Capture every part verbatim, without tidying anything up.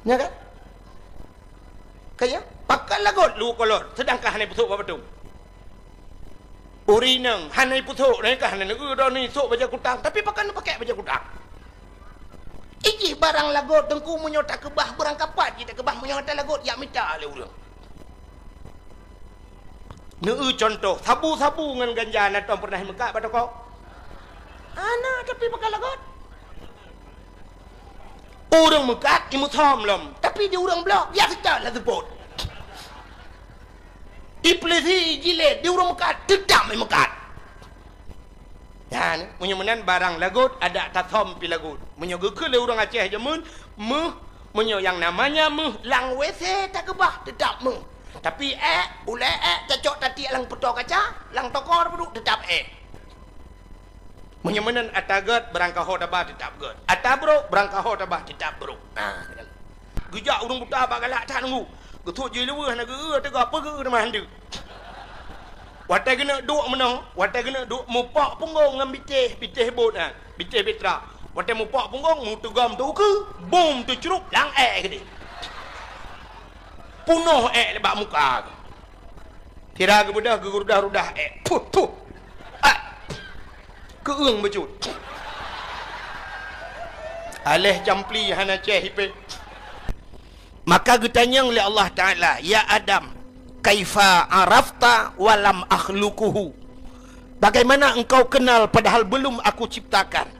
Nya kan? Kaya, pakon lagot lu kolot, seudangkan hana ipeusok bak batong. Ureueng inong hana ipeusok, nyan ka hana lagée droeneuh isok bajée kutang, tapi pakon neupakée bajée kutang. Ijih barang lagot, Teungku, meunyoe takeubah, beurangkapat jih takeubah, meunyoe hana lagot, jak mita lé ureueng. Neu-eu cuntoh, sabu-sabu ngon ganja na tom peureunah imeukat bak toko? Hana, tapi pakon lagot. Ureueng meukat imeusom lom, tapi di ureueng bloe, biasa that laju seupôt. Ipeulisi, ijilét, di ureueng meukat, teutap imeukat. Nyan, meunyoe meunan barang lagot, adak tasom pih lagot. Meunyoe geukheun lé ureueng Aceh jameun, méuh, meunyoe nyang namanya méuh, lam W C takeubah, teutap méuh. Tapi ék, ulée ék, tacok tatiek lam peutoe kaca, lam toko tapeuduek, teutap ék. Meunyoe meunan ata gét, beurangkaho taba teutap gét. Ata brok, beurangkaho taba teutap brok. Nah, geujak ureueng buta bak galak that nunggu. Geusut jih leuweuh na geu-eu teuga peugeu teuma handeuk. Watée geuneuk duek meunoe, watée geuneuk duek mupok punggong ngon bitéh, bitéh bot nyan, bitéh bitra. Watée mupok punggong, meuteugom teukeue, bum teucrup lam ék keudeh. Punoh ék bak muka. Sira geubeudôh, geurudah-rudah ék. Puh, puh. Ah. Keueung bacut. Aléh campli hana céh ipéh. Maka geutanyong lé Allah Taala, "Ya Adam, kaifa arafta wa lam akhluquhu?" Bagaimana engkau kenal padahal belum Aku ciptakan?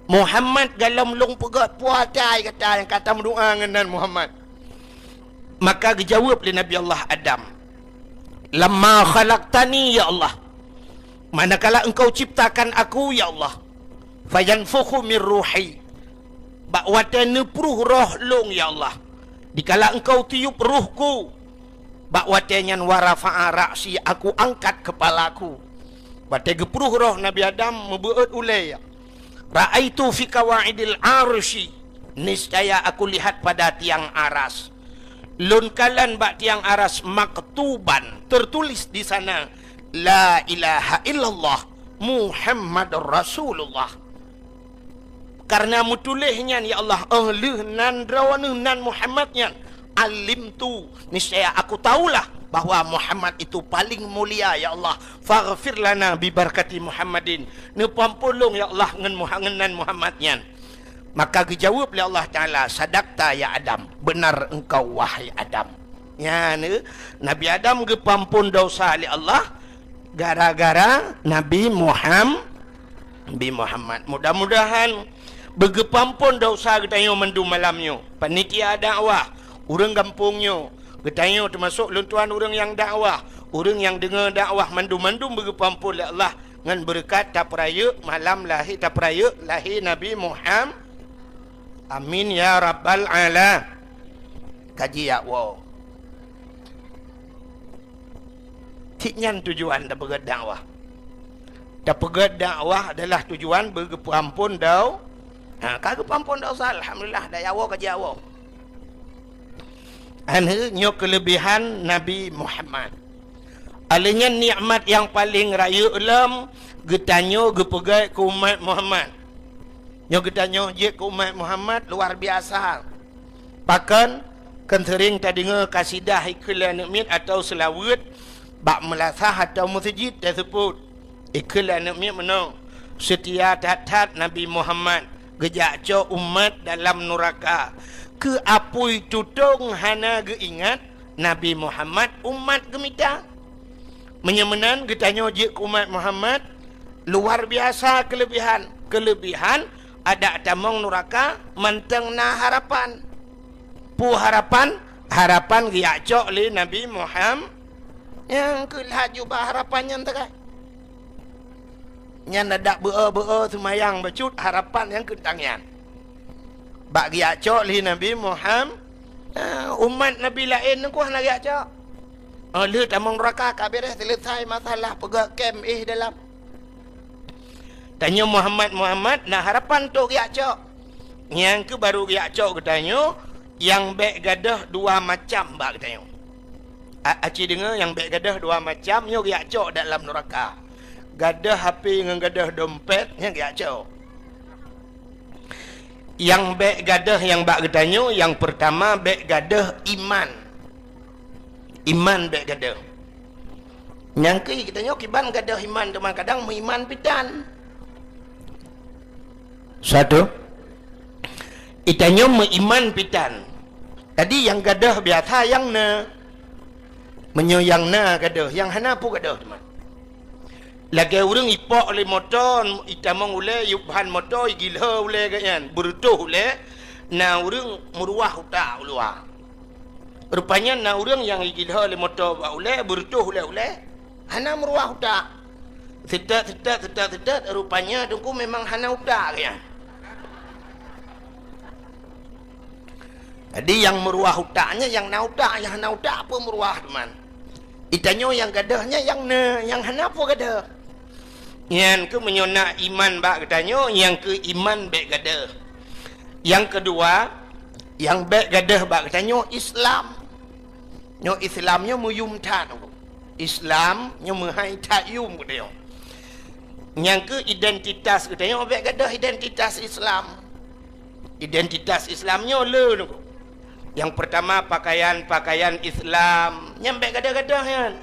Muhammad, golom lôn peugét peue asai gata nyang ka tameudoá ngon nan Muhammad. Maka geujaweueb lé Nabi Allah Adam, "Lamma khalaqtani, ya Allah, manakala Engkau ciptakan aku, ya Allah, fayanfukhu min ruhi, bak watée neupruh roh lôn, ya Allah, dikala Engkau tiup rohku, bak watée nyan wa rafa'a ra'si, Aku angkat keupalaku." Watée geupruh roh Nabi Adam, meubeuet ulée, ya. "Ra'aitu fi qawaidil arsy, niscaya aku lihat pada tiang aras. Lôn kalon bak tiang aras maktuban, tertulis di sana, 'La ilaha illallah Muhammadur Rasulullah.'" Kareuna meutuléh nyan, ya Allah, óh lheueh nan droeneuh nan Muhammad nyan, alimtu, niscaya aku tahulah bahwa Muhammad itu paling mulia, ya Allah. Faghfir lana bi barakati Muhammadin. Neupeuampôn lôn, ya Allah, ngon Muha-, ngon nan Muhammad nyan. Maka geujaweueb lé Allah Taala, "Sadaqta ya Adam, benar engkau wahai Adam." Nyan, eh, Nabi Adam geupeuampôn desya lé Allah gara-gara Nabi Muham-, Nabi Muhammad. Mudah-mudahan beugeupeuampôn desya geutanyoe mandum malam nyoe. Panitia dakwah, ureuëng gampông nyoe, geutanyoe teumasok lôn tuan ureuëng nyang dakwah, ureuëng nyang deungoe dakwah, mandum-mandum beugeupeuampôn lé Allah ngon beureukat tapeurayeuk malam lahé, tapeurayeuk lahé Nabi Muham-, amin ya rabbal ala-, kaji yak woe. Cit nyan tujuan tapeugét dakwah. Tapeugét dakwah adalah tujuan beugeupeuampôn dau-, ha, ka geupeuampôn desya, alhamdulillah, dak yak woe kaji yak woe. Aneuëk nyoe keuleubehan Nabi Muhammad. Alheuh nyan nikmat nyang paleng rayeuk lom geutanyoe geupeugét keu umat Muhammad. Nyoe geutanyoe jeuet keu umat Muhammad luar biasa. Pakon? Kan seuring tadeungoe kasidah ikheun lé aneuk miet atawa seulaweuet bak meulasah atawa meuseujid taseupôt. Ikheun lé aneuk miet meunoe, "Seutia that-that Nabi Muhammad geujak cok umat dalam nuraka. Keu apui tutong hana geuingat Nabi Muhammad umat geumita." Meunyoe meunan geutanyoe jeuet keu umat Muhammad, luar biasa keuleubehan. Keuleubehan adak tamong nuraka mantong na harapan. Peue harapan? Harapan geujak cok lé Nabi Muham-, nyang keu lhaju bak harapan nyan teuka. Nyan adak beu-o-beu-o seumayang bacut harapan nyang keu tangian. Bak geujak cok lé Nabi Muham-, eh, umat Nabi laén nyan ku hana geujak cok. Oh, lheueh tamong nuraka ka beres, selesai masalah, peugah kem éh dalam. Tanyoe Muhammad, Muhammad, na harapan trok geujak cok. Nyang keu baru geujak cok geutanyoe, nyang bék gadôh dua macam bak geutanyoe. A-, aci deungoe, nyang bék gadôh dua macam nyoe geujak cok dalam nuraka. Gadôh H P ngon gadôh dompet nyan geujak cok. Nyang bék gadôh nyang bak geutanyoe, nyang peurtama bék gadôh iman. Iman bék gadôh. Nyang keu geutanyoe kiban gadôh iman teuma kadang meuiman pitan. Satu, geutanyoe meuiman pitan. Jadi nyang gadôh biasa nyang na. Meunyoe nyang na gadôh, nyang hana peue gadôh teuma. Lagée ureuëng ipok lé moto, itamong ulée, yub ban moto, igilho ulée geuh nyan, beureutoh ulée, na ureuëng meuruwah utak u luwa. Rupanya na ureuëng nyang igilho lé moto bak ulée, beureutoh ulée-ulée, hana meuruwah utak. Seutôt, seutôt, seutôt, seutôt, rupanya teungku memang hana utak geuh nyan. Jadi nyang meuruwah utak nyan nyang na utak, nyang hana utak peue meuruwah teuma. Geutanyoe nyang gadôh nyan nyang na, nyang hana peue gadôh. Nyan keuh meunyoe na iman bak geutanyoe, nyang keu iman bék gadôh. Nyang keudua, nyang bék gadôh bak geutanyoe Islam. Nyoe Islam nyoe meuyum that. Islam nyoe meuhai that yum geutanyoe. Nyang keu identitas geutanyoe bék gadôh identitas Islam. Identitas Islam nyoe le nyoe. Nyang peurtama pakaian-pakaian Islam, nyan bék gadôh-gadôh nyan.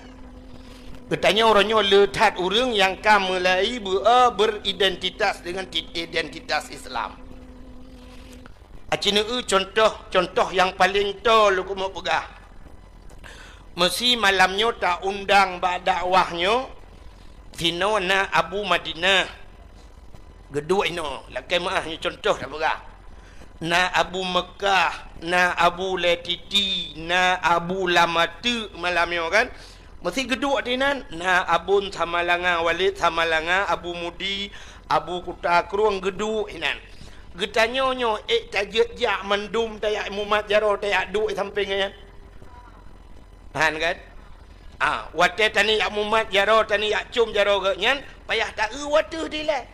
Geutanyoe uroe nyoe le that ureuëng nyang ka mulai beu-, eh, beridentitas dengan ti-, identitas Islam. Aci neueu contoh, contoh nyang paleng toe lôn keumeung peugah. Meusi malam nyoe ta-undang bak dakwah nyoe, sinoe na Abu Madinah. Geuduek inoe, lakée meuáh nyoe contoh tapeugah. Na Abu Meukah, na Abu Letiti, na Abu Lamateuk malam nyoe kan. Meusi geuduek dinan, na Abon Samalanga, Walid Samalanga, Abu Mudi, Abu Kuta Krueng geuduek inan. Geutanyoe nyoe ék tajeuet jak mandum tajak mumat jaroe tajak duek sampéng nyan. Han kan? Ah, watée tani jak mumat jaroe, tani jak com jaroe geuh nyan, payah taeu wateuh dilée.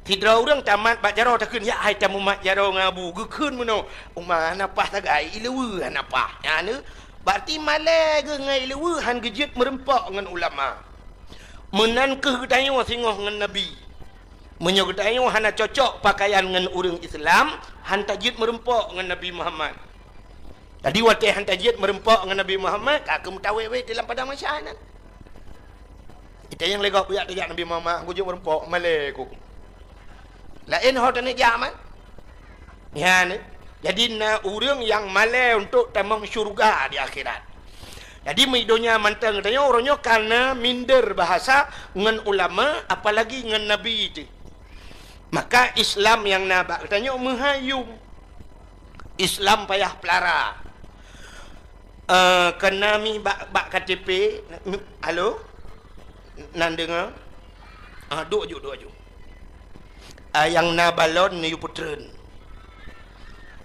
Sidroe ureuëng tamat bak jaroe takheun, "Jak hai tamumat jaroe ngon Abu." Geukheun meunoe, "Uma hana paih sagai, ileue hana paih." Nyan neu, berarti malée geuh ngon ileue han geujeuet meureumpok ngon ulama. Meunan keuh geutanyoe singoh ngon Nabi. Meunyoe geutanyoe hana cocok pakaian ngon ureuëng Islam, han tajeuet meureumpok ngon Nabi Muhammad. Jadi watée han tajeuet meureumpok ngon Nabi Muhammad, ka keuh meutawét-wét di lam padang mahsyar nyan. Ita nyang lé gob kujak tajak Nabi Muhammad, kujak meureumpok, malée ku. Laén ho taneuk jak man. Nyan, jadi na ureuëng nyang malée untuk tamong syeuruga di akhirat. Jadi meudonya mantong tanyoe, uroe nyoe kana minder bahasa ngon ulama, apalagi ngon Nabi teuh. Maka Islam nyang na bak geutanyoe meuhai yum. Islam payah peulara. Eh, keu na mi bak, bak K T P, halo? Nan deungoe? Ah, duek ju, duek ju. Ah, nyang na balon neuyue peutreun.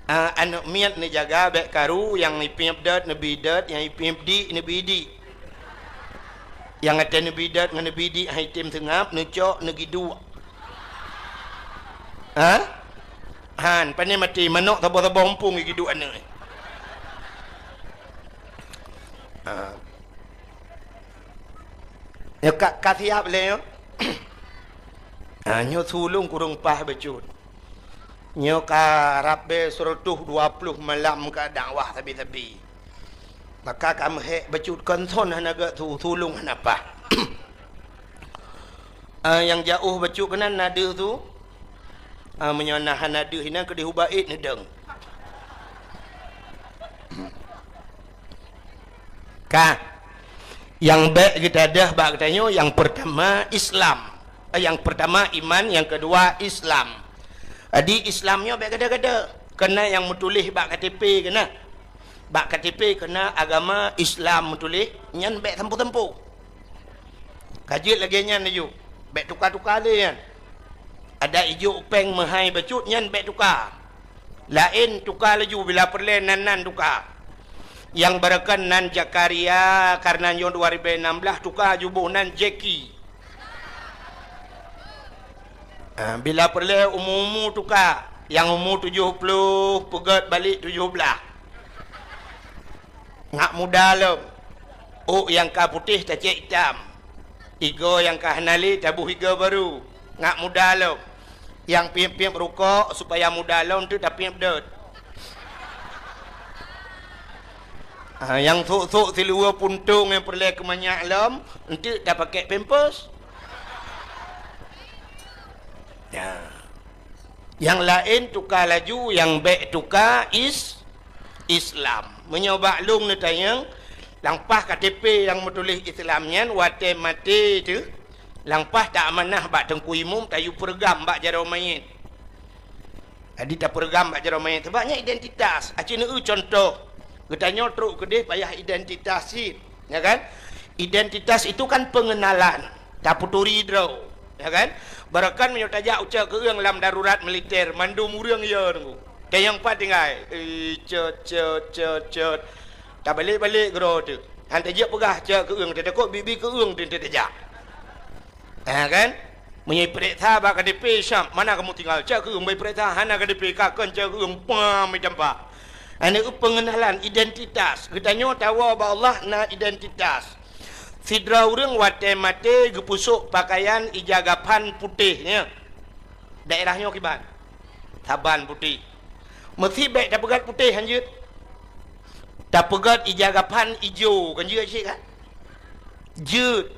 Ah, aneuëk miet neujaga bék karu, nyang ipiep dot neubi dot, nyang ipiep dik neubi dik. Nyang até neubi dot ngon neubi dik hai tem seungab, neucok neugiduek. Ha? Han, pane maté manok saboh-saboh mumpung giduek aneuëk. Ha. Nyoe ka, ka siap lé nyoe. Ha, nyoe sulông kureueng paih bacut. Nyoe ka rab bée seratus dua puluh malam ka dakwah sabe-sabe. Maka ka meuhék bacut kon thon hana geusu, sulông hana paih. Ah, nyang jaoh bacut keunan na deuh su. Ah, meunyoe na hana deuh inan keudeh ubak ék neudong. Ka. Nyang bék geudadah bak geutanyoe, nyang peurtama Islam. Eh, nyang peurtama iman, nyang keudua Islam. Jadi Islam nyoe bék gada-gada. Keunan nyang meutuléh bak K T P keunan. Bak K T P keunan agama Islam meutuléh, nyan bék sampoe-sampoe. Ka jeuet lagée nyan laju, bék tuka-tuka lé nyan. Adak ijok péng meuhai bacut nyan bék tuka. Laén tuka laju bila peureulée nan-nan tuka. Nyang beureukan nan Zakaria, kareuna nyoe dua ribée nam blaih tuka juboh nan Jeki. Ah, bila peureulée umu-umu tuka, nyang umu tujoh ploh peugét balek tujoh blaih. Ngat muda lom. Ôk nyang ka putéh tacék itam. Igoe nyang ka hana lé taboh igoe barô. Ngat muda lom. Nyang piep-piep rukok supaya muda lom tu tapiep dot. Ha, nyang sok-sok siluweue puntông nyang peureulèe keu manyak lom, enteuk tapakèk pampers. Ya. Nyang laén tuka laju, nyang bèk tuka is-, Islam. Meunyoe bak lôn neutanyong, lam paih K T P nyang meutuléh Islam nyan watèe maté teuh, lam paih ta amanah bak teungku imum tayue peureugam bak jaroe manyét. Jadi tapeureugam bak jaroe manyét, sabab nyan identitas. Aci neueu cuntoh, geutanyoe trok keudeh payah identitas cit, ya kan? Identitas itu kan pengenalan, tapeuturi droe, ya kan? Barokan meunyoe tajak ucok keueung lam darurat militer, mandum ureueng ya deungoe. Tanyong pat tinggai, eh, cot, cot, cot, cot. Tabalek-balek keudroe teuh. Han tajak peugah cok keueung, tatakot bibi keueung teuh tajak. Ha, kan? Meunyoe ipeuriksa bak K T P siap, mana kamoe tinggai? Cok keueung bak ipeuriksa, hana K T P, ka kon cok keueung, pam, itampa. Hana eu pengenalan identitas. Geutanyoe tawoe bak Allah na identitas. Sidroe ureueng watèe maté geupeusok pakaian ija gaban putéh, nyan. Daerah nyoe kiban? Saban putéh. Meusi bèk tapeugöt putéh, han jeuet. Tapeugöt ija gaban ijo, kan jeuet cit kan? Jeuet.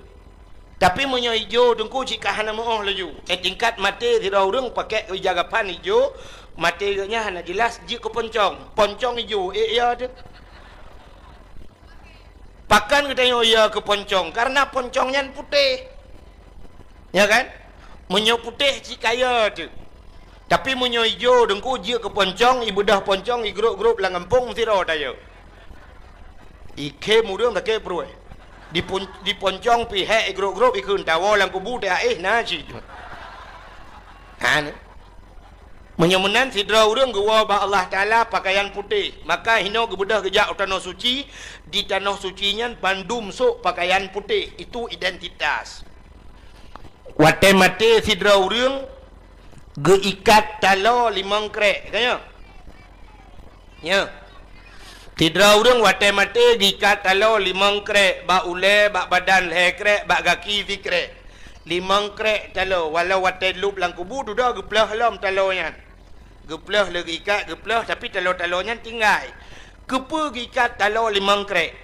Tapi meunyoe ijo teungku cit ka hana meu'oh laju. Eh, tingkat maté sidroe ureueng pakèk ija gaban ijo, maté geuh nyan hana jeulaih, jeuet keu poncong. Poncong ijo, eh, ya teuh. Pakon geutanyoe ya keu poncong? Karena poncong nyan putéh. Ya kan? Meunyoe putéh cit ka ya teuh. Tapi meunyoe ijo, teungku, jeuet keu poncong, ibeudôh poncong, igrôp-grôp lam gampông, sidroe tayue. Ikhém ureueng sakét pruet. Dipon-, diponcong pih hék igrôp-grôp, ikheun tawoe lam kubu teuh, eh, na cit. Ha, ni. Meunyoe meunan sidroe ureueng geuwoe bak Allah Taala pakaian putéh, maka hinoe geubeudôh geujak u tanoh suci, di tanoh suci nyan bandum sôk pakaian putéh, itu identitas. Watèe maté sidroe ureueng geuikat taloe limong krék, ka nyo? Nyo. Sidroe ureueng watèe maté geuikat taloe limong krék, bak ulèe, bak badan lhèe krék, bak gaki sikrék. Limong krék taloe, walau watèe lôb lam kubu dudoe geuplôh lom taloe nyan. Geuplôh lé geuikat, geuplôh, tapi taloe-taloe nyan tinggai. Keupeue geuikat taloe limong krék?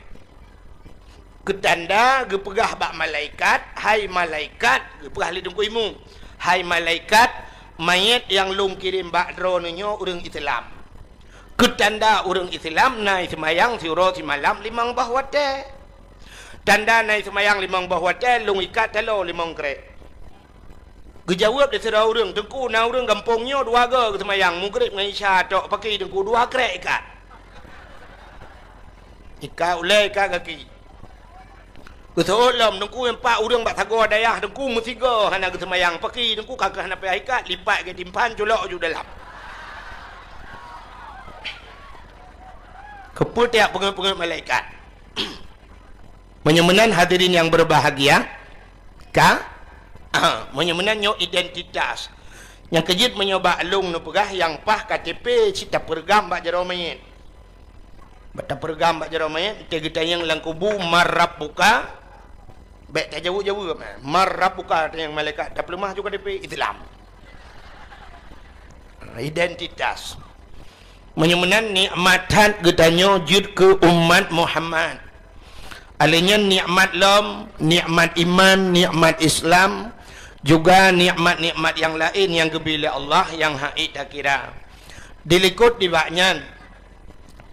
Keu tanda geupeugah bak malaikat, "Hai malaikat," geupeugah lé teungku imum, "Hai malaikat, manyét nyang lôn kirém bak droeneuh nyoe ureueng Islam." Keu tanda ureueng Islam na seumayang siuroe simalam limong boh watèe. Tanda na seumayang limong boh watèe, lôn ikat taloe limong krék. Geujaweueb lé sidroe ureueng, "Teungku, na ureueng gampông nyoe dua goe geuseumayang, Maghrib ngon Isya tok, pakri Teungku dua krék ikat. Ikat ulèe, ikat gaki." Geuseuôt lom, "Teungku, nyan pat ureueng bak sagoe dayah, Teungku, meusigoe hana geuseumayang, pakri Teungku ka keuh hana payah ikat, lipat geutimpan, culok ju dalam." Keupeue tajak peungeuet-peungeuet malaikat? Meunyoe meunan hadirin yang berbahagia, ka? Ah, meunyoe meunan nyoe identitas. Nyang keujeuet meunyoe bak lôn neupeugah nyang paih K T P cit tapeureugam bak jaroe manyét. Bak tapeureugam bak jaroe manyét, teuh geutanyong lam kubu, "Man rabbuka?" Bèk tajaweueb-jaweueb, "Man rabbuka?" tanyong malaikat, tapeuleumah ju K T P Islam. Identitas. Meunyoe meunan nikmat that geutanyoe jeuet keu umat Muhammad. Alèh nyan nikmat lom, nikmat iman, nikmat Islam, juga nikmat-nikmat nyang laén nyang geubri lé Allah nyang hana ék takira. Dilikot nibak nyan,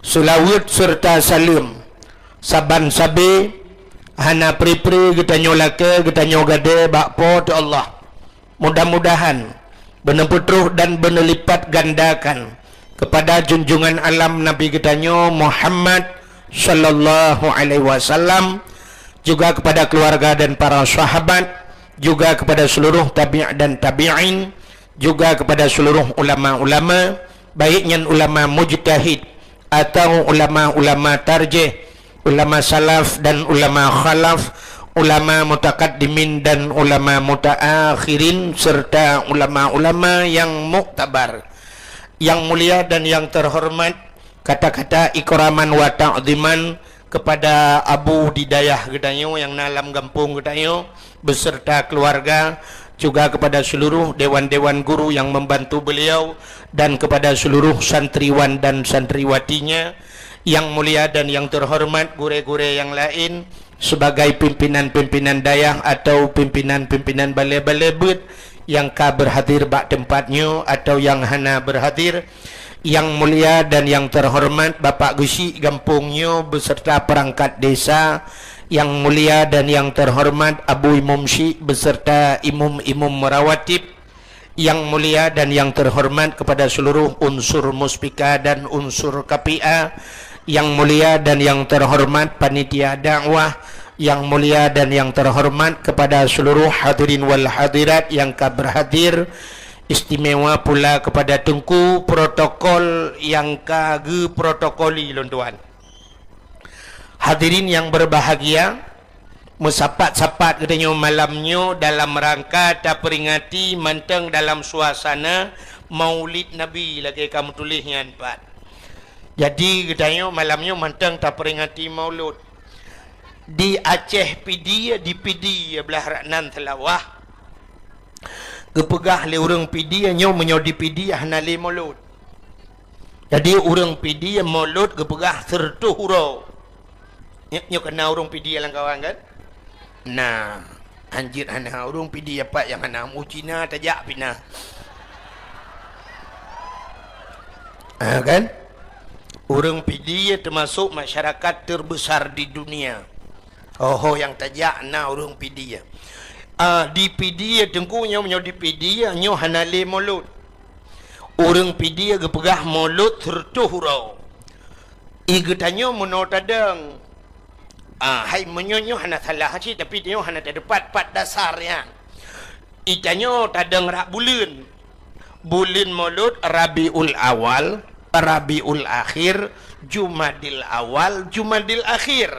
seulaweuet seureuta saleuem saban sabé hana pri-pri geutanyoe lakèe, geutanyoe gadée bak Po teu Allah. Mudah-mudahan beuneupeutroh dan beuneulipatgandakan keupada junjungan alam Nabi geutanyoe Muhammad sallallahu alaihi wasallam, juga keupada keuluwarga dan para sahabat, juga keupada seuluruh tabi' dan tabi'in, juga keupada seuluruh ulama-ulama, baik nyan ulama mujtahid atawa ulama-ulama tarjih, ulama salaf dan ulama khalaf, ulama mutakaddimin dan ulama mutaakhirin, serta ulama-ulama yang muktabar, yang mulia dan yang terhormat, kata-kata ikraman wa ta'ziman kepada Abu di dayah geutanyoe nyang na lam gampông geutanyoe, beserta keluarga, juga kepada seluruh dewan-dewan guru yang membantu beliau dan kepada seluruh santriwan dan santriwatinya, yang mulia dan yang terhormat gurée-gurée yang lain, sebagai pimpinan-pimpinan dayah atau pimpinan-pimpinan balée-balée beuet nyang ka berhadir bak teumpat nyoe atau nyang hana berhadir, yang mulia dan yang terhormat Bapak Geuchik gampông nyoe beserta perangkat desa, yang mulia dan yang terhormat Abu Imum Chik beserta imum-imum merawatib, yang mulia dan yang terhormat kepada seluruh unsur muspika dan unsur K P A, yang mulia dan yang terhormat panitia dakwah, yang mulia dan yang terhormat kepada seluruh hadirin wal hadirat yang ka berhadir, istimewa pula kepada teungku protokol yang ka geuprotokoli lôn tuan. Hadirin yang berbahagia, meusapat-sapat geutanyoe malam nyoe dalam rangka taperingati mantong dalam suasana Maulid Nabi lagée ka meutuléh nyan pat. Jadi geutanyoe malam nyoe mantong taperingati Maulud. Di Aceh Pidie, di Pidie blah rak nan Seulawah, geupeugah lé ureuëng Pidie nyoe meunyoe di Pidie hana lé Maulud. Jadi ureuëng Pidie Maulud geupeugah sireutoh uroe. Nyoe, nyoe keunan ureuëng Pidie lam kawan kan? Nah, hanjeuet hana ureuëng Pidie pat nyang hana, u Cina tajak pih na. Ah, kan? Ureuëng Pidie termasuk masyarakat terbesar di dunia. Oho nyang tajak na ureuëng Pidie. Ah, di Pidie teungku nyoe, nyoe di Pidie nyoe hana lé Maulud. Ureuëng Pidie geupeugah Maulud sireutoh uroe. I geutanyoe meunoe tadong. Ah, hai meunyoe nyoe hana salah cit, tapi nyoe hana teupat pat dasar nyan. I tanyoe tadong rak buleuen. Buleuen Maulud Rabiul Awal, Rabiul Akhir, Jumadil Awal, Jumadil Akhir.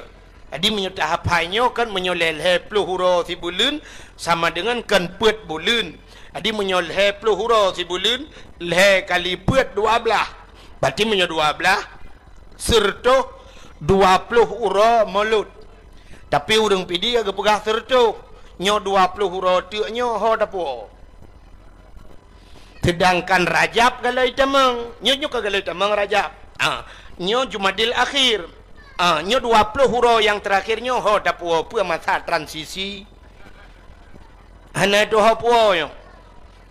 Jadi meunyoe tahap hai nyoe kan meunyoe lhée-lhée ploh uroe sibuleuen sama dengan kan peuet buleuen. Jadi meunyoe lhée ploh uroe sibuleuen, lhée kali peuet dua blaih. Berarti meunyoe dua blaih, sireutoh dua ploh uroe Maulud. Tapi ureuëng Pidie geupeugah sireutoh, nyoe dua ploh uroe teuk nyoe ho tapuwoe. Sedangkan Rajab galai tamong, nyoe, nyoe ka galai tamong Rajab. Ah, nyoe Jumadil Akhir. Ah, nyoe dua ploh uroe nyang terakhir nyoe ho tapuwoe peue masa transisi. Hana tuho puwoe nyoe.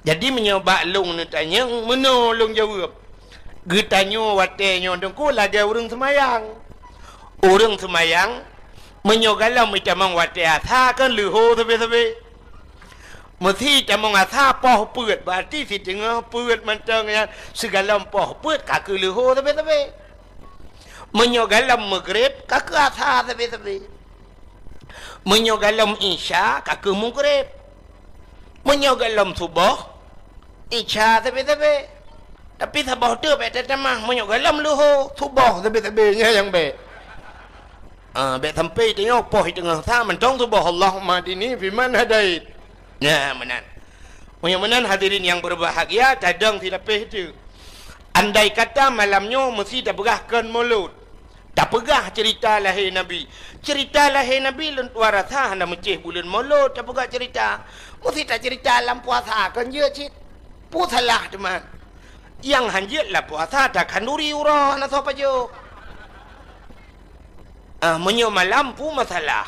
Jadi meunyoe bak lôn neutanyong, meunoe lôn jaweueb. Geutanyoe watée nyoe teungku lagée ureuëng seumayang. Ureuëng seumayang, meunyoe galom itamong watée asa kan leuho sabe-sabe. Meusi tamong asa poh peuet, berarti siteungoh peuet mantong nyan sigalom poh peuet ka keu leuho sabe-sabe. Meunyoe galom meugreb ka keu asa sabe-sabe. Meunyoe galom isya ka keu meugreb. Meunyoe galom suboh, isya sabe-sabe. Tapi saboh teuk bék tatamah, meunyoe galom leuho, suboh sabe-sabe nyan nyang bék. Ah, bék sampai tanyoe poh teungoh sa mantong suboh, Allahumma hdini fiman hadait. Nah, meunan. Meunyoe meunan hadirin yang berbahagia, tadong silapéh teuk. Andai kata malam nyoe meusi tapeugah kon Maulud. Tapeugah cerita lahé Nabi. Cerita lahé Nabi lôn tuan rasa hana meucéh buleuen Maulud tapeugah cerita. Meusi tacerita lam puasa kon jeuet cit. Peue salah teuma. Nyang hanjeuet lam puasa takhanduri uroe hana soe pajoh. Ah, meunyoe malam peue masalah.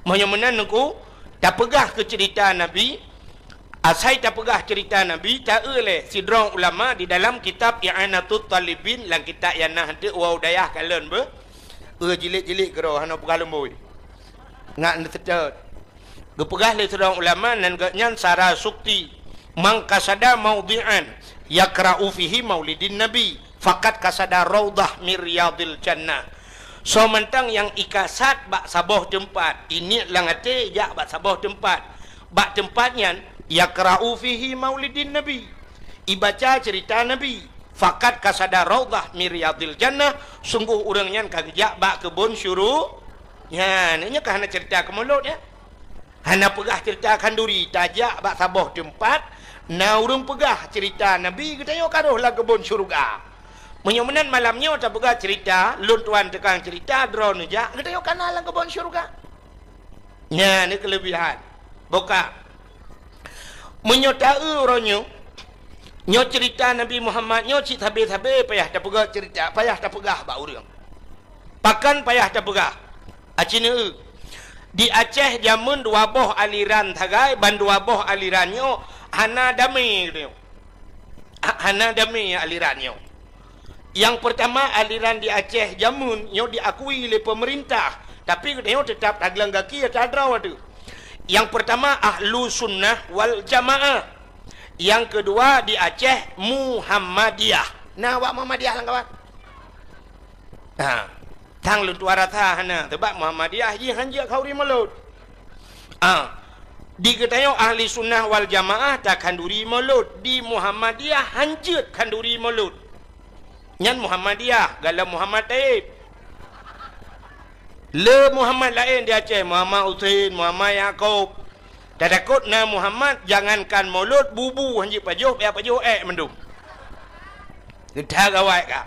Meunyoe meunan teungku, tapeugah keu cerita Nabi, asai tapeugah cerita Nabi, ta-eu lé sidroe ulama di dalam kitab I'anatut Talibin, lam kitab nyang na hanteuk wau dayah kalon beuh. Eu jilid-jilid keudroe hana peugah lumbôi. Ngat neuseutôt. Geupeugah lé sidroe ulama nan geuhnyan Sara Sukti, "Man qasada maudhi'an yakra'u fihi maulidin Nabi, faqad qasada raudhah min riyadil jannah." Soe mantong nyang ikasad bak saboh teumpat, iniet lam até jak bak saboh teumpat. Bak teumpat nyan, yakra'u fihi maulidin Nabi. Ibaca cerita Nabi. Faqad qasada raudhah min riyadil jannah, sungguh ureuëng nyan ka geujak bak keubon syuru-, nyan, nyoe ka hana cerita keu Maulud, ya. Hana peugah cerita khanduri, tajak bak saboh teumpat, na ureuëng peugah cerita Nabi geutanyoe ka rhoh lam keubon syeuruga. Meunyoe meunan malam nyoe tapeugah cerita, lôn tuan tukang cerita, droeneuh jak, geutanyoe ka na lam keubon syeuruga. Nyan ni keulebihan. Buka. Meunyoe taeu uroe nyoe, nyoe ceurita Nabi Muhammad nyoe cit sabe-sabe payah tapeugah ceurita, payah tapeugah bak ureuëng. Pakon payah tapeugah? Aci neueu. Di Aceh jameun dua boh aliran sagai, ban dua boh aliran nyoe hana damé geutanyoe. Ha-, hana damé aliran nyoe. Nyang peurtama, aliran di Aceh jameun nyoe diakui lé peumeurintah, tapi geutanyoe teutap tagleng gaki ata droe teuh. Nyang peurtama, Ahlu Sunnah wal Jamaah. Nyang keudua di Aceh, Muhammadiyah. Na awak Muhammadiyah lam kawan? Ha. Sang lôn tuan rasa hana, sabab Muhammadiyah jih hanjeuet khanduri mulod. Ah, di geutanyoe Ahli Sunnah wal Jamaah takhanduri mulod, di Muhammadiyah hanjeuet khanduri mulod. Nyan Muhammadiyah, galom Muhammad Taib. Le Muhammad laén di Aceh, Muhammad Husein, Muhammad Yakub. Tatakot na Muhammad, jangankan mulod, bubu hanjeuet pajoh, payah pajoh ék mandum. Geutanyoe gawai ka.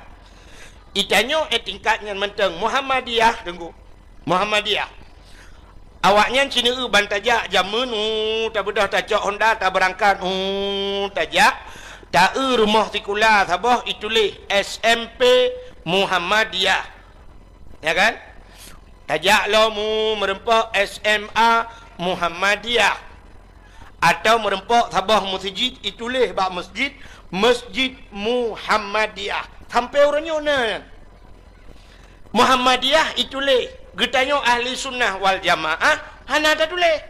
Geutanyoe ék tingkat nyan mantong Muhammadiyah, Teungku. Muhammadiyah. Awaknyan ci neueu ban tajak jameun, uh, tabeudôh tacok honda, tabeurangkat, uh, tajak. Taeu rumoh sikula saboh ituléh S M P Muhammadiyah. Ya kan? Tajak lom, uh, meureumpok S M A Muhammadiyah. Atau meureumpok saboh meuseujid ituléh bak meuseujid, Meuseujid Muhammadiyah. Sampoe uroe nyoe na nyan. Muhammadiyah ituléh, geutanyoe Ahli Sunnah wal Jamaah hana tatuléh.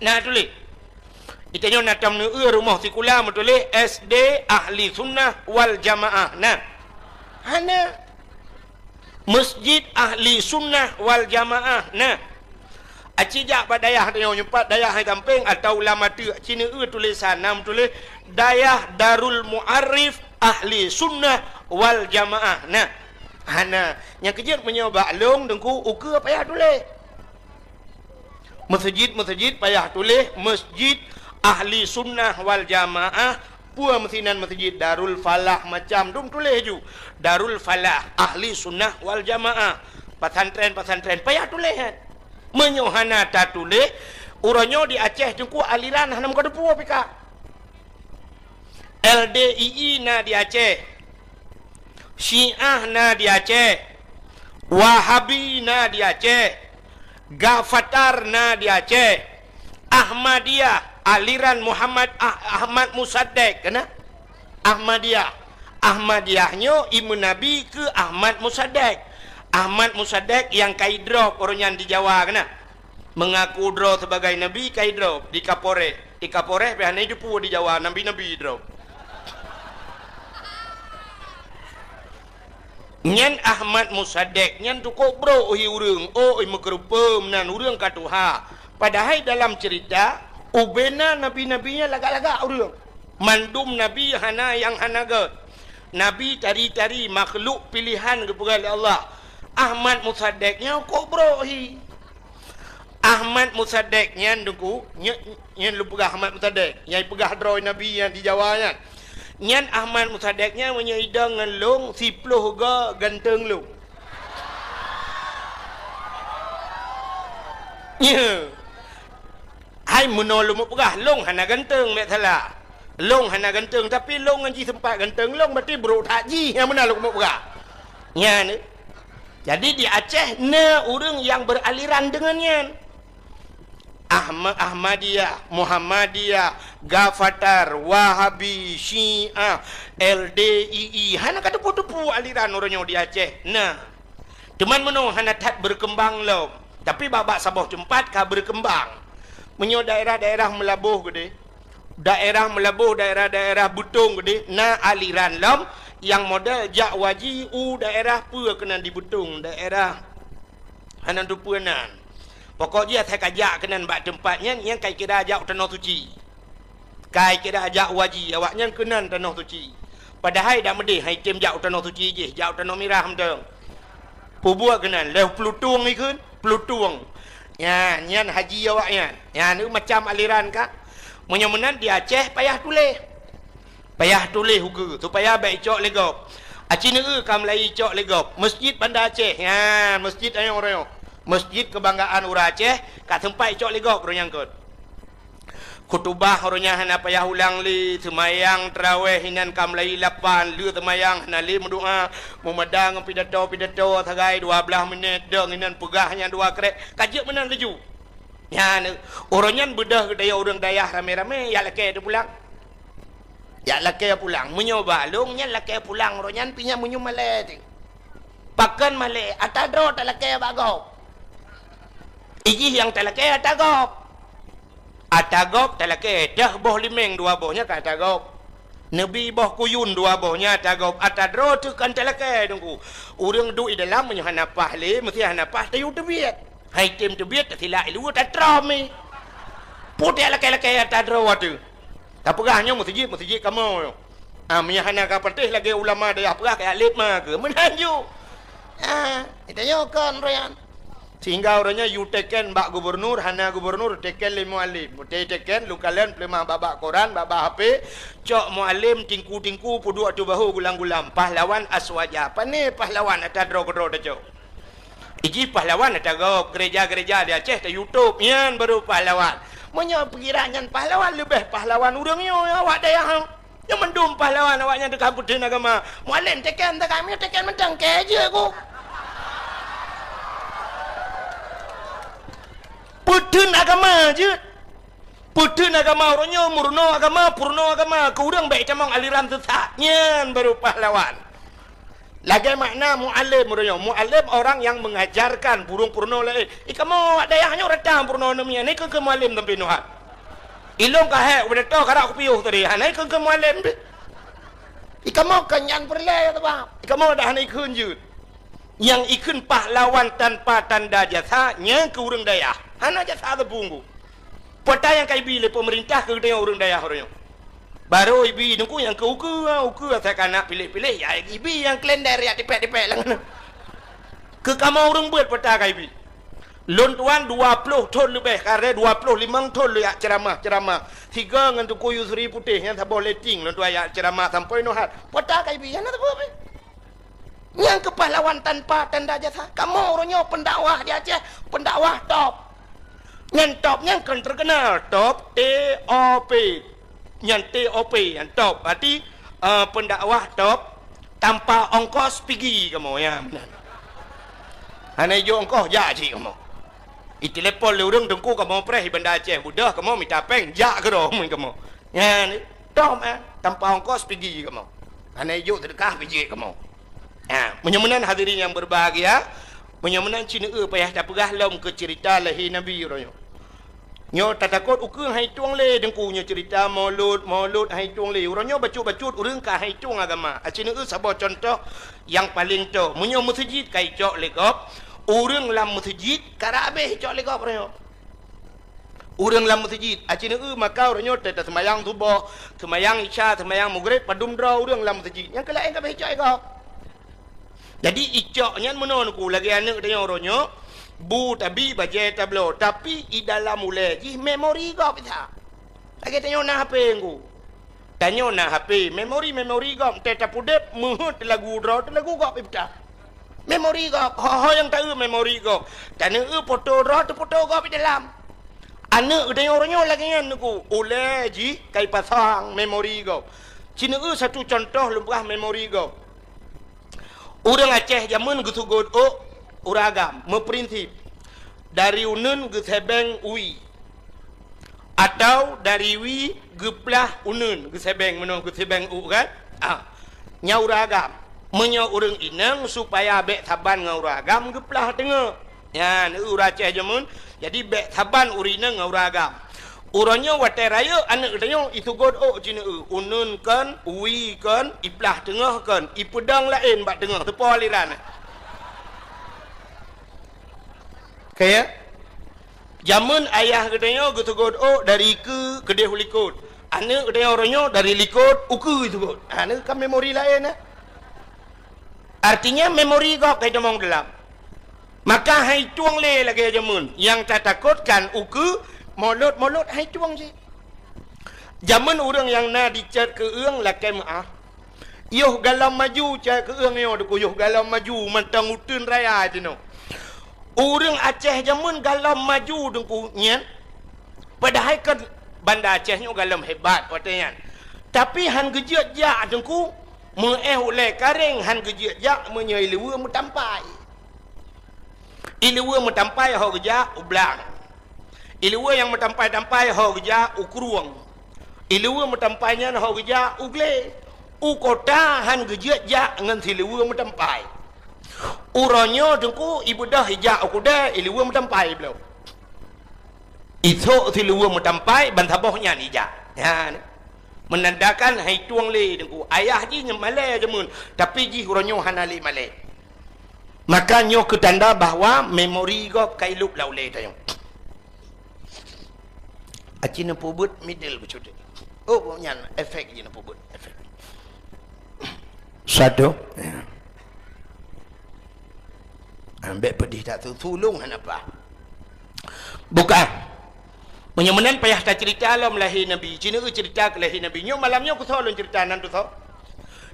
Na tuléh. Geutanyoe na tam neueu rumoh sikula meutuléh S D Ahli Sunnah wal Jamaah. Na. Hana. Meuseujid Ahli Sunnah wal Jamaah. Na. Aci jak bak dayah tanyoe nyoe pat dayah hai gampeng atau lam ateueh ci neueu tulésan na meutuléh Dayah Darul Muarif Ahli Sunnah wal Jamaah. Na. Hana. Nyang keujeuet meunyoe bak lôn Teungku ukeue payah tuléh. Meuseujid-meuseujid payah tuléh Meuseujid Ahli Sunnah wal Jamaah, peue meusinan meuseujid Darul Falah macam dum tuléh ju. Darul Falah Ahli Sunnah wal Jamaah. Pesantren-pesantren payah tuléh nyan. Meunyoe hana tatuléh, uroe nyoe di Aceh Teungku aliran hana meukeudeupu pih ka. L D I I na di Aceh. Syiah na di Aceh. Wahabi na di Aceh. Gafatar na di Aceh. Ahmadiyah, aliran Muhammad Ah-, Ahmad Musaddek, kena? Ahmadiyah. Ahmadiyah nyoe imeun Nabi keu Ahmad Musaddek. Ahmad Musaddek nyang ka idrop uroe nyan di Jawa, kena? Mengaku droe sebagai nabi ka idrop di Kapolres. Di Kapolres pih hana jiteupeue di Jawa, nabi-nabi droe. Nyan Ahmad Musaddek nyan tukok brok hi ureuëng, oi meukeureupeum nan ureuëng ka tuha. Padahai dalam ceurita, ubena nabi-nabi nyan lagak-lagak ureuëng. Mandum nabi hana nyang hana gét. Nabi tari-tari makhluk pilihan geupeugah lé Allah. Ahmad Musaddek nyan kok brok hi. Ahmad Musaddek nyan Teungku, nyo-, nyan lôn peugah Ahmad Musaddek, nyang peugah droe Nabi nyan di Jawa nyan. Nyan Ahmad Musaddek nyan meunyoe idong ngon lôn, siploh go ganteng lôn. Nyo. Hai meunoe lôn peugah, lôn hana ganteng, bék salah. Lôn hana ganteng, tapi lôn ngon jih seumpat ganteng lôn, berarti brok that jih nyang meunan lôn peugah. Nyan. Jadi di Aceh na ureuëng nyang beraliran deungon nyan. Ahma-, Ahmadiyah, Muhammadiyah, Gafatar, Wahabi, Syiah, L D I I. Hana ka teupeue-teupeue aliran uroe nyoe di Aceh. Na. Teuma meunoe hana that berkembang lom. Tapi bak-bak saboh teumpat ka berkembang. Meunyoe daerah-daerah Meulaboh keudeh, daerah Meulaboh, daerah-daerah Beutong keudeh, na aliran lom nyang model jak waji u daerah peue keunan di Beutong, daerah hana teupeue nan. Pokok jih asai ka jak keunan bak teumpat nyan, nyan ka kira jak u Tanoh Suci. Ka kira jak waji, awaknyan keunan Tanoh Suci. Padahai dak meudeh hai tem jak u Tanoh Suci jih, jak u Tanoh Mirah mantong. Peubuet keunan, lheueh Peulutong ikheun, Peulutong. Nyan, nyan haji awaknyan. Nyan, macam aliran ka. Meunyoe meunan di Aceh payah tuléh. Payah tuléh ukeue, supaya bék icok lé gob. Aci neueu ka mulai icok lé gob. Meuseujid Banda Aceh. Nyan, meuseujid ayong royoh. Meuseujid keubanggaan ureuëng Aceh, ka teumpat icok lé gob roh nyang kot. Khutubah uroe nyan hana payah ulang lé, seumayang tarawèh inan ka meulayeue lapan, lheueh seumayang hana lé meudoa, meumada ngon pidato-pidato sagai dua blaih minèt, dong inan peugah nyang dua krek, ka jeuet meunan laju. Nyan, uroe nyan beudôh geutanyoe ureueng dayah ramé-ramé, jak lakèe teupulang. Jak lakèe pulang. Meunyoe bak lôn nyan lakèe pulang uroe nyan pih nyan meunyoe malèe teuh. Pakon malèe, ata droe talakèe bak gob. Ijih nyang talakèe ata gob. Ata gob talakèe, deuh boh limeng dua boh nyan ka ata gob. Neubi boh kuyun dua boh nyan ata gob. Ata droe teuh kan talakèe, Teungku. Ureueng duek di dalam meunyoe hana paih lé, meusé hana paih tayue teubiet. Hai tem teubiet, tasilak i luwa tatrom i. Putéh lakèe-lakèe ata droe teuh. Tapeugah nyoe meuseujid, meuseujid kamoe nyoe. Ah, meunyoe hana ka patéh lagèe ulama dayah peugah, kajak lét ma keuh. Meunan ju. Ah, tanyoe kon uroe nyan. Sehingga uroe nyoe yue teken bak gubernur, hana gubernur teken lé mualem. Meuté teken, lôn kalon peuleumah bak-bak koran, bak-bak H P, cok mualem tingku-tingku peuduek ateueh bahô gulam-gulam. Pahlawan aswaja. Pané pahlawan ata droe keudroe tacok. Ijih pahlawan ata gob, gereja-gereja di Aceh ta-YouTube, nyan baru pahlawan. Meunyoe pikiran nyan pahlawan, leubeh pahlawan ureueng nyoe awak dayah nyoe. Nyoe mandum pahlawan awak nyan teuka peutheun agama. Mualem teken teuka, meunyoe teken mantong kèe jeuet ku. Peutheun agama jeuet. Peutheun agama uroe nyoe, meurunoe agama, peurunoe agama, keu ureueng bèk itamong aliran sesat. Nyan baru pahlawan. Lagèe makna mualem uroe nyoe. Mualem orang yang mengajarkan, peurunoe-peurunoe laén. I kamoe awak dayah nyoe rata peurunoe namiet, hana ikheun-kheun mualem sampoe nyoe. Ilôn ka hék, ubeudatoe karap kupiôh tadi, hana ikheun-kheun mualem pih. I kamoe kon nyan peureulèe ya teubab. I kamoe dah hana ikheun jeuet. Nyang ikheun pahlawan tanpa tanda jasa, nyan keu ureueng dayah. Hana jasa teupunggu. Peue ata nyang ka ibi lé peumeurintah keu geutanyoe ureueng dayah uroe nyoe? Barô ibi Teungku nyang keu ukeue, ha, ukeue asai ka na piléh-piléh, ya ibi nyang kalender ya tipèk-tipèk lam. Keu kamoe ureueng beuet peue ata ka ibi. Lôn tuan dua ploh thôn leubeh, karè dua ploh limong thôn lôn jak ceuramah-ceuramah. Sigoe ngon Teungku Yusri Putéh nyang saboh letting lôn tuan jak ceuramah sampoe nyoe hat. Peue ata ka ibi, hana sapeue pih. Nyang keu pahlawan tanpa tanda jasa. Kamoe uroe nyoe pendakwah di Aceh, pendakwah top. Nyan top nyan kon terkenal, top, T O P. Nyan T O P, nyan top. Berarti, eh, pendakwah top, tanpa ongkos pigi kamoe, ya, meunan. Hana ijok ongkos, jak cit kamoe. Itelepon lé ureueng Teungku kamoe preh i Banda Aceh, beudôh kamoe mita péng, jak keudroe kamoe. Nyan, tom, eh, tanpa ongkos pigi kamoe. Hana ijok seudeukah pih jeuet kamoe. Ha, meunyoe meunan hadirin nyang berbahagia, meunyoe meunan Ceuneue payah tapeugah lom keu ceurita lahé Nabi uroe nyoe. Nyoe tatakot ukeue hai tueng lé Teungku nyoe ceurita Maulud, Maulud hai tueng lé. Uroe nyoe bacut-bacut ureueng ka hai tueng agama. A Ceuneue saboh cuntoh nyang paleng toe. Meunyoe meuseujid ka icok lé gob, ureueng lam meuseujid karap habéh icok lé gob uroe nyoe. Ureueng lam meuseujid, a Ceuneue maka uroe nyoe teuh taseumayang suboh, seumayang isya, seumayang mugreb, padum droe ureueng lam meuseujid. Nyang keu laén ka beh icok lé gob. Jadi icok nyan meunoe Teungku, lagèe aneuk tanyoe uroe nyoe, bu tabi, bajèe tabloe, tapi i dalam ulèe jih memori gob isa. Lagèe tanyoe na H P Teungku. Tanyoe na H P, memori-memori gob, teuh tapeudeb, meuheuet teulagu droe, teulagu gob ipeugah. Memori gob, ho-ho nyang taeu memori gob. Taneuk eu foto droe, teufoto gob di dalam. Aneuk geutanyoe uroe nyoe lagèe nyan Teungku, ulèe jih ka ipasang memori gob. Ceuneue satu cuntoh lôn peugah memori gob. Ureueng Aceh jameun geuseugot ôk ureueng agam, meuprinsip dari uneuen geusèbeng wie. Atau dari wie geuplah uneuen, geusèbeng meunoe geusèbeng ôk kan? Ah, nyan ureueng agam. Meunyoe ureueng inong supaya bèk saban ngon ureueng agam geuplah teungoh. Nyan ureueng Aceh jameun, jadi bèk saban ureueng inong ngon ureueng agam. Uroe nyoe watèe rayeuk aneuk geutanyoe iseugot ôk Ceuneue, uneuen kon, wie kon, iplah teungoh kon, ipeudong laén bak teungoh, teupo aliran. Kaya? Jameun ayah geutanyoe geuseugot ôk dari keue keudéh u likot. Aneuk geutanyoe uroe nyoe dari likot u keue seugot. Ha, nyoe kan memori laén, eh? Artinya memori gob ka itamong dalam. Maka hai tueng lé lagèe jameun. Nyang tatakot kan u keue, molot-molot hai tueng cit. Jameun ureueng nyang na dicèt keueung lakèe meu'ah. Yoh galom maju cèt keueung nyoe Teungku, yoh galom maju mantong uteuen raya jinoe. Ureueng Aceh jameun galom maju Teungku nyan. Padahai kan Banda Aceh nyoe galom hebat watée nyan. Tapi han geujeuet jak Teungku, meuéh ulée karéng han geujeuet jak meunyoe i liweue meutampai. I liweue meutampai ho geujak u blang. I liweue nyang meutampai-tampai ho geujak u krueng. I liweue meutampai nyan ho geujak u glé. U kota han geujeuet jak ngon si liweue meutampai. Uroe nyoe Teungku i beudôh ijak u keudée, i liweue meutampai bloe. Isok si liweue meutampai ban saboh nyan ijak. Nyan. Meunandakan hai tueng lé Teungku. Ayah jih nyan malée jameun, tapi jih uroe nyoe hana lé malée. Maka nyoe keu tanda bahwa memori gob ka ilop lam ulée tanyoe. Aci neupeubuet middle beucut. Oh, nyan efek jih neupeubuet, efek. Satu. Ya. Ambek pedih tak tu, tulung hana apa. Bukan. Meunyoe meunan payah tacerita lom lahé Nabi. Ci neueu cerita keu lahé Nabi. Nyoe malam nyoe kusoe lôn cerita nan tusoe.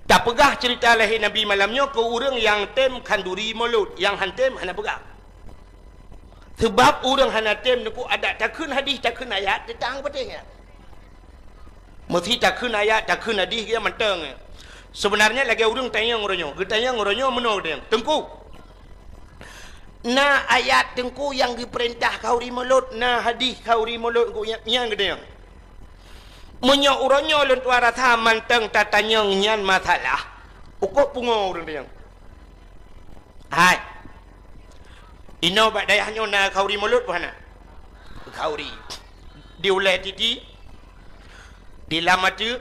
Tapeugah cerita lahé Nabi malam nyoe keu ureuëng nyang tem khanduri mulod, nyang han tem hana peugah. Sebab ureuëng hana tem neuku adat takheun hadih, takheun ayat, teutang peuteh nyan. Meusi takheun ayat, takheun hadih, dia mantong. Sebenarnya lagée ureuëng tanyong uroe nyoe. Geutanyong uroe nyoe meunoe geutanyong. Teungku, na ayat Teungku nyang geupeurintah khanduri mulod, na hadih khanduri mulod Teungku nyang, nyang geutanyong. Meunyoe uroe nyoe lôn tuan rasa mantong tatanyong nyan masalah, ukoe pungo ureuëng tanyong. Hai. Inoe bak dayah nyoe na khanduri mulod peue hana? Khanduri. Di ulée titi, di lam ateuk,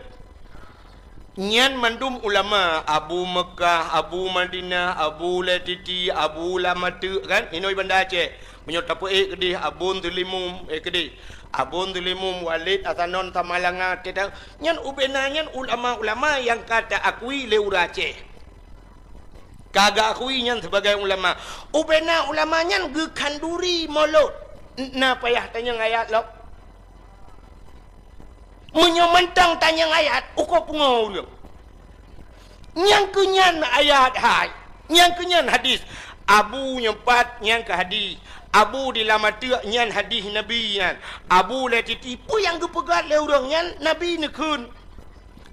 nyan mandum ulama, Abu Meukah, Abu Madinah, Abu Ulée Titi, Abu Lam Ateuk, kan? Inoe Banda Aceh. Meunyoe tapeuék keudeh Abon Teulimum, eh, keudeh. Abon Teulimum, Walid Hasanon Samalanga, teuta-, nyan ubena nyan ulama-ulama nyang ka taakui lé ureuëng Aceh. Ka geuakui nyan sebagai ulama. Ubena ulama nyan geukhanduri mulod. N-, na payah tanyong ayat lom. Meunyoe mantong tanyong ayat, ukoe pungo ureuëng. Nyang keu nyan ayat hai, nyang keu nyan hadis. Abu nyoe pat nyang keu hadis. Abu di Lam Ateuk nyan hadis Nabi nyan. Abu Ulée Titi peue nyang geupeugah lé ureuëng nyan Nabi neukheun.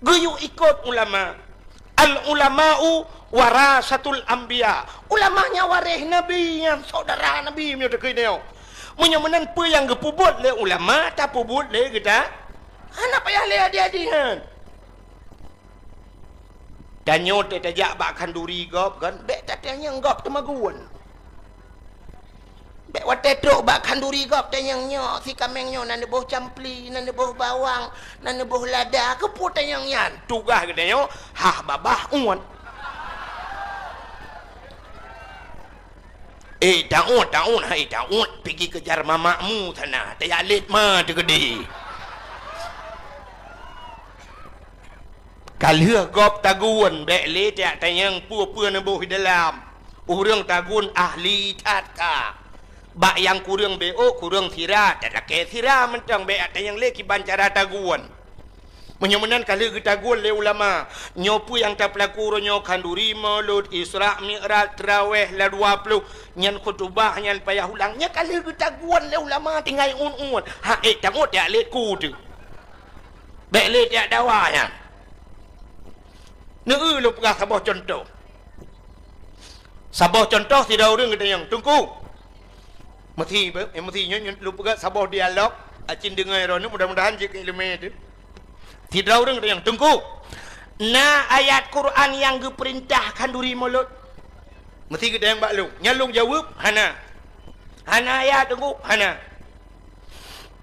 Geuyue ikot ulama. Al-ulama'u warasatul anbiya. Ulama nyan waréh Nabi nyan, syedara Nabi meunyoe takheun nyoe. Meunyoe meunan peue nyang geupeubuet lé ulama, tapeubuet lé geuta. Hana payah lé hadih-hadih nyan. Tanyoe teuh tajak bak khanduri gob kan, bék tatanyong gob teumagun. Bék watée trok bak khanduri gob tanyong nyoe, si kaméng nyoe na neuboh campli, na neuboh bawang, na neuboh lada, keupeue tanyong nyan? Tugaih geutanyoe, hah babah uet. Eh, taôt, taôt, hai taôt, pigi keujar mamakmu sana, tajak lét ma teukeudi. Ka lheueh gob tagun, bék lé tajak tanyong peue-peue neuboh di dalam. Ureuëng tagun ahli that ka. Bak nyang kureueng B O, kureueng sira, talakée sira mantong, bék tajak tanyong lé kiban cara tagun. Meunyoe meunan ka lheueh geutagun lé ulama, nyoe peue nyang tapeulaku uroe nyoe, khanduri, mulod, Isra, Mi'raj, Traweh, la dua ploh, nyan khutubah, nyan payah ulang, nyan ka lheueh geutagun lé ulama tinggai uet-uet. Ha, eh, tangot jak lét ku teuh. Bék lé jak dawa nyan. Neu-eu lôn peugah saboh cuntoh. Saboh cuntoh sidroe ureuëng geutanyong, "Teungku, meusi, eh, meusi nyoe, nyoe lôn peugah saboh dialog, acin deungoe droeneuh, mudah-mudahan jeuet keu iéleumé teuh." Sidroe ureuëng geutanyong, "Teungku, na ayat Quran nyang geupeurintah khanduri mulod?" Meusi geutanyong bak lôn. Nyan lôn jaweueb, "Hana." "Hana ayat, Teungku?" "Hana."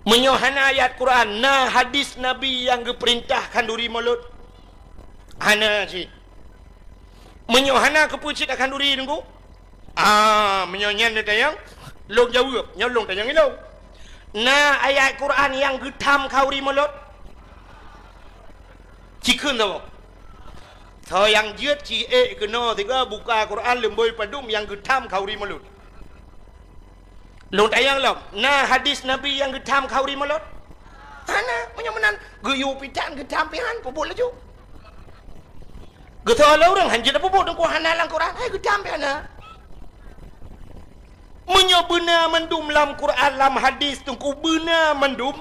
"Meunyoe hana ayat Quran, na hadis Nabi nyang geupeurintah khanduri mulod?" "Hana cit." "Meunyoe hana, keupeue cit khanduri, Teungku?" "Ah, meunyoe nyan neutanyong, lôn jaweueb, nyoe lôn tanyong ilôn. Na ayat Quran nyang geutham khanduri mulod?" Ci kheun saboh. Soe nyang jeuet ci ék keunoe sigoe buka Quran leumbôi padum nyang geutham khanduri mulod. Lôn tanyong lom, na hadis Nabi nyang geutham khanduri mulod? Hana, meunyoe meunan geuyue pitan geutham pihan, peubuet laju. Geusoe lé ureuëng, "Han jeuet peubuet, Teungku, hana lam Quran." Hai geutham pihan na. Meunyoe beuna mandum lam Quran, lam hadis, Teungku, beuna mandum,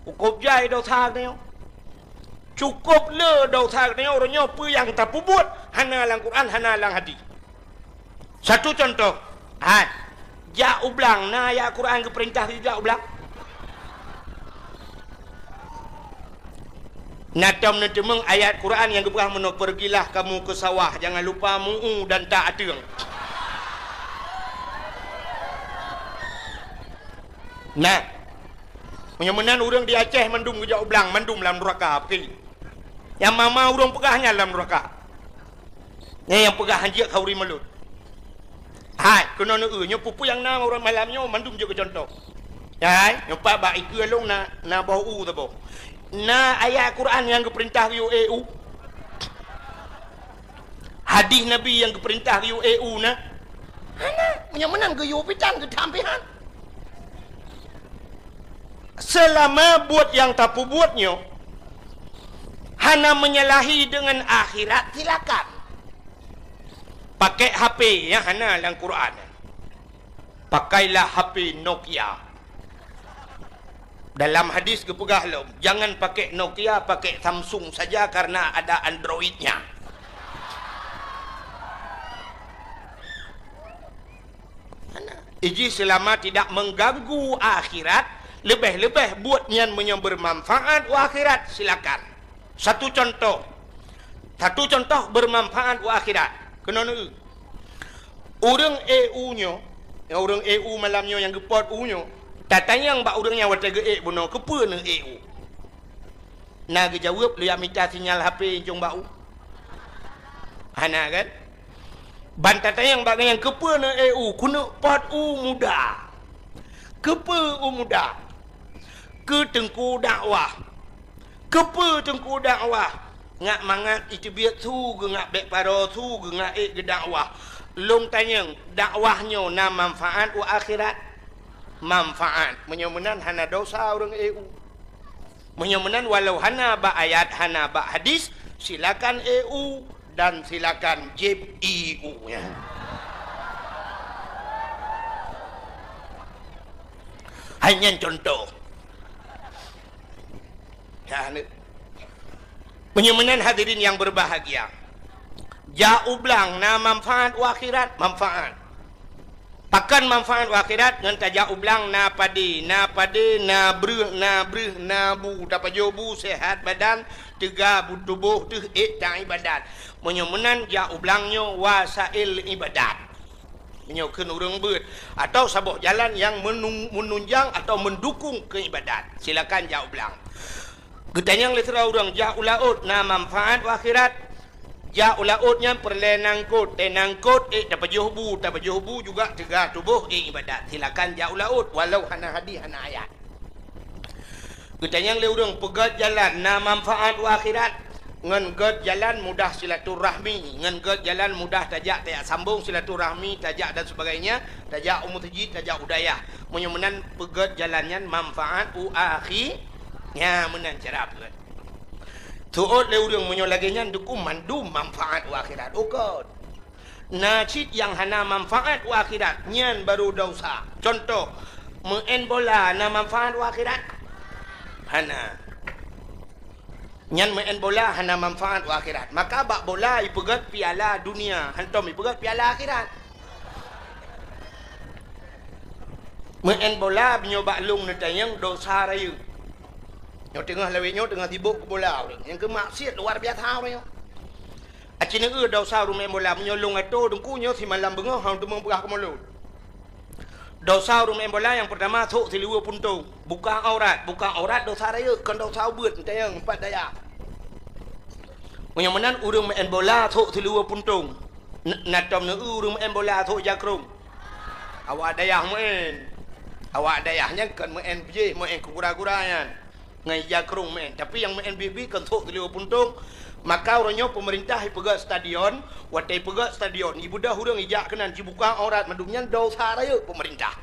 Cukup jai desya geutanyoe. Cukup le desya geutanyoe, uroe nyoe peue nyang tapeubuet hana lam Quran, hana lam hadis. Satu contoh, hai, jak u blang, na ayat Quran geupeurintah jak u blang? Na tom neuteumeung ayat Quran nyang geupeugah meunoe, "Pergilah kamu ke sawah, jangan lupa mu'u dan tak ateueng." Nah, meunyoe meunan ureuëng di Aceh mandum geujak u blang, mandum lam nuraka, peukeulih. Nyang ma-ma ureuëng peugah nyan lam nuraka. Nyan nyang peugah hanjeuet khauri mulod. Hai, keunoe neueu, nyoe peue-peue nyang na uroe malam nyoe mandum jeuet keu contoh. Hai, nyoe pat bak ikeue lôn na, na boh u saboh. Na ayat Quran nyang geupeurintah geuyue ék u? Hadis Nabi nyang geupeurintah geuyue ék u na? Hana. Meunyoe meunan geuyue pitan geutam pihan. Seulama buet nyang tapeubuet nyoe hana menyalahi deungon akhirat, silakan. Pakai H P nyang hana lam Quran. Pakailah H P Nokia. Dalam hadis geupeugah lom, "Jangan pakai Nokia, pakai Samsung saja karena ada Android-nya." Hana. Iji selama tidak mengganggu akhirat, leubeh-leubeh buet nyan meunyoe bermanfaat u akhirat, silakan. Satu contoh. Satu contoh bermanfaat u akhirat. Keunoe neueu. Ureuëng ék u nyoe, nyang ureuëng ék u malam nyoe nyang geupot u nyoe, tatanyong bak ureuëng nyang watée geuék bunoe, "Keupeue neuék u?" Na geujaweueb, "Lôn jak mita sinyal H P incong bak u." Hana kan? Ban tatanyong bak gobnyan, "Keupeue neuék u?" "Keuneuk pot u muda." "Keupeue u muda?" "Keu teungku dakwah." "Keupeue teungku dakwah?" "Ngat mangat iteubiet su, geungat bék paro su, geungat ék geudakwah." "Lôn tanyong, dakwah nyoe na manfaat u akhirat?" "Manfaat." Meunyoe meunan hana desya ureuëng ék u. Meunyoe meunan, walau hana bak ayat, hana bak hadis, silakan ék u dan silakan jieb i u nyan. Hai nyan contoh. Ya, ni. Meunyoe meunan, hadirin yang berbahagia, jak u blang na manfaat u akhirat, manfaat. Pakon manfaat u akhirat? Ngon tajak u blang na padé, na padé, na breueh, na breueh, na bu, tapajoh bu, sehat badan, teuga bu tuboh teuh ék taibadat. Meunyoe meunan, jak u blang nyoe wasail ibadat. Meunyoe kheun ureuëng beuet, atau saboh jalan nyang menung-, menunjang atau mendukung keu ibadat, silakan jak u blang. Geutanyong lé sidroe ureuëng, jak u laôt na manfaat u akhirat? Jak u laôt nyan peureulée nangkot, tée nangkot ék tapajoh bu, tapajoh bu juga teuga tuboh ék ibadat. Silakan jak u laôt, walau hana hadis, hana ayat. Geutanyong lé ureuëng, peugét jalan na manfaat u akhirat? Ngon gét jalan mudah silaturahmi, ngon gét jalan mudah tajak, tajak sambong silaturahmi, tajak dan sebagainya, tajak u meuseujid, tajak u dayah. Meunyoe meunan peugét jalan nyan manfaat u akhi-, nya meunan cara peugét. Teuôt lé ureuëng meunyoe lagée nyan dukung mandum manfaat u akhirat. Ukot. Na cit nyang hana manfaat u akhirat, nyan baru desya. Contoh, meu'en bola na manfaat u akhirat? Hana. Nyan meu'en bola hana manfaat u akhirat. Maka bak bola ipeugét piala dunia, hantom ipeugét piala akhirat. Meu'en bola meunyoe bak lông neutanyong desya rayeuk. Nyoe teungoh lawét nyoe teungoh sibok keu bola ureuëng. Nyang keu maksiat luar biasa ureuëng nyoe. Aci neueu desya ureuëng meu'en bola, meunyoe lông atô teungku nyoe simalam beungoh hana teumeung peugah keu mulod. Desya ureuëng meu'en bola nyang peurtama, sôk siluweue puntông. Buka aurat, buka aurat desya rayeuk, kon desya ubeut, neutanyong, empat dayah. Meunyoe meunan ureuëng meu'en bola sôk siluweue puntông. N-, na tom neueu ureuëng meu'en bola sôk jakrong. Awak dayah meu'en. Awak dayah nyan kon meu'en biéh, meu'en keu gura-gura nyan. Ngon ija krông meu'en. Tapi nyang meu'en biéh-biéh kon sôk siluweue puntông. Maka uroe nyoe peumeurintah ipeugét stadion, watée ipeugét stadion, ibeudôh ureuëng ijak keunan jibuka aurat mandum nyan desya rayeuk peumeurintah.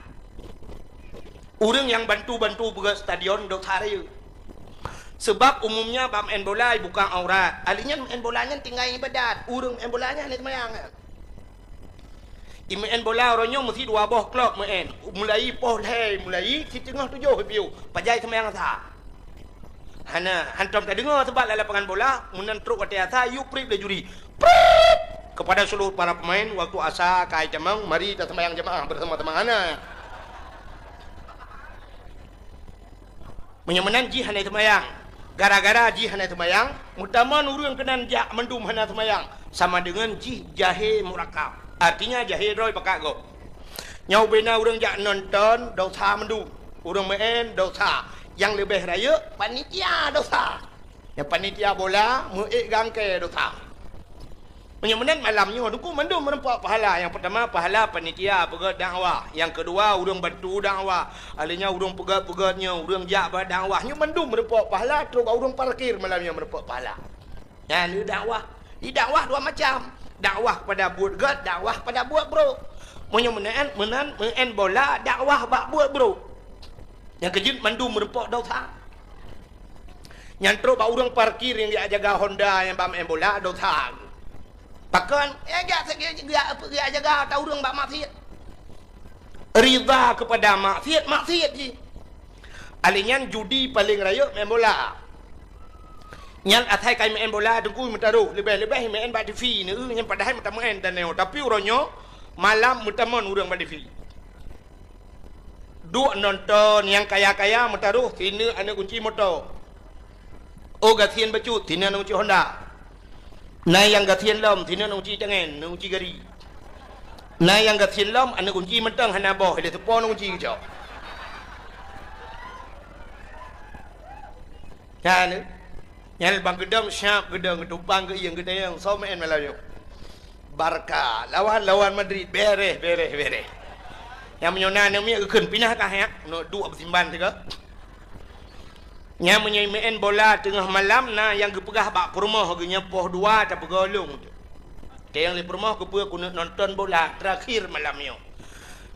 Ureuëng nyang bantu-bantu peugét stadion desya rayeuk. Seubab umumnya bak meu'en bola ibuka aurat. Ahli nyan meu'en bola nyan tinggai ibadat. Ureuëng meu'en bola nyan hana seumayang nyan. Imeu'en bola uroe nyoe meusi dua boh klok meu'en. Mulai poh lhée, mulai siteungoh tujoh piôh. Pajan seumayang sa. Hana, hantom tadeungoe, sabab lam lapangan bola, meunan trok watée asa, yue prip lé juri. Prip! Kepada seluruh para pemain, waktu asa ka jitamong, mari taseumbahyang jamaah bersama-sama. Hana. Meunyoe meunan jih hana seumbahyang. Gara-gara jih hana seumbahyang, meutamong ureuëng keunan jak mandum hana seumbahyang. Sama deungon jih jahé murakab. Artinya jahé droe pakat gob. Nyoe ubena ureuëng jak nonton, dosa mandum. Ureuëng meu'en, dosa. Nyang leubeh rayeuk, panitia, dosa. Nyang panitia bola, meu'ék gangkée, dosa. Meunyoe meunan malam nyoe, Teungku, mandum meurumpok pahala. Nyang peurtama, pahala panitia peugét dakwah. Nyang keudua, ureuëng bantu dakwah. Alheuh nyan ureuëng peugét-peugét nyoe, ureuëng jak bak dakwah. Nyoe mandum meurumpok pahala, trok bak ureuëng parkir malam nyoe meurumpok pahala. Nyan dakwah. Di dakwah dua macam. Dakwah kepada buet gét, dakwah kepada buet brok. Meunyoe meunan, meunan, meu'en bola, dakwah bak buet brok. Nyang keujeuet mandum meurumpok dosa. Nyan trok bak ureuëng parkir nyang jak jaga Honda nyang bak main bola, dosa. Pakon? Ya, jak, jak, jak, jak jaga ata ureuëng bak maksiat. Ridha kepada maksiat, maksiat jih. Alheuh nyan judi paleng rayeuk main bola. Nyan asai kai main bola Teungku meutarôh, leubeh-leubeh main bak TV neu, nyan padahai meutameu'en dan nyoe. Tapi uroe nyoe malam meutamong ureuëng bak TV. Duek nonton nyang kaya-kaya meutarôh sineuk aneuëk gunci moto. Oh gasien bacut sineuk aneuëk gunci Honda. Na nyang gasien lom sineuk aneuëk gunci tangen, aneuëk gunci gari. Na nyang gasien lom aneuëk gunci mantong hana boh, lé seupôt aneuëk gunci geucok. Nyan, nyan bang geudong siap geudong geutumpang geuieng geutanyong soe meu'en malam nyoe. Barca lawan, lawan Madrid, bereh, bereh, bereh. Nyang meunyoe na aneuk miet geukheun pinah ka hek, neuk duek beusimban sigoe. Nyang meunyoe meu'en bola teungoh malam na nyang geupeugah bak peurumoh geuh nyoe poh dua tapeugolong. Tayang lé peurumoh keupeue keuneuk nonton bola terakhir malam nyoe.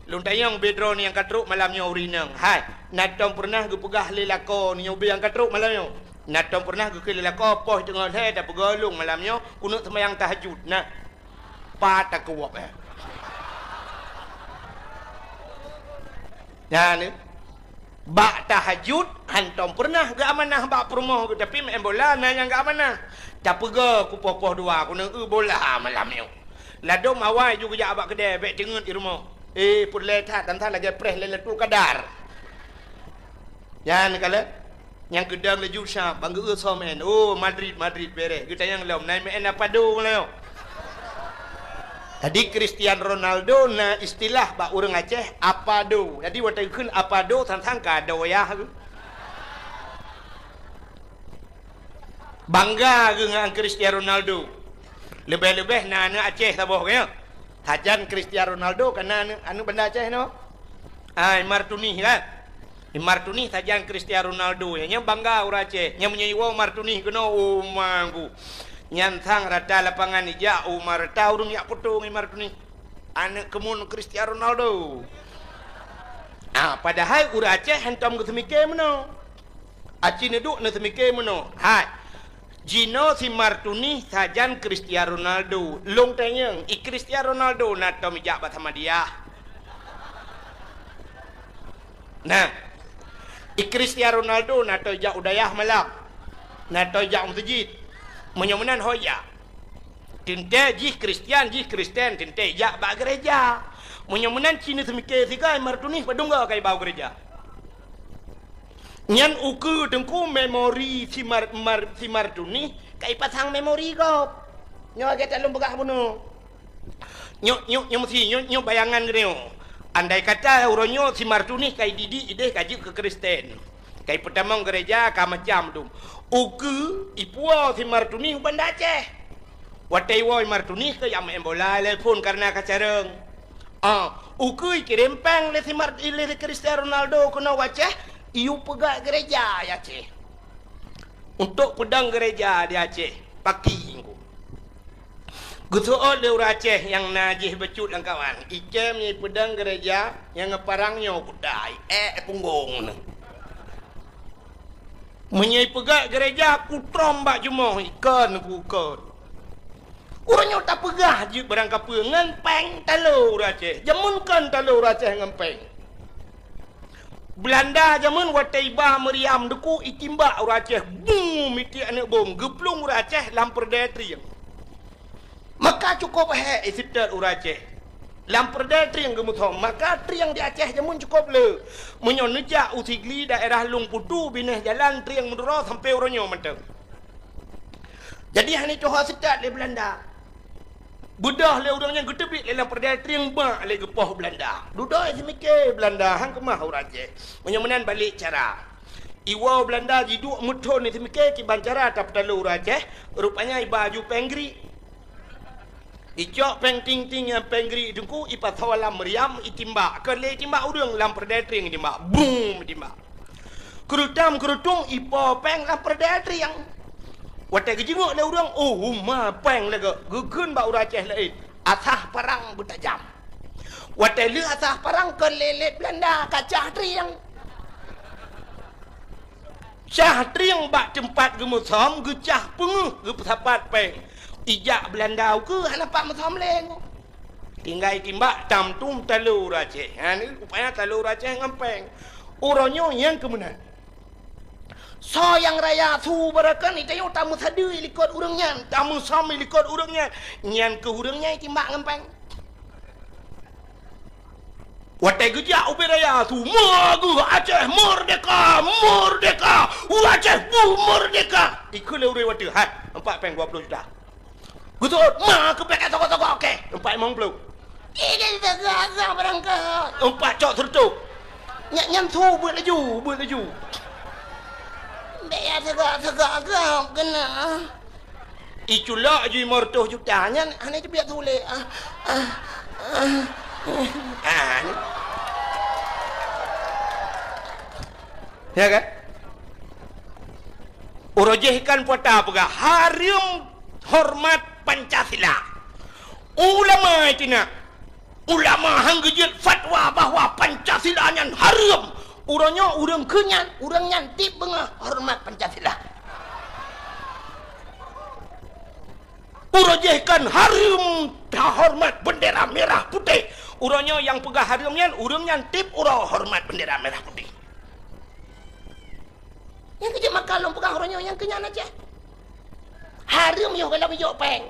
Lôn tanyong background nyang ka trok malam nyoe ureuëng inong. Hai, na tom peureunah geupeugah lé lakoe nyoe ubé nyang ka trok malam nyoe? Na tom peureunah geukheun lé lakoe poh teungoh lhée tapeugolong malam nyoe keuneuk seumayang tahajud? Nah, pat takeuwab, eh. Nyan, eh. Bak tahajud, hantom peureunah geuamanah bak peurumoh geuh, tapi meu'en bola na nyang geuamanah. Tapeugah kupoh-poh dua, keuneuk eu bola malam nyoe. Ladom awai ju geujak bak keudè, bék teungeut di rumoh. Eh, peureulée that, dan that lagée preh lé latu kadar. Nyan kalon. Nyang geudong laju sab, bang geu-eu soe meu'en. Oh, Madrid, Madrid, bereh. Geutanyong lom, na meu'en Apado nyoe? Jadi, Cristiano Ronaldo na istilah bak ureuëng Aceh, Apado. Jadi, watée geukheun Apado, sang-sang ka doyah geuh. Bangga geuh ngon Cristiano Ronaldo. Leubeh-leubeh na aneuk Aceh saboh, ya. Sajan Cristiano Ronaldo ka na aneuk, aneuk Banda Aceh nyoe. Ah, Imar Tunih kan? Imar Tunih sajan Cristiano Ronaldo, ya. Nyan bangga ureuëng Aceh. Nyan meunyoe iwoe Imar Tunih keunoe, oh, manggu. Nyan sang rata lapangan ijak, oh, ma rata ureuëng jak poto ngon Imar Tunih. Aneuk keumun Cristiano Ronaldo. Ah, padahai ureuëng Aceh hantom geuseumike meunoe. Aci neuduek neuseumike meunoe. Hai. Jinoe si Imar Tunih sajan Cristiano Ronaldo. Lôn tanyong, i Cristiano Ronaldo na tom ijak bak Samadiyah? Nah. I Cristiano Ronaldo na tom ijak u dayah malam? Na tom ijak u meuseujid? Meunyoe meunan ho ijak. Teuntée jih Kristian, jih Kristen, teuntée ijak bak geureja. Meunyoe meunan ci neuseumike sigoe Imar Tunih padum goe ka iba u geureja. Nyan ukeue Teungku memori si Imar, Imar, si Imar Tunih ka ipasang memori gob. Nyoe lagée that lôn peugah bunoe. Nyoe, nyoe, nyoe meusi, nyoe, nyoe bayangan geutanyoe. Andai kata uroe nyoe si Imar Tunih ka ididik ideh ka jeuet keu Kristen. Ka ipeutamong geureja ka macam dum. Ukeue ipuwoe si Imar Tunih u Banda Aceh. Watée iwoe Imar Tunih keu jak meu'en bola lé phon kareuna ka carông. Ah, ukeue ikirém péng lé si Mar-, lé Cristiano Ronaldo keunoe u Aceh, iyue peugah geureja i Aceh. Untuk peudong geureja di Aceh, paki engku. Geuseuôt lé ureuëng Aceh nyang na jih bacut lam kawan, icém nyang ipeudong geureja nyang ngon parang nyoe kuda, ék punggong nyoe. Meunyoe ipeugét geureja, kutrom bak jumoh, ikon ku kon. Ureuëng nyoe tapeugah jeuet barangkapeue ngon péng talo ureuëng Aceh. Jameun kon talo ureuëng Aceh ngon péng. Beulanda jameun watée iba meuriam deuku itimbak ureuëng Aceh, bum, mitiek aneuëk bom, geuplueng ureuëng Aceh lam peureudée trieng. Maka cukôp hék iseutôt ureuëng Aceh. Lam peureudée trieng geumusom, maka trieng di Aceh jameun cukôp le. Meunyoe neujak u Sigli daerah Lueng Putu binéh jalan trieng meuduro sampoe uroe nyoe mantong. Jadi hana tuha seutat lé Beulanda. Beudôh lé ureuëng nyan geuteubiet lé lam peureudée trieng bak lé geupoh Beulanda. Dudoe seumiké Beulanda han keumah ureuëng Aceh. Meunyoe meunan balek cara. Iwoe Beulanda jiduek meuthon seumiké kiban cara tapeutalo ureuëng Aceh, rupanya iba aju péng grik. Icok péng ting-ting nyang péng grik teungku ipasoe lam meuriam itimbak. Keu lé itimbak ureuëng lam peureudée trieng itimbak. Bum itimbak. Keurutam keurutung ipo péng lam peureudée trieng. Watée geujingok lé ureuëng, oh, uma péng lagée geukheun bak ureuëng Aceh laén. Asah parang beutajam. Watée lheueh asah parang keu lé-lét Beulanda kacah trieng. Cah trieng bak teumpat geumusom geucah peungeuh geupeusapat péng. Ijak Beulanda ukeue hana pat musom lé. Tinggai timbak tam tum talo ureuëng Aceh. Ha ni rupanya talo ureuëng Aceh ngon péng. Uroe nyoe nyang keumeunan. Soe nyang raya su beureukan ita nyoe tameusadeue likot ureuëng nyan, tameusom likot ureuëng nyan. Nyan keuh ureuëng nyan itimbak ngon péng. Watée geujak ubé raya su, "Ma geuh Aceh merdeka, merdeka, Aceh bu merdeka." Ikheun lé ureuëng watée, "Hai, empat péng dua puluh juta." Geutot, "Ma keuh péng sogok-sogok, oke, empat limong puluh." "Ih, sogok-sogok barangkaho." Empat cok seureutôh. Nyan, nyan su beuet laju, beuet laju. "Bék ya sogok-sogok gob keunoe." Iculok aju limong reutôh juta nyan hana jibiet su lé. Ah, ah, ah, ah. Ah, ni. Ya kan? Uroe jih kan puata peugah hareuem hormat Pancasila. Ulama itina. Ulama han geujeuet fatwa bahwa Pancasila nyan hareuem. Uroe nyoe ureuëng keu nyan, ureuëng nyan tieb beungoh hormat Pancasila. Uroe jih kan hareuem tahormat bendera merah putih. Uroe nyoe nyang peugah hareuem nyan, ureuëng nyan tieb uroe hormat bendera merah putih. Nyang keu jeuet maka lôn peugah uroe nyoe nyang keu nyan Aceh. Hareuem yoh gohlom ijok péng.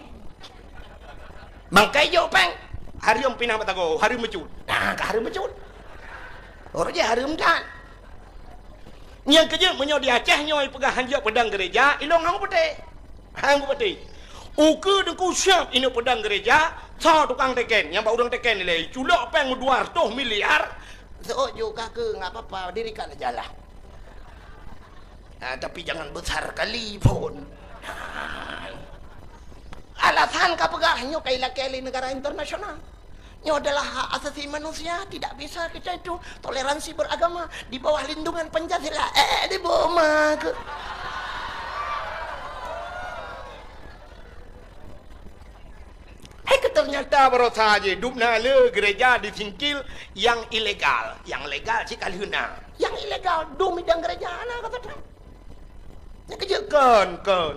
Bangkai ijok péng. Hareuem pinah batago, hareuem meucut. Nah, ka hareuem meucut. Uroe jih hareuem that. Nyang keu jeuet meunyoe di Aceh nyoe peugah hanjeuet peudong gereja, ilong hang peuteh. Hang peuteh. Ukeue deungku siab inong peudong gereja, soe tukang teken, nyang bak ureuëng teken ilée, culok péng dua reutôh miliar. Seuôt ju ka keu, enggak apa-apa, dirikan aja lah. Ah, tapi jangan besar kali pun. Ah. Alasan ka peugah nyoe kai lakée lé negara internasional. Nyoe adalah hak asasi manusia, tidak bisa kita itu toleransi beragama di bawah lindungan Pancasila. Eh, di boma ke? Hai ke ternyata barosa je dubna le gereja di Singkil yang ilegal, yang legal cit ka lheueh na. Yang ilegal dum idang gereja na kata tu. Nyang keu jeuet kon, kon.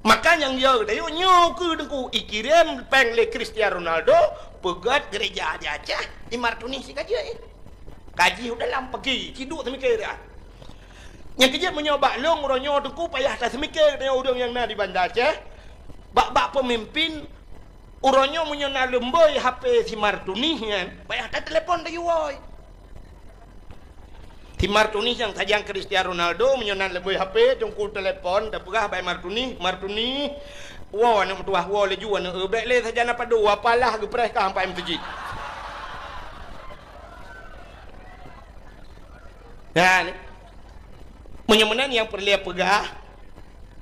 Maka nyang yo tayue nyoe keu deungku ikirém péng lé Cristiano Ronaldo peugét gereja di Aceh, di Martuni si ka jeuet. Kaji udah lam pagi, ciduk semiké dah. Nyang keu jeuet meunyoe bak lôn uroe nyoe deungku payah tasemiké deungon ureuëng nyang na di Banda Aceh. Bak-bak pemimpin uroe nyoe meunyoe na leumboi H P si Martuni nyan, payah tatelepon tayue woi. Si Martuni nyang sajan Cristiano Ronaldo meunyoe na leubeh H P teungku telepon tapeugah bak Martuni, "Martuni, woe aneuk meutuwah, woe laju aneuk, bék lé sajan apa dua, apalah geupreh ka sampai meuseujid." Nyan, meunyoe meunan nyang peureulée peugah,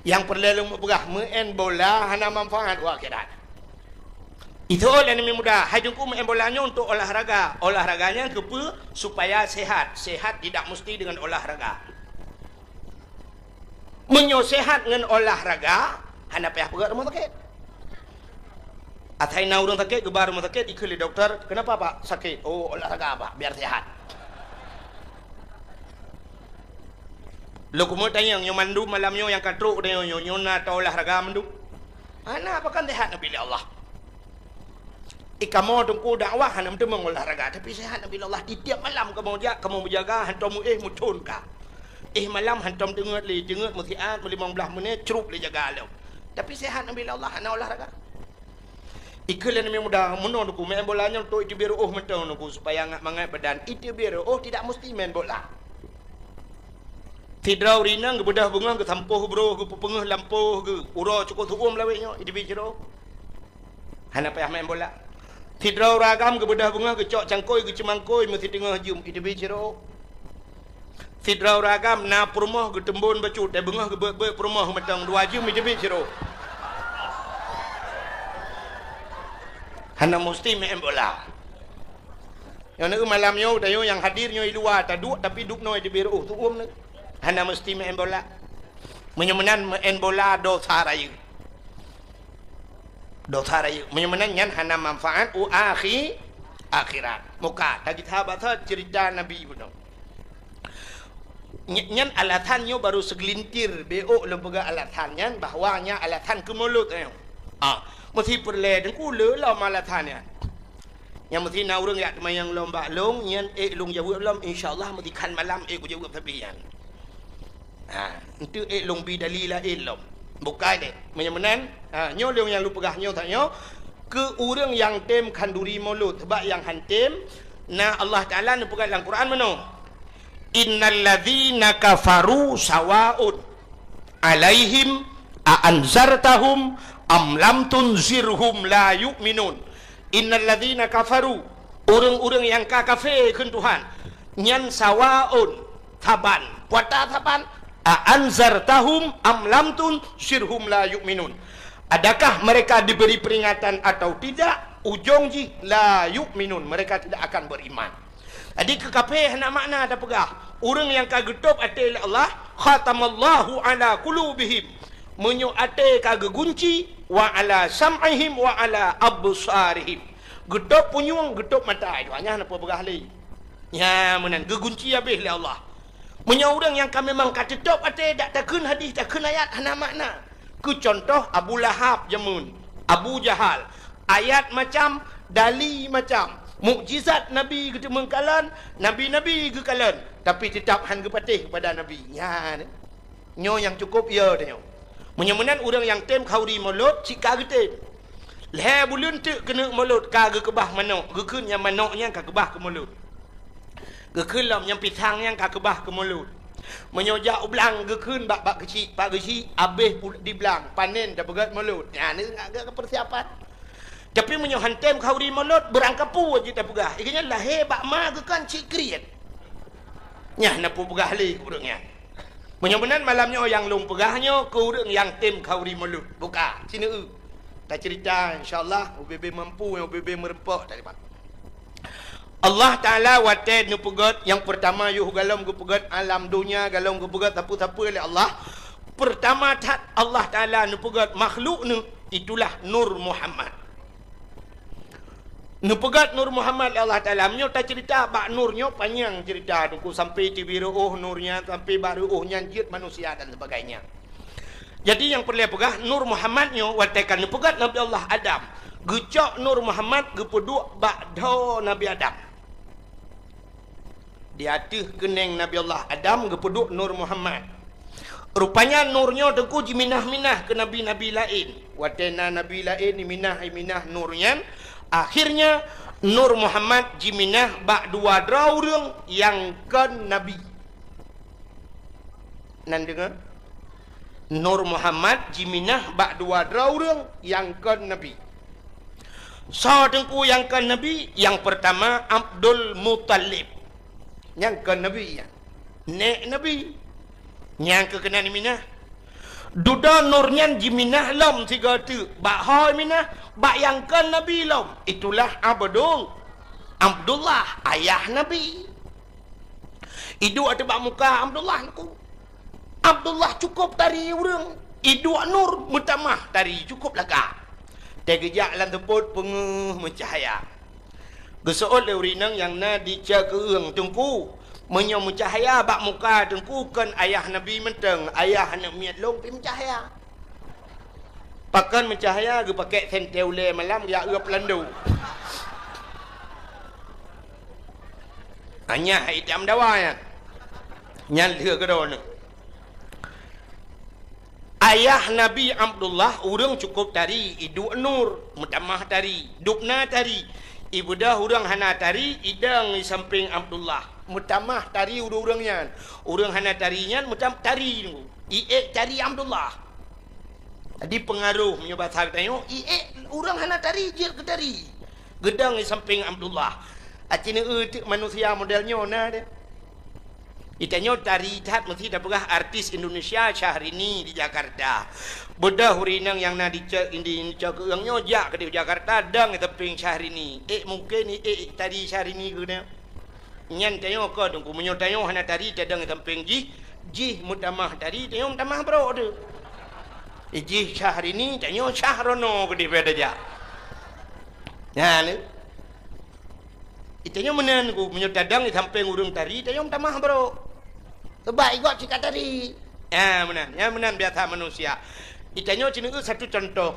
nyang peureulée lôn peugah, meu'en bola hana manfaat u akhirat. Itu lé aneuk muda, hai teungku meu'en bola nyoe untuk olahraga. Olahraga nyan keupeue? Supaya sehat. Sehat tidak mesti dengan olahraga. Meunyoe sehat ngon olahraga, hana payah peugét rumoh sakét. Asai na ureuëng sakét, geuba rumoh sakét, ikheun lé dokto, "Kenapa, Pak, sakit?" "Oh, olahraga, Pak, biar sehat." Lôn keumeung tanyong, nyoe mandum malam nyoe nyang ka trok nyoe, nyoe, nyoe na ta olahraga mandum? Hana, pakon sehat neubi lé Allah. Eh, kamoe teungku dakwah hana meuteumé olahraga, tapi sehat Nabi Allah. Tiep-tiep malam kamoe jak, kamoe meujaga, hantom éh meuthon ka. Éh malam hantom teungeut lé, teungeut meusiat, meulimong blaih menit, crup lé jaga lom. Tapi sehat Nabi Allah, hana olahraga. Ikheun lé aneuk muda, meunoe teungku, main bola nyoe untuk iteubiet reuôh mantong teungku, supaya ngat mangat badan. Iteubiet reuôh tidak mesti main bola. Sidroe ureueng inong geubeudoh beungoh, geusampôh broh, geupeupeungeuh lampôh, geu-, uroe cukôp su'uem lawét nyoe, iteubiet sidroe. Hana payah main bola. Sidroe ureueng agam geubeudoh beungoh, geucok cangkôi, geuceumangkôi, meusiteungoh jeuem, iteubiet sidroe. Sidroe ureueng agam na peurumoh, geuteumbon bacut, eh, beungoh geubeuet-beuet peurumoh mantong, dua jeuem, iteubiet sidroe. Hana musti main bola. Nyoe neueu malam nyoe, tanyoe nyang hadir nyoe i luwa taduek, tapi dubnoe iteubiet reuôh su'uem nyoe. Hana musti main bola. Meunyoe meunan main bola dosa rayeuk. Dosa rayeuk. Meunyoe meunan nyan hana manfaat u akhi-, akhirat. Muka, tagita basa cerita Nabi bunoe. Ny-, nyan alasan nyoe baru segelintir, beuôk lôn peugah alasan nyan, bahwa nyan alasan keu mulod nyoe. Ah, meusi peureulée teungku le lom alasan nyan. Nyang meusi na ureuëng jak teumayang lom bak lôn, nyan ék lôn jaweueb lom, insya Allah meusi khan malam ék kujaweueb sabe nyan. Ha, enteuk ék lôn bi dali laén lom. Bukai deh. Meunyoe meunan, ha, nyoe lôn nyang lôn peugah nyoe that nyoe, keu ureuëng nyang tem khanduri mulod, sabab nyang han tem, na Allah Taala neupeugah lam Quran meunoe, "Innal ladzina kafaru sawaun alaihim a anzartahum am lam tunzirhum la yu'minun." Innal ladzina kafaru, ureuëng-ureuëng nyang ka kafé kheun Tuhan, nyan sawaun, saban, puata saban, a anzartahum am lam tunzirhum la yu'minun. Adakah mereka diberi peringatan atau tidak, ujong jih la yu'minun, mereka tidak akan beriman. Jadi keu kafé hana makna tapeugah. Ureuëng nyang ka geutôb até lé Allah, khatamallahu ala qulubihim. Meunyoe até ka geugunci, wa ala sam'ihim wa ala absarihim. Geutôb punyueng, geutôb mata. Nyan hana peue peugah lé. Nyan meunan geugunci habéh lé Allah. Meunyoe ureuëng nyang ka memang ka teutôb até, dak takheun hadis, takheun ayat, hana makna. Keu cuntoh Abu Lahab jameun, Abu Jahal, ayat macam, dali macam, mukjizat Nabi geuteumeung kalon, nabi-nabi geukalon, tapi teutap han geupatéh keupada Nabi. Nyan, nyoe nyang cukôp yo tanyoe. Meunyoe meunan ureuëng nyang tem khanduri mulod, cit ka geutem. Lhée buleuen teuk keuneuk mulod ka geukeubah manok, geukheun nyang manok nyan ka keubah keu mulod. Geukheun lom nyang pisang nyan ka keubah keu mulod. Meunyoe jak u blang geukheun bak, bak keuchik, bak keuchik, abéh pu-, di blang, panen tapeugét mulod. Nyan ngat geuh keu persiapan. Tapi meunyoe han tem khanduri mulod, beurangkapeue jeuet tapeugah. Ié nyan lahé bak ma geukheun cit kriet. Nyan na peue peugah lé ureuëng nyan. Meunyoe meunan malam nyoe nyang lôn peugah nyoe keu ureuëng nyang tem khanduri mulod. Buka, sineuk. Tacerita, insya Allah, ubé-bé mampu, ubé-bé meureumpok tadi, Pak. Allah Taala watée neupeugét nyang peurtama yoh golom geupeugét alam donya, golom geupeugét sapeue-sapeue lé Allah. Peurtama that Allah Taala neupeugét makhluk neuh, itulah Nur Muhammad. Neupeugét Nur Muhammad lé Allah Taala. Meunyoe tacerita bak Nur nyoe panyang cerita teungku, sampai teubiet reuôh Nur nyan, sampai bak reuôh nyan jeuet manusia dan sebagainya. Jadi nyang peureulée peugah, Nur Muhammad nyoe watée ka neupeugét Nabi Allah Adam, geucok Nur Muhammad geupeuduek bak dhoe Nabi Adam. Di ateueh keunéng Nabi Allah Adam geupeuduek Nur Muhammad. Rupanya Nur nyoe teungku jiminah-minah keu nabi-nabi laén. Watée na nabi laén jiminah-minah Nur nyan, akhirnya Nur Muhammad jiminah bak dua droe ureuëng nyang kon nabi. Nan deungoe? Nur Muhammad jiminah bak dua droe ureuëng nyang kon nabi. Soe teungku nyang kon nabi? Nyang peurtama Abdul Muthalib. Nyang kon nabi nyan. Nék nabi. Nyang keu keunan minah. Dudoe Nur nyan jiminah lom sigoe teuk. Bak ho minah, bak nyang kon nabi lom. Itulah Abdul, Abdullah, ayah nabi. Iduek ateueh bak muka Abdullah teungku. Abdullah cukôp tari ureuëng. Iduek Nur meutamah tari cukôp lagak. Teugeujak lam seupôt peungeuh meucahya. Geuseuôt lé ureuëng inong nyang na di Cakeueng, "Teungku, meunyoe meucahya bak muka Teungku kon ayah Nabi mantong, ayah aneuëk miet lôn pih meucahya." Pakon meucahya? Geupakék sentée ulée malam geujak eu peulando. Hanya hai itam dawa nyan. Nyan lheueh keudroe nyoe. Ayah Nabi Abdullah ureuëng cukôp tari, iduek nur, meutamah tari, dubna tari. Ibeudôh ureuëng hana tari, idong di sampéng Abdullah, meutamah tari ureuëng-ureuëng nyan. Ureuëng hana tari nyan meutam-, tari, iék tari Abdullah. Jadi peungaroh meunyoe basa geutanyoe, iék ureuëng hana tari jeuet keu tari. Geudong di sampéng Abdullah. Aci neueu teuk manusia model nyoe na deh. Itanyoe tari that meusti tapeugah artis Indonesia Syahrini di Jakarta. Beudôh ureuëng inong nyang na di ce-, di, di cok keueung nyoe jak keudeh Jakarta dong di sampéng Syahrini. Ék mungken iék tari Syahrini keunoe. Nyan tanyoe kon Teungku, meunyoe tanyoe hana tari tadong di sampéng jih, jih meutamah tari, tanyoe meutamah brok teuh. Jih Syahrini, tanyoe Syahrono keudeh pada jak. Nyan. Itanyoe meunan Teungku, meunyoe tadong di sampéng ureuëng tari, tanyoe meutamah brok. Sebab igob cit ka tari. Ah, meunan. Nyan meunan biasa manusia. Itanyoe ci neueu satu contoh.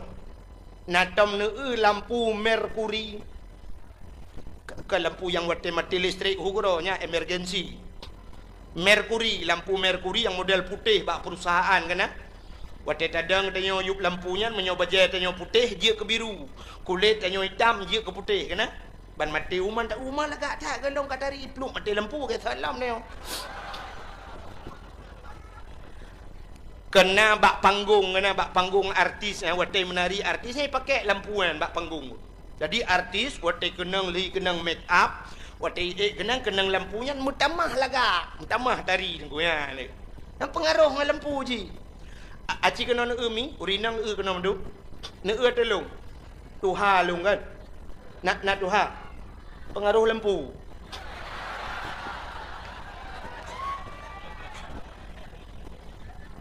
Na tom neueu lampu merkuri. Ka, ka lampu nyang watée maté listrik ukeue droe nyan emergency. Merkuri, lampu merkuri nyang model putéh bak perusahaan kana. Watée tadong tanyoe yup lampu nyan, meunyoe bajée tanyoe putéh jeuet keu biru, kulét tanyoe itam jeuet keu putéh kana. Ban maté uma, tak uma lagak that, gandong ka tari plup maté lampu ke salam tanyoe. Kena bak panggong, kena bak panggong artis, eh, watée meunari artis, eh, pakai lampu nyan bak panggong. Jadi artis watée keunong lhi keunong make up, watée ék keunong, keunong lampu nyan meutamah lagak, meutamah tari Teungku nyan. Nyan peungaroh ngon lampu jih. A-, aci keunoe neueu mi, ureuëng inong eu keunoe meudu. Neueu tulông. Tuha lôn kan. Na, na tuha. Peungaroh lampu.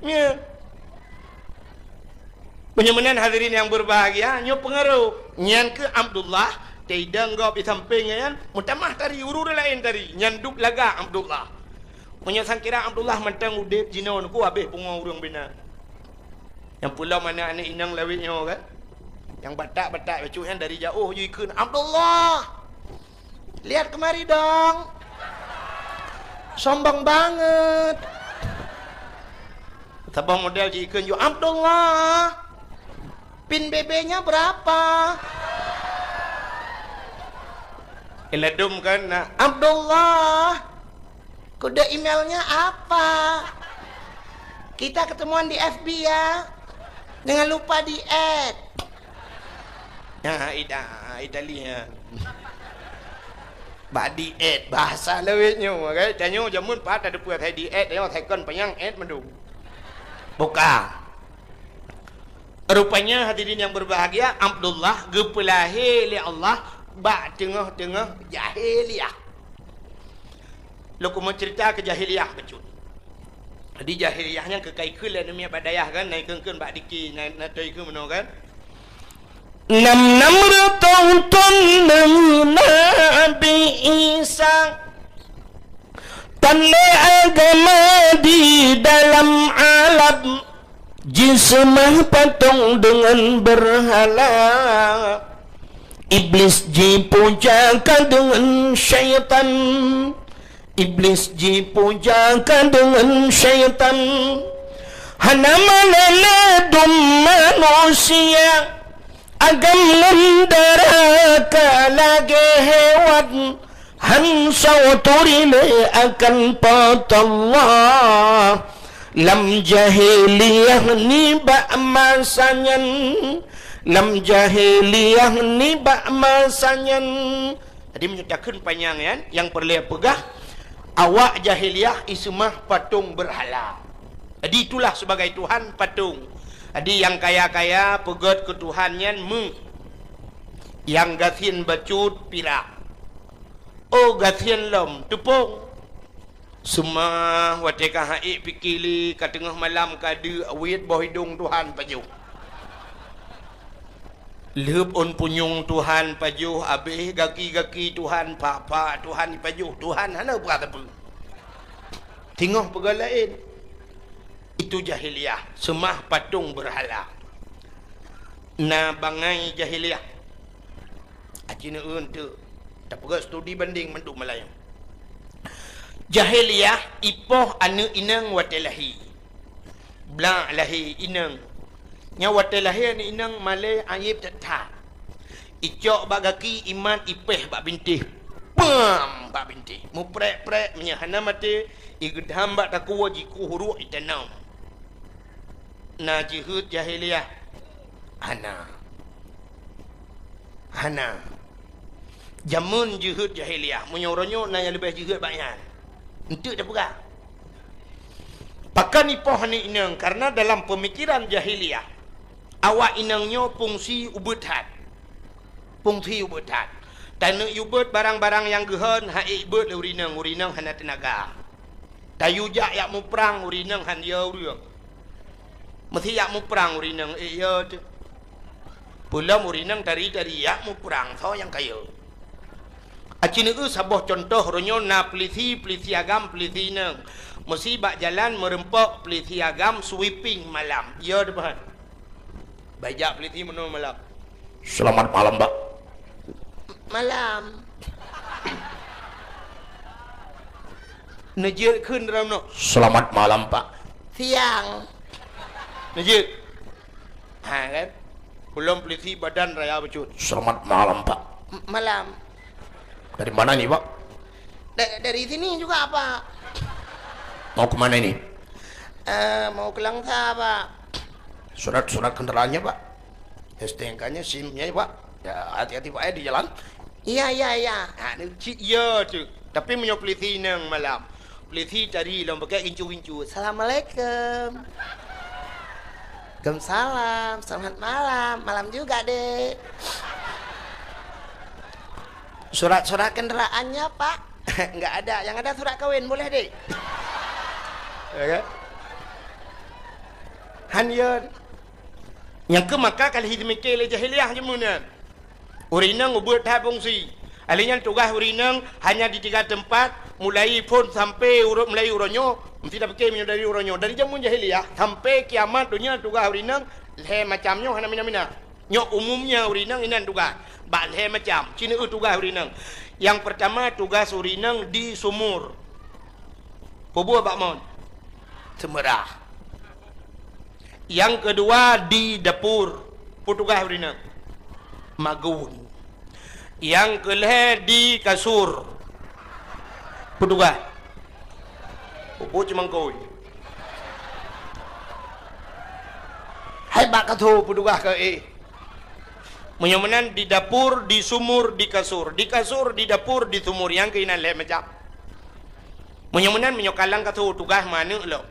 Nyoe. Meunyoe meunan hadirin nyang berbahagia, nyoe peungaroh. Nyan keuh Abdullah, teidong gob di sampéng nyan, meutamah tari, ureuëng laén tari, nyan duek lagak Abdullah. Meunyoe sangkira Abdullah mantong udeb jinoe Teungku, habéh pungoe ureuëng bina. Nyang peulom aneuk-aneuk inong lawét nyoe kan. Nyang batak-batak bacut nyan dari jaoh jih ikheun, "Abdullah! Lihat kemari dong! Sombong banget!" Saboh model jih ikheun, "Yo Abdullah! Pin B B-nya berapa?" Iladum kan, na, "Abdullah!" Kode emailnya apa? Kita ketemuan di F B ya. Jangan lupa di-add. Ya, ida, ida lihat. Bak di-add, bahasa lawét nyoe, kan? Tanyoe jameun pat ada peue hai di-add, tanyoe second panyang add mandum. Buka. Rupanya hadirin yang berbahagia, Abdullah geupeulahé lé Allah bak teungoh-teungoh jahiliyah. Lôn keumeung cerita keu jahiliyah bacut. Jadi jahiliyah nyan keu ka ikheun lé aneuk miet bak dayah kan, na ikheun-kheun bak diki, na, na toe ikheun meunoe kan. Nam-nam reutôh thôn deungon Nabi Isa, tan lé agama di dalam alam. Jiseumah patong deungon beurhala, Iblis jipuja ka deungon syaitan, Iblis jipuja ka deungon syaitan. Hana malée lé dum manusia, agam ngon dara ka lagée hewan. Han soe turi lé akan Po teu Allah. Lam jahiliyah nibak masa nyan, lam jahiliyah nibak masa nyan. Jadi meunyoe takheun panyang nyan, nyang peureulée peugah, awak jahiliyah iseumah patong beurhala. Jadi itulah sebagai tuhan patong. Jadi nyang kaya-kaya peugét keu tuhan nyan meu, nyang gasien bacut pirak. Oh gasien lom teupông. Seumah watée ka haiek pike lé, ka teungoh malam ka deuk, wét boh idong tuhan pajoh. Lheueb ôn punyueng tuhan pajoh, abéh gaki-gaki tuhan, pak-pak tuhan pajoh, tuhan hana peugah sapeue. Teungoh peugah laén. Itu jahiliyah, seumah patong beurhala. Na bangai jahiliyah. Aci neueun teuk, tapeugah studi bandeng mandum malam nyoe. Jahiliyah ipoh aneuk inong watée lahé. Blak lahé inong. Nyan watée lahé aneuk inong malée ayeb that-that. Icok bak gaki, imat, ipéh bak bintéh. Pam! Bak bintéh. Muprek-prek, meunyoe hana maté, igeudam bak takue, jikueh uruek, itanom. Na jeuheut jahiliyah? Hana. Hana. Jameun jeuheut jahiliyah, meunyoe uroe nyoe na nyang leubeh jeuheut bak nyan. Eunteuk tapeugah. Pakon ipoh aneuk inong? Kareuna dalam peumikiran jahiliyah, awak inong nyoe fungsi ubeut that. Fungsi ubeut that. Taneuk yue beuet barang-barang nyang geuhon, han ék beuet lé ureueng inong, ureueng inong hana teunaga. Tayue jak yak muprang, ureueng inong han yo ureueng. Meusé yak muprang ureueng inong, ék yo teuh. Peulom ureueng inong tari-tari yak muprang, soe nyang ka yo. Aci neueu saboh cuntoh, uroe nyoe na peulisi, peulisi agam, peulisi inong. Meusé bak jalan meureumpok peulisi agam sweeping malam. Yo teuh, bah. Bak jak peulisi meunoe malam. Selamat malam, Pak. Malam. Neujeuet kheun dalam nyoe. Selamat malam, Pak. Siang. Neujeuet. Ha, kan? Peulom peulisi badan raya bacut. Selamat malam, Pak. M-, malam. Dari mana ini, Pak? Da-, dari sini juga, Pak. Mau ke mana ini? Eh, mau ke Langsa, Pak. Surat-surat kendaraannya, Pak. S T N K-nya, SIM-nya, Pak. Ya, hati-hati, Pak, ya, di jalan. Iya, iya, iya. Ha, ni cit ya tu. Tapi meunyoe peulisi inong malam, peulisi tari lom pakai gincu-gincu. Assalamualaikum. Waalaikumsalam. Selamat malam. Malam juga, Dek. Surat-surat kendaraannya, Pak? Nggak ada. Yang ada surat kawin, boleh, Dek? Ya kan? Han yo. Nyang keu maka ka lheueh jimiké lé jahiliyah jameun nyan. Ureueng inong ubeut that fungsi. Ahli nyan tugaih ureueng inong hanya di tiga teumpat, mulai phon sampai uroe, mulai uroe nyoe, meusti tapiké meunyoe dari uroe nyoe. Dari jameun jahiliyah sampai kiamat donya tugaih ureueng inong lhée macam nyoe hana mina-mina. Nyoe umumnya ureueng inong inan tugaih. Bak lhée macam, ci neueu tugaih ureueng inong. Nyang peurtama tugaih ureueng inong di sumur. Peue buet bak mon? Seumeurah. Nyang keudua di dapur, peue tugaih ureueng inong? Magun. Nyang keulhée di kasur, peue tugaih? Peue buet cumangkôi? Hai bak kasur peue tugaih keu éh? Meunyoe meunan di dapur, di sumur, di kasur. Di kasur, di dapur, di sumur, nyang keuh inan lhée macam. Meunyoe meunan, meunyoe ka lam kasur tugaih meuaneuk lom.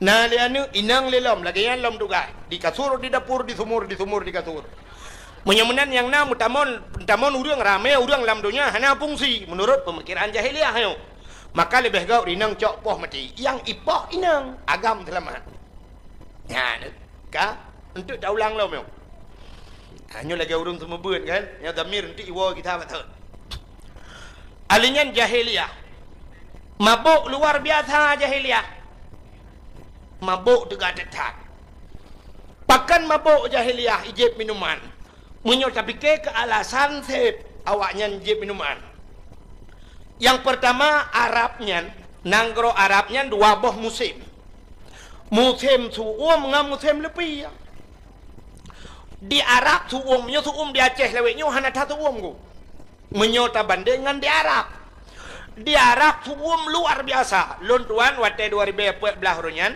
Na lé aneuk, inong lé lom, lagée nyan lom tugaih. Di kasur, di dapur, di sumur, di sumur, di kasur. Meunyoe meunan nyang na meutamon, meutamon ureueng ramé, ureueng lam donya hana fungsi meunurot peumikiran jahiliyah nyoe. Maka leubeh gét inong cok poh maté. Nyang ipoh inong, agam seulamat. Nyan ka, eunteuk taulang lom nyoe. Ha, nyoe lagée ureueng seumeubeuet kan, nyoe dhamir eunteuk iwoe gita beutôi. Ahli nyan jahiliyah. Mabök luar biasa jahiliyah. Mabök teuga that-that. Pakon mabök jahiliyah ijép minuman? Meunyoe tapiké keu alasan seb awaknyan jép minuman. Nyang peurtama, Arab nyan, nanggroe Arab nyan dua boh musém. Musém su'uem ngon musém leupie. Di Arab su'uem, nyoe su'uem di Aceh lawét nyoe hana that su'uem ku. Meunyoe tabandeng ngon di Arab. Di Arab su'uem luar biasa. Lôn tuan watée dua ribée peuet blaih uroe nyan,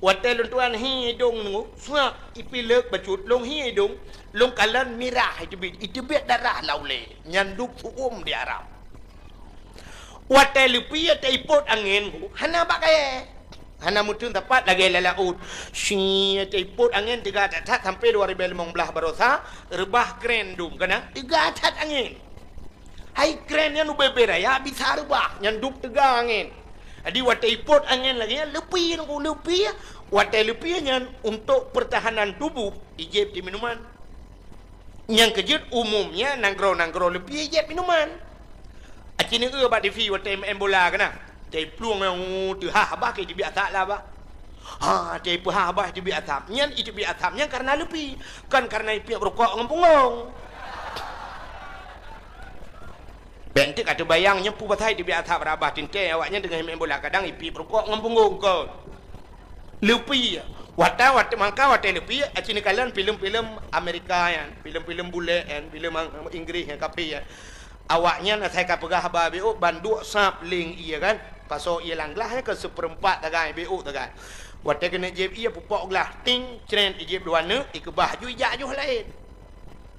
watée lôn tuan hi idong nyoe, seungat ipilek bacut lôn hi idong, lôn kalon mirah iteubiet, iteubiet darah lam ulée. Nyan dub su'uem di Arab. Watée leupie taipot angén ku, hana bak kayée. Hana meuteun sapat lagée lam laôt. Syiet taipot angén teuga that-that sampoe dua ribée limong blaih baroesa, reubah kren dum kana teuga that angén. Hai kren nyan ubé-bé raya bisa reubah, nyan dub teuga angén. Jadi watée ipot angén lagée nyan, leupie nyan ku leupie, watée leupie nyan untuk peurtahanan tuboh ijép di minuman. Nyang keujeuet umumnya nanggroe-nanggroe leupie jép minuman. Aci neueu bak T V watée maén bola keunan. Tei plueng nyang teuhah bah keu teubiet asap lah bah. Ha, tei peuhah bah teubiet asap. Nyan iteubiet asap nyan kareuna leupie, kon kareuna ipiep rukok ngon punggong. P Enteuk ka teubayang nyoe peue pasai teubiet asab rabah tintée awaknyan teungoh meu'en bola kadang ipiep rukok ngon punggong kon. Leupie. Watée, watée mangka watée leupie, aci neukalon filem-filem Amerika nyan, filem-filem bulek nyan, filem Ang-, Inggris nyan, kafé nyan. Awaknyan asai ka peugah haba B O ban duek sab leng ie kan. Pasoe ie lam glah nyan keu seupeurempat sagai B O sagai. Watée keuneuk jieb ie pupok glah, ting, cret, ijieb dua neuk, ikeubah ju ijak joh laén.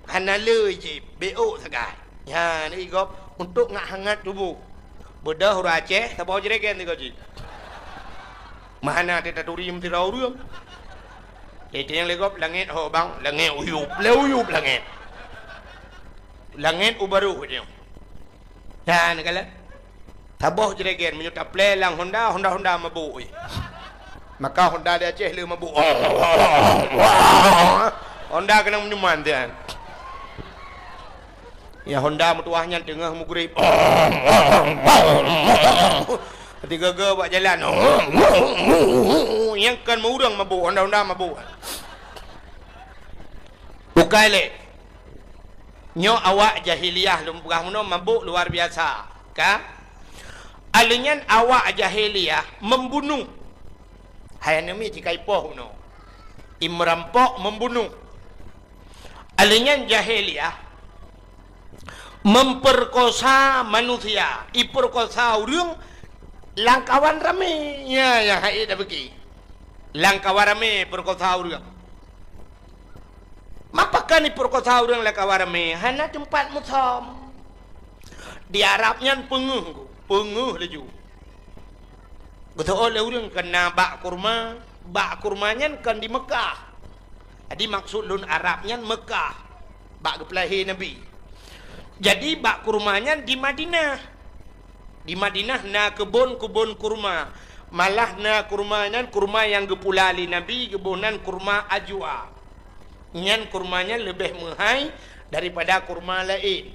Hana le jieb, B O sagai. Nyan i gob untuk ngat hangat tuboh. Beudôh ureueng Aceh saboh jregen sigoe jih. Meuhana teutaturi meusidroe ureueng. Jadi nyang lé gob langét ho bang, langét uyup, lé uyup langét. Langét u barôh nyoe. Nyan kalon. Saboh jregen meunyoe taplé lam Honda, Honda-Honda mabôk, eh. Maka Honda di Aceh le mabôk. Honda keunong minuman tian. Ya Honda meutuwah nyan teungoh meugrib. Tiga-ga bak jalan. Nyang kon meu ureueng mabôk, Honda-Honda mabôk. Bukai lé. Nyoe awak jahiliyah lôn peugah meunoe mabôk luar biasa, ka? Aleuh nyan awak jahiliyah membunuh. Hai aneuk miet jikaipoh meunoe. Imerampok membunuh. Aleuh nyan jahiliyah memperkosa manusia, iperkosa ureueng lam kawan ramé. Nya nyang hai tabeuki. Lam kawan ramé perkosa ureueng. Mapakon iperkosa ureueng lam kawan ramé, hana teumpat musöm. Di Arab nyan peungeuh, peungeuh laju. Geuseuôt lé ureueng keu na bak kurma, bak kurma nyan kon di Meukah. Jadi maksud lôn Arab nyan Meukah, bak geupeulahé Nabi. Jadi bak kurma nyan di Madinah. Di Madinah na keubon-keubon kurma. Malah na kurma nyan kurma nyang geupula lé Nabi, geuboh nan kurma ajwa. Nyan kurma nyan leubeh meuhai daripada kurma laén.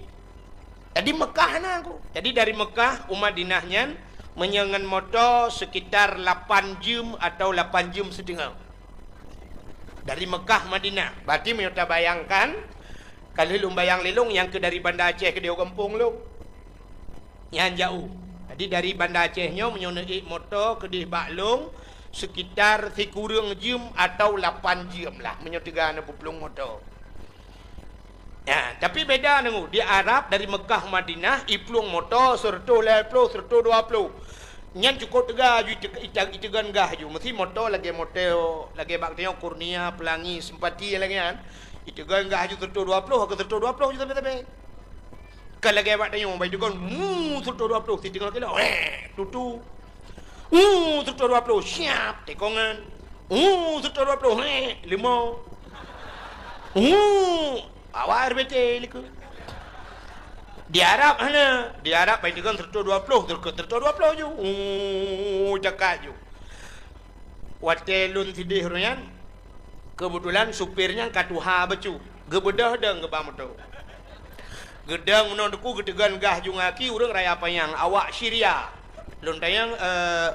Jadi Meukah na ku. Jadi dari Meukah u Madinah nyan meunyoe ngon moto sekitar lapan jeuem atau lapan jeuem siteungoh. Dari Meukah Madinah. Berarti meunyoe tabayangkan, ka lheueh lôn bayang lé lôn nyang keu dari Banda Aceh keudéh u gampông lôn. Nyan jaoh. Jadi dari Banda Aceh nyoe meunyoe neuék moto keudéh bak lôn sekitar sikureueng jeuem atau lapan jeuem lah meunyoe teuga neuplueng moto. Ya, tapi beda deungoe, di Arab dari Meukah Madinah iplueng moto seureutôh lhèe ploh, seureutôh dua ploh. Nyan cukôp teuga ju ite-, ite-, iteugon gah ju. Meusti moto lagèe moto, lagèe bak tanyoe Kurnia, Pelangi, Simpati lagèe nyan. Iteugon gah ju seureutôh dua ploh, ka seureutôh dua ploh ju sabe-sabe. Ka lagèe bak tanyoe, bai deungon, mu, seureutôh dua ploh, siteungoh kilo, weh, tutu. Mu, seureutôh dua ploh, siap, tekongan. Mu, seureutôh dua ploh, weh, limau. Mu, bawa R B T likot. Di Arab hana, di Arab bai deungon seureutôh dua ploh, seureutôh dua ploh ju. Mu, jakat ju. Watèe lôn sideh uroe nyan, keubeutulan supir nyan ka tuha bacut. Geubeudôh dong geuba moto. Geudong meunoe teungku geuteugon gah ju ngon aki ureueng Raya Panyang, awak Syria. Lôn tanyong, eh,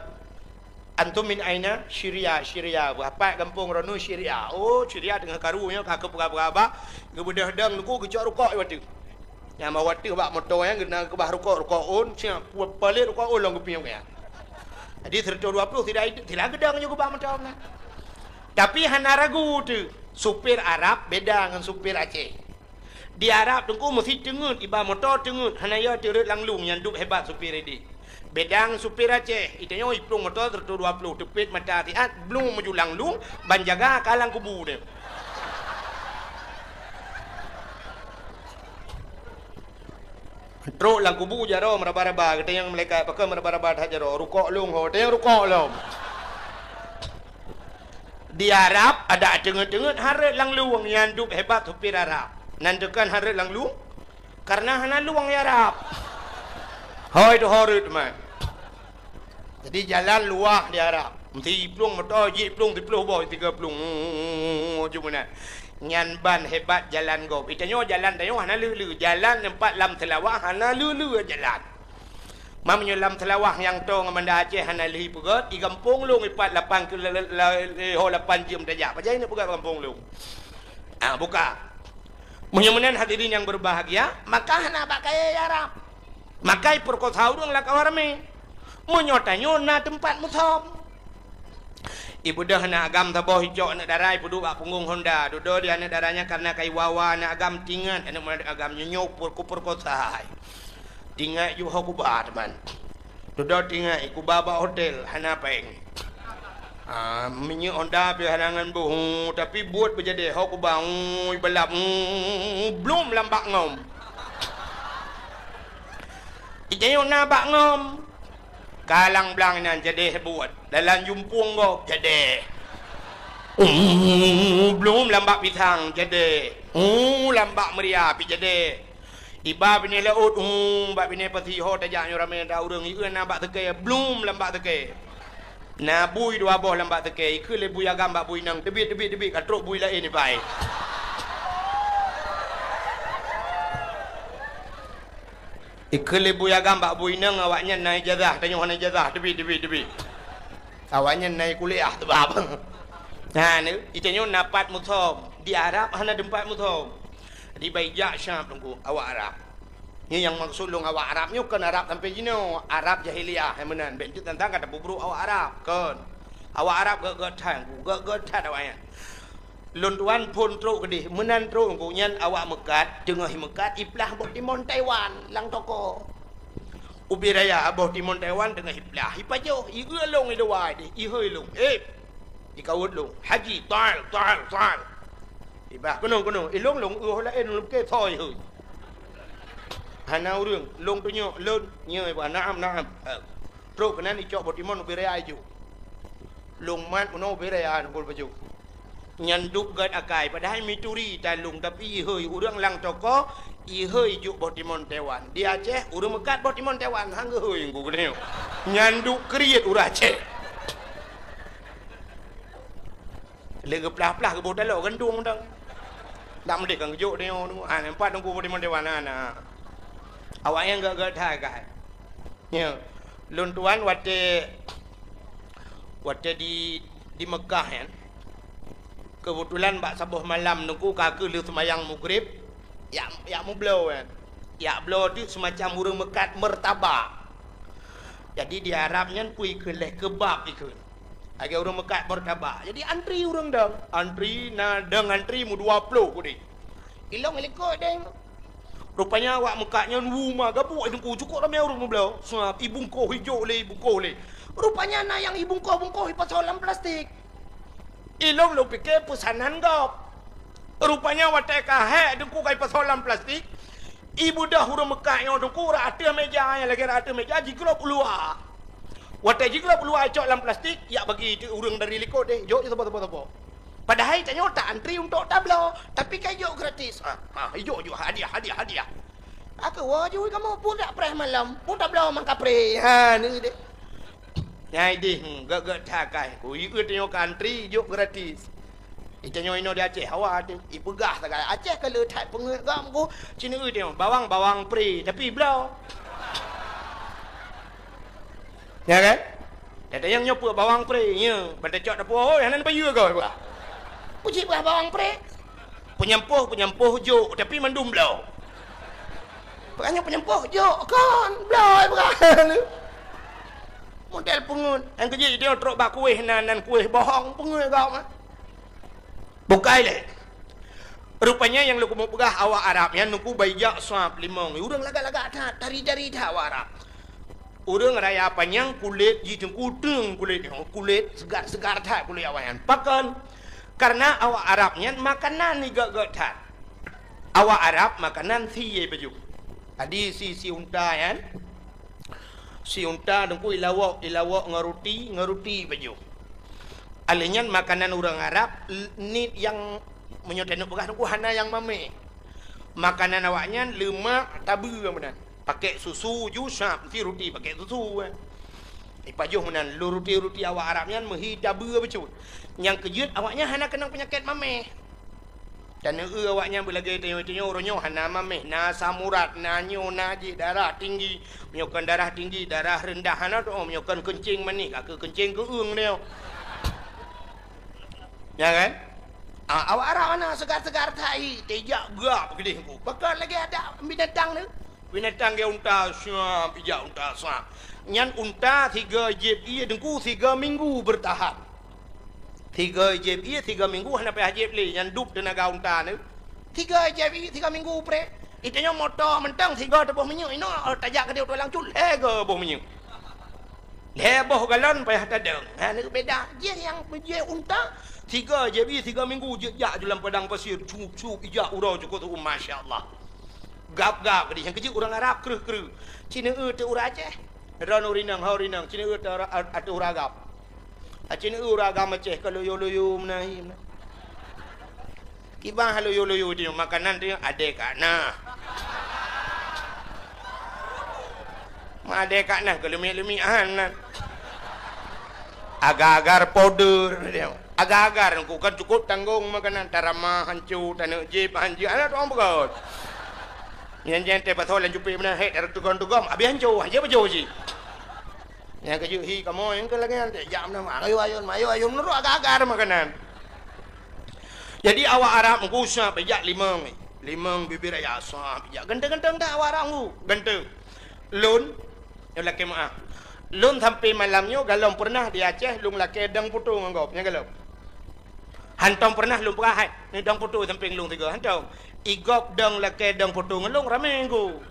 "Antum min aina?" "Syria, Syria." "Pat gampông droeneuh?" "Syria." "Oh, Syria teungoh karu nyoe ka keupeugah-peugah." Geubeudôh dong teungku geucok rukok di ateueh. Nyang bak ateueh bak moto nyan geukeubah rukok, rukok ôn, siap, pu-, palet rukok ôn lom geupiôh nyan. Jadi seureutôh dua ploh sira, sira geudong ju geuba moto nyan. Tapi hana ragu teuh, supir Arab beda ngon supir Aceh. Di Arab teungku meusti teungeut, iba moto teungeut, hana yo teureuet lam lueng nyang duek hebat supir idéh. Beda ngon supir Aceh, itanyoe iplueng moto seureutôh dua ploh, teupet mata siat, blueng maju lam lueng, ban jaga ka lam kubu nyan. Trok lam kubu jaroe meuraba-raba, geutanyong malaikat, "Pakon meuraba-raba that jaroe?" "Rukok lôn ho." "Tanyong rukok lom." Di Arab adak teungeut-teungeut hareuet lam lueng, nyang duek hebat supir Arab. Nan teukon hareuet lam lueng, karena hana lueng di Arab. Hôi tu hareuet teuma. Jadi jalan luwah di Arab. Meusti iplueng moto, jiplueng siploh boh, tiga plueng. Ju meunan. Nyan ban hebat jalan gob. Itanyoe jalan tanyoe hana lheueh-lheueh. Jalan teumpat lam Seulawah hana lheueh-lheueh jalan. Meunyoe lam Seulawah nyang toe ngon Banda Aceh hana lheueh ipeugöt, i gampông lôn ipat lapan keu la-, la-, la-, ho lapan jeuem tajak. Pajan neuk peugöt gampông lôn? Ah, buka. Meunyoe meunan hadirin nyang berbahagia, maka hana bak kayèe Arab. Maka ipeurkosa ureuëng lam kawan ramé. Meunyoe tanyoe na teumpat musöm. Ibeudôh aneuk agam saboh, icok aneuk dara, ipeuduek bak punggong honda. Dudoe di aneuk dara nyan kareuna ka iwa-wa aneuk agam, tingat aneuk agam nyoe nyoe per-, kupeurkosa. Tingat ju ho kuba, teuma. Dudoe tingat, ikuba bak hotel, hana péng. Ah, minyeuk honda pih hana ngon boh, tapi buet beujadeh, ho kuba, ui, balap, ui, blum lam bak ngom. Itanyoe na bak ngom. Kalang blang inan jadeh buet. Dalam jumpung gob jadeh. Ui, blum lam bak pisang jadeh. Ui, lam bak meuria pih jadeh. Iba binéh laôt, ui, bak binéh pasi, ho tajak nyoe ramé that ureuëng, ieu na bak seukée, blum lam bak seukée. Na bui dua boh lam bak seukée, ikheun lé bui agam bak bui inong, teubiet, teubiet, teubiet, ka trok bui laén iba. Ikheun lé bui agam bak bui inong, awaknyan na ijazah, tanyoe hana ijazah, teubiet, teubiet, teubiet. Awaknyan na kuliah teubab. Nah, ni, itanyoe na pat musöm, di Arab hana teumpat musöm. Jadi, bah ijak Syam teungku, awak Arab. Nyoe nyang maksud lôn awak Arab nyoe kon Arab sampoe jinoe, Arab jahiliyah nyang meunan. Bék teuk tantang ka tapeubrok awak Arab, kon. Awak Arab gét-gét that, gét-gét that awaknyan. Lôn tuan phon trok keudeh, meunan trok ngku nyan awak meukat, teungoh meukat iplah boh timon Taiwan lam toko. Ubé raya boh timon Taiwan teungoh iplah, ipajoh, ieu lôn i luwa deh, ihôi lôn. Eh, ikawot lôn, "Haji, tal, tal, tal." Ibah, "Keunoe, keunoe." Ilôn lôn, "Ueh laén lôn ke thoi hôi." Hana ureuëng, lôn tunyok, lôn, nyoe ibah, "Naam, naam." Eh, trok keunan icok boh timon ubé raya ijok. Lôn mat meunoe ubé raya ngon baju. Nyan duek gét akai, padahai mituri talung, tapi ihôi ureuëng lam toko, ihôi jok boh timon Taiwan. Di Aceh, ureuëng meukat boh timon Taiwan, han geuhôi ngku geuneuk. Nyan duek kriet ureuëng Aceh. Lé geuplah-plah geuboh taloe gandong dong. Dak meudeh kan geujok deungoe, ah, nampak teungku boh timon Taiwan na, na. Awaknyan gét-gét that akai. Nyoe, lôn tuan watée, watée di, di Meukah nyan, keubeutulan bak saboh malam teungku ka keuh lheueh seumayang Maghrib, yak, yak meubloe nyan. Yak bloe teuk seumacam ureuëng meukat meurtabak. Jadi di Arab nyan peue ikheun lé keubab ikheun. Lagée ureuëng meukat meurtabak. Jadi antri ureuëng dong. Antri na dong antri meudua ploh keudeh. Ilong ilikot deng. Rupanya awak meukat nyan wu ma gabuk teungku, cukôp ramé ureuëng meubloe. Sab ibungkoh ijok lé, ibungkoh lé. Rupanya na nyang ibungkoh-bungkoh ipasoe lam plastik. Ilong lôn pike peusanan gob. Rupanya watée ka hék teungku ka ipasoe lam plastik, ibeudôh ureuëng meukat nyoe teungku rot ateueh méja, nyang lagée rot ateueh méja jiglôb u luwa. Watée jiglôb u luwa icok lam plastik, yak bagi teuk ureuëng dari likot deh, jok saboh-saboh-saboh. Padahai tanyoe ta antri untuk tabloe, tapi ka ijok gratis. Ah, ah, ijok, ijok, hadiah, hadiah, hadiah. Aku woe jui kamoe pun dak preh malam, pun tabloe mang kapreh. Ha, ni deh. Nyai deh, hmm, gét-gét that akai. Ku ieu tanyoe ka antri, ijok gratis. Itanyoe inoe di Aceh, hawa teuh. Ipeugah sagai Aceh ka le that peungeuet gam ku. Cina ieu tanyoe, bawang-bawang pre, tapi bloe. Ya kan? Teuntang nyang nyoe peue bawang pre, nya, ban tacok dapur, "Oi, hana neupayeue kau," peugah. Peue cit peugah bawang pre? Peunyampôh, peunyampôh jok, tapi mandum bloe. Peugah nyoe peunyampôh jok, kon bloe peugah. Model peungeuet. Nyang keujeuet jidong trok bak kueh nan, nan kueh bohong, peungeuet gam. Bukai lé. Rupanya nyang lôn keumeung peugah awak Arab nyan teungku bai jak sab limong. Ureuëng lagak-lagak that, tari-tari that awak Arab. Ureuëng raya panyang kulét jih teungku teueng kulét nyoe, kulét seugar-seugar that kulét awak nyan. Pakon? Kareuna awak Arab nyan makanan igét-gét that. Awak Arab makanan sie baju. Tadi si, si unta nyan, si unta teungku ilawok, ilawok ngon ruti, ngon ruti baju. Alèh nyan makanan ureuëng Arab l-, niet nyang meunyoe taneuk peugah teungku hana nyang mamèh. Makanan awaknyan leumak tabeue meunan. Pakèk susu ju sab, meusti ruti pakèk susu, eh. Ipajoh meunan, lôn ruti-ruti awak Arab nyan meuhi tabeue bacut. Nyang keujeuet awaknyan hana keunong peunyakét mamèh. Dan eu awaknyan beulagèe tanyoe-tanyoe uroe nyoe hana mamèh, na asam urat, na nyoe, na jih, darah tinggi. Meunyoe kon darah tinggi, darah reundah hana teu'oh, meunyoe kon keuncing manéh, ka keuh keuncing keu'eueng nyoe. Ya kan? Ah, awak Arab hana seugar-seugar that, tijak gak keudeh ku. Pakon lagèe adak binatang tu. Binatang gét unta, siap ijak unta, siap. Nyan unta sigoe jieb ié Teungku, sigoe minggu beurtahan. Sigoe jieb ié, sigoe minggu hana payah jieb lé, nyan dub teunaga unta nyoe. Sigoe jieb ié, sigoe minggu preh. Itanyoe moto mantong sigoe teuboh minyeuk, inoe tajak keudéh u Tualang Cut, lhèe goe boh minyeuk. Lhèe boh galon payah tadong. Ha, nyoe beda. Jih nyang jih unta, sigoe jieb ié, sigoe minggu jeuet jak ju lam padang pasir, cup-cup ijak uroe cukôp tu'uem, masya Allah. Gab-gab keudéh, nyang keuh jeuet ureueng Arab kreueh-kreueh. Ci neueu teuk ureueng Aceh. Droeneuh ureueng inong, ho ureueng inong, ci neueu teuk ura-, teuk ureueng agam. Aci neueu ureueng agam Aceh ka loyo-loyo meunan hi meunan. Kiban loyo-loyo teuh makanan teuh adé ka na. Ma adé ka na keu leumiek-leumiek han nan. Agar-agar powder teuh. Agar-agar Teungku kan cukôp tanggong makanan, taramah hanco, taneuk jieb hanco, hana tueng peugöt. Nyan jih teuh pasoe lam cupet meunan, hék, tareutugom-tugom, abéh hanco, hanco pajoh cit. Nyang keujeuet hi kamoe nyang keu lagèe nyan, jak meunan, ayo ayun, ayo ayun, meunurot agar-agar makanan. Jadi awak Arab Teungku sa bijak limong, limong bibir raya sa bijak. Ganteng-ganteng that awak Arab Teungku, ganteng. Lôn, nyoe lakèe meu'ah. Lôn sampoe malam nyoe galom peureunah di Aceh lôn lakèe dong foto ngon gob, nyan galom. Hántom peureunah lôn peugah hai, nyoe dong foto sampéng lôn sigoe, hántom. I gob dong lakèe dong foto ngon lôn ramé Teungku.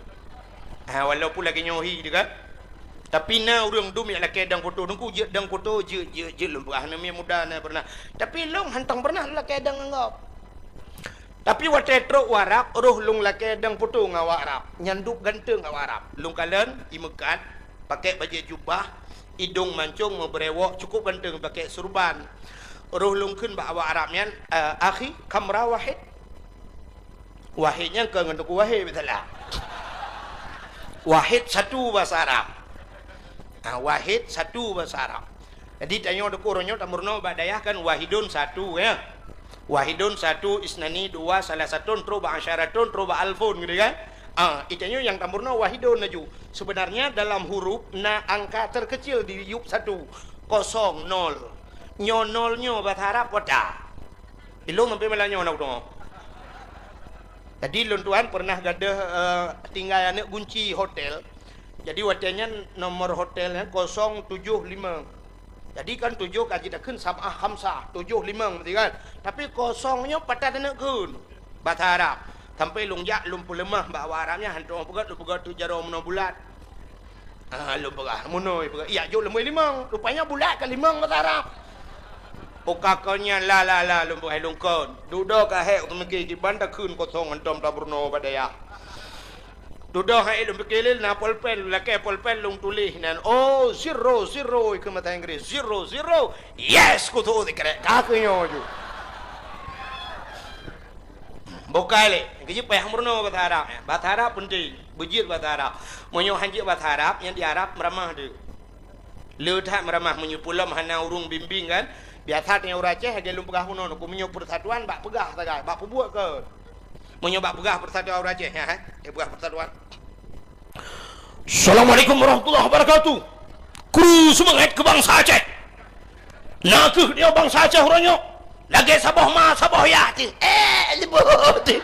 Ha, walaupun lagèe nyoe hi teuh kan. Tapi na ureueng dum nyang lakèe dong foto Teungku, jeuet dong foto, jeuet, jeuet, jeuet lôn peugah, na miet muda na peureunah. Tapi lôn hántom peureunah lôn lakèe dong ngon gob. Tapi watèe trok u Arab, roh lôn lakèe dong foto ngon awak Arab. Nyan dub ganteng awak Arab. Lôn kalon, imeukat, pakèk bajèe jubah, idong mancong, meubrèwok, cukôp ganteng, pakèk surban. Roh lôn kheun bak awak Arab nyan, "Eh, akhi, kam mrah wahid?" Wahid nyan kon ngon Teungku Wahid, biasalah. Wahid satu bahasa Arab. Ah, wahid satu bahasa Arab. Jadi, tanyoe Teungku, uroe nyoe tameurunoe bak dayah kan wahidun satu, ya. Wahidun satu, isnani dua, salasatun, trok bak asyaratun, trok bak alfun, gitu kan. Ah, itanyoe nyang tameurunoe wahidun laju. Sebenarnya dalam huruf na angka terkecil di yup satu, kosong, nol. Nyoe nol nyoe bahasa Arab peue ta? Ilôn sampai malam nyoe na kudeungoe. Jadi lôn tuan pernah gadoh, eh, tinggai aneuk gunci hotel. Jadi watèe nyan nomor hotel nyan kosong tujoh limong. Jadi kan tujoh ka jitakheun sab'ah khamsah, tujoh limong berarti kan. Tapi kosong nyoe pat that aneuk kheun. Bahasa Arab. Sampai lôn jak lôn peuleumah bak awak Arab nyan, hántom peugah lôn peugah tu jaroe meunoe bulat. Ah, lôn peugah, meunoe peugah. Iya, jok leumbôi limong. Rupanya bulat ka limong bahasa Arab. Uka kon nyan la, la, la, lôn peugah lôn kon. Dudoe ka hék teumiki kiban takheun kosong hántom tameurunoe bak dayah. Dudoe hai lôn pike lé na polpen, lakèe polpen lôn tuléh nan, "Oh, zero, zero," keu mata Inggris, "Zero, zero, yes," kutu sikrek ka keu nyoe ju. Bukai lé, keujeuet payah meurunoe bahasa Arab. Bahasa Arab penting, beujeuet bahasa Arab. Meunyoe han jeuet bahasa Arab, nyang di Arab meuramah deuh. Le that meuramah meunyoe peulom hana ureueng bimbing kan. Biasa tanyoe ureueng Aceh lagèe lôn peugah bunoe, meunyoe persatuan bak peugah sagai, bak peubuet kon. Meunyoe bak peugah persatuan ureueng Aceh, ya, eh? Eh, peugah persatuan. Assalamualaikum warahmatullahi wabarakatuh. Kru seumangat keu bansa Aceh. Na kheueh dia bansa Aceh uroe nyoe. Lagèe saboh ma, saboh yah teuh. Eh, nyebut teuh.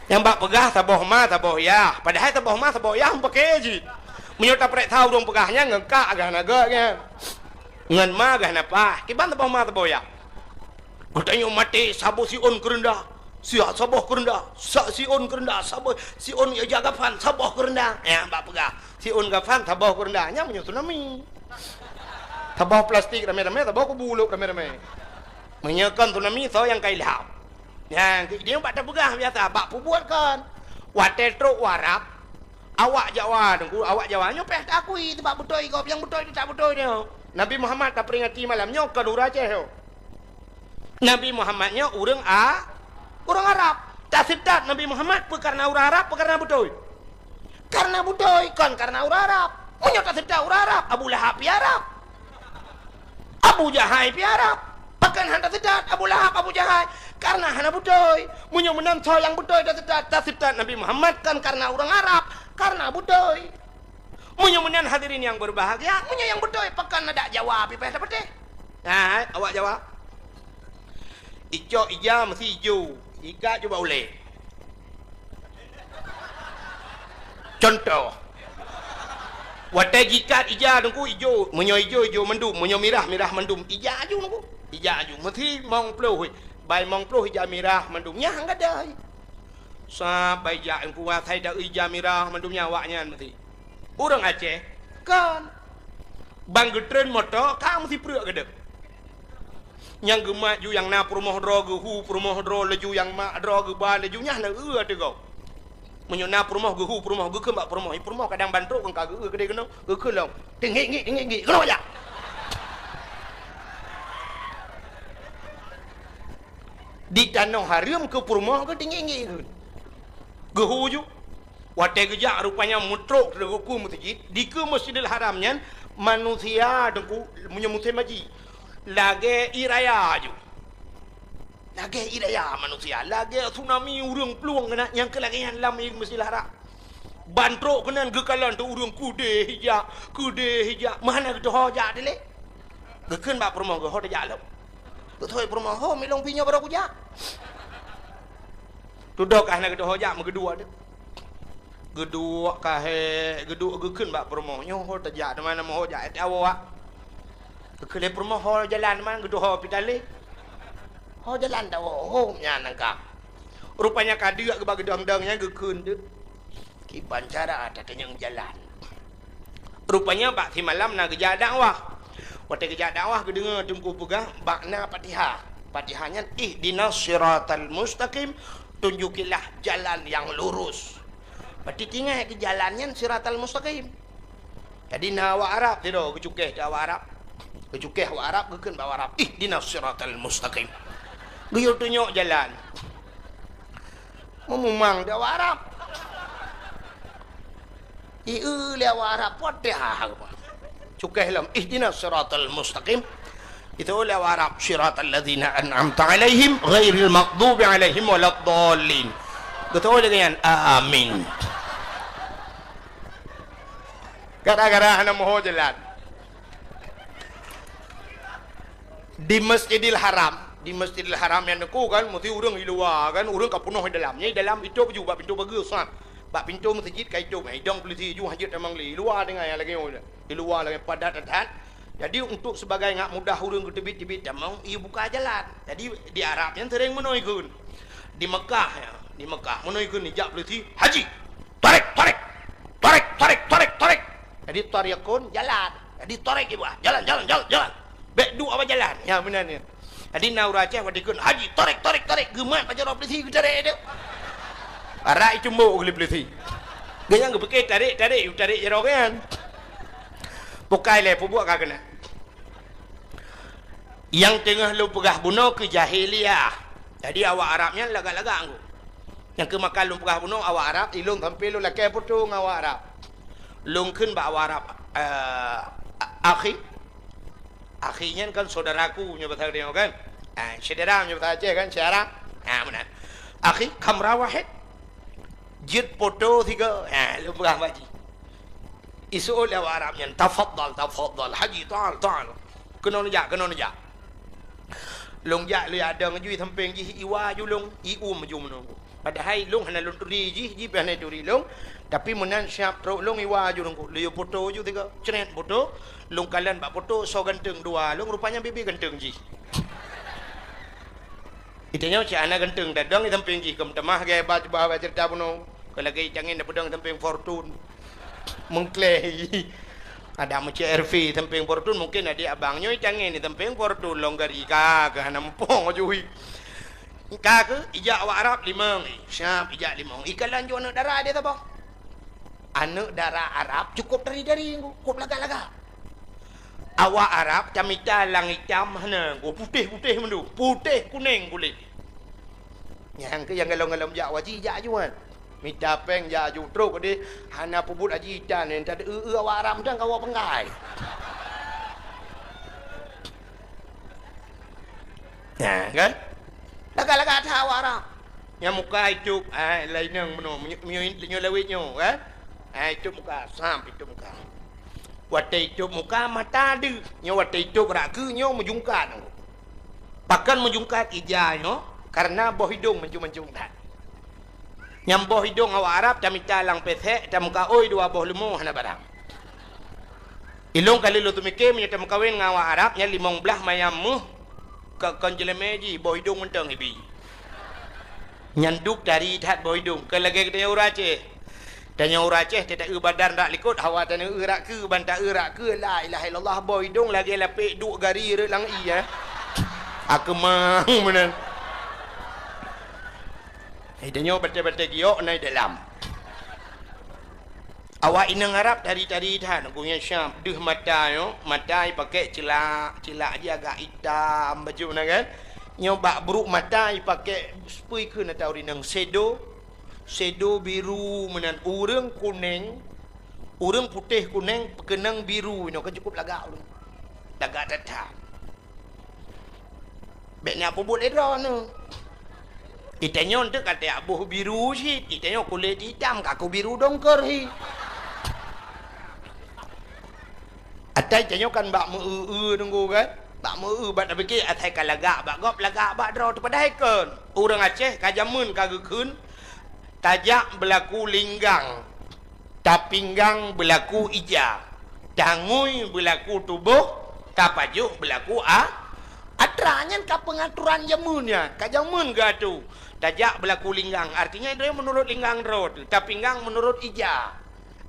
Nyang bak peugah saboh ma, saboh yah. Padahai saboh ma, saboh yah meupaké jih. Meunyoe tapareksa ureueng peugah nyan ngon kak gah na gèt nyan. Ngon ma gah na pah. Kiban saboh ma, saboh yah. Geutanyoe maté saboh siôn keureundah, siat saboh keureundah, sa siôn keureundah, saboh siôn ija gafan saboh keureundah. Nyang bak peugah, siôn gafan saboh keureundah. Nyan meunyoe tsunami. Saboh plastik ramé-ramé, saboh kubu lôk ramé-ramé. Meunyoe kon tsunami, soe nyang ka ilham? Nyan, keu idéh bak tapeugah biasa, bak peubuet kon. Watèe trok u Arab, awak Jawa, Teungku, awak Jawa nyoe payah taakui, sabab beutôi gob, nyang beutôi teutab beutôi nyoe. Nabi Muhammad taperingati malam nyoe kon ureueng Aceh nyoe. Nabi Muhammad nyoe ureueng A-, ureueng Arab. Taseutôt Nabi Muhammad peu kareuna ureueng Arab, peu kareuna beutôi? Kareuna beutôi, kon kareuna ureueng Arab. Meunyoe taseutôt ureueng Arab, Abu Lahab pih Arab. Abu Jahai pih Arab. Pakon hana taseutôt Abu Lahab, Abu Jahai? Kareuna hana beutôi. Meunyoe meunan soe nyang beutôi taseutôt, taseutôt Nabi Muhammad kon kareuna ureueng Arab, kareuna beutôi. Meunyoe meunan hadirin nyang berbahagia, meunyoe nyang beutôi, pakon adak Jawa pih payah tapatéh? Hai, awak Jawa. Icok ija meusi ijo, ikat jubah ulèe. Contoh, watèe jikat ija Teungku, ijo, meunyoe ijo, ijo mandum, meunyoe mirah, mirah mandum, ija aju Teungku, ija aju. Meusi mong ploh, bai mong ploh ija mirah mandum, nyan gadai. Sabai jak Teungku, asai da ija mirah mandum nyan awaknyan meusi. Ureueng Aceh, kon. Ban geutreun moto, ka meusi preuk keudeuh. Nyang geumat ju nyang na peurumoh droe, geuhu peurumoh droe, laju nyang mat droe geuba laju, nyan na eu ateueh gob. Meunyoe na peurumoh, geuhu peurumoh, geukheun bak peurumoh, i peurumoh kadang ban trok kon ka geu-eu keudeh keunoe, geukheun lom, "Teunggik-nggik, teunggik-nggik, keunoe jak!" Di tanoh hareuem keu peurumoh keu teunggik-nggik kheun. Geuhu ju. Watèe geujak rupanya meutrok teungku meuseujid, dikeue Masjidil Haram nyan manusia Teungku, meunyoe musém haji, lagèe ié raya ju. Lagèe ié raya manusia, lagèe tsunami ureueng plueng keunan nyang keu lagèe nyan lam Masjidil Haram. Ban trok keunan geukalon teuk ureueng keudeh ija, keudeh ija, meuhana geuteuho jak dilèe. Geukheun bak peurumoh geuh, "Ho tajak lom." Geuteuho peurumoh, "Ho, milong pih nyoe barô kujak." Tudok ka hana geuteuho jak, meugeuduek teuk. Geuduek ka hék, geuduek geukheun bak peurumoh, "Nyoe ho tajak, teuma na meuho jak, eh, tawoe, ah." Geukheun lé peurumoh, "Ho jalan man, geuteuho pih talé." "Ho jalan tawoe, ho nyan nangka." Rupanya ka deuk geuba geudong-dong nyan geukheun teuk. Kiban cara tatanyong jalan. Rupanya bak simalam na geujak dakwah. Watèe geujak dakwah geudeungoe teungku peugah bak na Fatihah. Fatihah nyan, "Ihdinas siratal mustaqim, tunjukilah jalan yang lurus." Berarti tinggai keu jalan nyan siratal mustaqim. Jadi na awak Arab sidroe geucukeh keu awak Arab. Geucukeh awak Arab, geukheun bak awak Arab, "Ihdinas siratal mustaqim." Geuyue tunyok jalan. Meumumang di awak Arab. Ié lé awak Arab, Fatihah. Cukeh lom, "Ihdinas siratal mustaqim." Itu lé awak Arab, "Siratal ladzina an'amta 'alaihim, ghairil maghdubi 'alaihim waladdallin." Beutôi lagèe nyan, "Amin." Gara-gara hana meuho jalan. Di Masjidil Haram, di Masjidil Haram nyan Teungku kan, meusti ureueng i luwa kan, ureueng ka peunoh i dalam. Nyan i dalam itôb ju bak pintoe pageue, sah. Bak pintoe meuseujid ka itôb, idong peulisi ju hanjeuet tamong lé. I luwa tinggai nyang lagèe nyoe, i luwa lagèe padat that. Jadi, untuk sebagai ngak mudah ureueng geuteubiet-teubiet tamong, ibuka jalan. Jadi, di Arab nyan sering meunoe kheun. Di Mekah, ya, di Mekah meunoe kheun, jak peulisi, "Haji, tarik, tarik, tarik, tarik, tarik, tarik." Jadi, tariqun, jalan. Jadi, tarik ibu, ah, jalan, jalan, jalan, jalan. Bèk duek bak jalan. Ya, meunan nyan. Jadi, na ureueng Aceh watèe kheun, "Haji, tarik, tarik, tarik." Geumat bak jaroe peulisi, geutarek teuk. Arak icumbok lé peulisi. Geunyang geupike tarik, tarik, tarik jaroe nyan. Bukai lé, peubuet ka keunan. Nyang teungoh lôn peugah bunoe keu jahiliyah. Jadi, awak Arab nyan lagak-lagak anggô. Nyang keu maka lôn peugah bunoe awak Arab, ilôn sampoe lôn lakèe photo ngon awak Arab. Lôn kheun bak awak Arab, eh, akhi. Akhi nyan kan saudaraku nyoe basa Aceh kan? Ah, syedara nyoe basa Aceh kan, syedara. Ah, meunan. Akhi, kamera wahid. Jeuet photo sigoe. Ah, lôn peugah bak jih. Iseuôt lé awak Arab nyan, "Tafadhal, tafadhal, Haji, ta'al, ta'al." Keunoe neujak, keunoe neujak. Lôn jak, lôn jak dong ju i sampéng jih, iwa ju lôn, ium ju meununggu. Padahai lôn hana lôn turi jih, jih pih hana turi lôn. Tapi meunan siap trok lôn iwa ju lôn, lôn yue photo ju tiga. Cret photo, lôn kalon bak photo, soe ganteng dua lôn, rupanya bibie ganteng jih. Itanyoe cit hana ganteng, tadong i sampéng jih, keu meutamah gaya ba, ba, ba cerita bunoe. Keu lagèe i tangen na peudong i sampéng Fortune. Meukleh. Ada meucék R V sampéng Fortune, mungkin adik abang nyoe i tangen i sampéng Fortune, lôn gari ka, ka hana muphom ju. Ka keuh, ijak awak Arab limong, siap ijak limong. Ikalon ju aneuk dara di saboh. Aneuk dara Arab cukôp dari-dari, cukôp lagak-lagak. Awak Arab tamita lang itam hana, putéh-putéh mandum, putéh kunéng kulét. Nyang keu nyang galom-galom jak haji, jak ju nyan. Mita péng jak ju trok deh, hana peubuet haji tan, nyan tadeu-eu awak Arab dan kawa penggai. Nah, kan? Lagak-lagak that awak Arab. Nyang muka itôb, ah, laineng meunoe, meunyo-, meunyo-, meunyoe lawét nyoe, kan? Ah, itôb muka, sam itôb muka. Watèe itôb muka mata deuh, nyoe watèe itôb rak keu nyoe meujungkat. Pakon meujungkat ija nyoe, karena boh idông mancung-mancung that. Nyang boh idong awak Arab tamita lam pesek, tameukaôi dua boh leumo hana barang. Ilong kali lôn teumike meunyoe tameukawen ngon awak Arab nyan limong blaih mayam méuh ka kon jeulemé jih boh idong mantong ibi. Nyan dub tari that boh idong, kon lagée geutanyoe ureuëng Aceh. Tanyoe ureuëng Aceh teuta eu badan rak likot, hawa tanyoe eu rak keue, ban ta eu rak keue, la ilaha illallah, boh idong lagée lapek duek gari rot lam ié. Akeumang meunan. Hai tanyoe batée-batée giok na i dalam. Awak inong Arab tari-tari that, gobnyan Syam, deuh mata nyoe, mata ipakée ceulak, ceulak jih agak itam baju na kan. Nyoe bak brok mata ipakée seupui kheun ata ureuëng inong, sedo, sedo biru meunan, ureuëng kuneng, ureuëng putéh kuneng, keunong biru nyoe kan cukup lagak ureuëng. Lagak that-that. Bék na peubuet lé droeneuh. Itanyoe teuk ka tajak boh biru cit, itanyoe kulét itam ka kubiru dongkor hi. Atai tanyoe kan bak meu-eu-eu nunggu kan? Bak meu-eu bak tapike asai ka lagak bak gob, lagak bak droe teupadahai kon. Ureuëng Aceh ka jameun ka geukheun tajak beulaku linggang. Tapinggang beulaku ija, tangui beulaku tuboh, tapajoh beulaku a-, atra. Nyan ka peungaturan jameun nyan, ka jameun geuatô. Tajak beulaku linggang, artinya droe meunurot linggang droe teuh, tapinggang meunurot ija,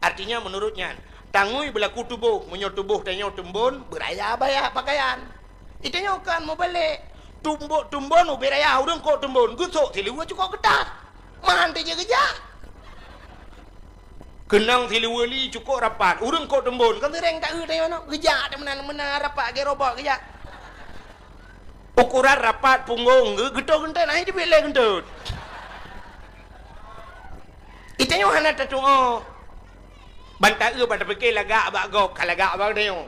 artinya meunurot nyan. Tangui beulaku tuboh, meunyoe tuboh tanyoe teumbon, beuraya baya pakaian. Itanyoe kan mubalek, tumbok tumbon ubé raya ureuëng kok teumbon, geusok siluweue cukok keutat. Man teujeuet geujak. Keunong siluweue li cukok rapat, ureuëng kok teumbon, kan seuréng taeu tanyoe nyoe, geujak teuk meunan, meunan rapat gerobok geujak. Ukuran rapat punggong geu-, geutot geuntot, nah, itu bileh geuntot. Itanyoe hana tatuoh. Ban taeu ban tapike lagak bak gob, ka lagak bak tanyoe.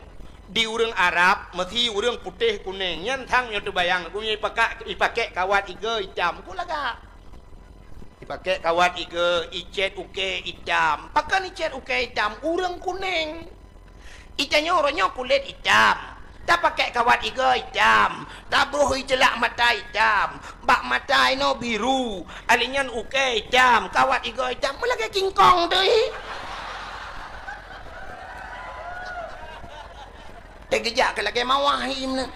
Di ureuëng Arab, meusi ureuëng putéh kuneng, nyan sang nyoe teubayang, gobnyan ipaka-, ipakée kawat igoe itam, ku lagak. Ipakée kawat igoe, icét ukée itam. Pakon icét ukée itam? Ureuëng kuneng. Itanyoe uroe nyoe kulét itam, tapakée kawat igoe itam, tabroh iceulak mata itam, bak mata inoe biru, alinyan ukée itam, kawat igoe itam, meulagée kingkong teuh hi. Teugeujak keu lagée mawah hi meunan.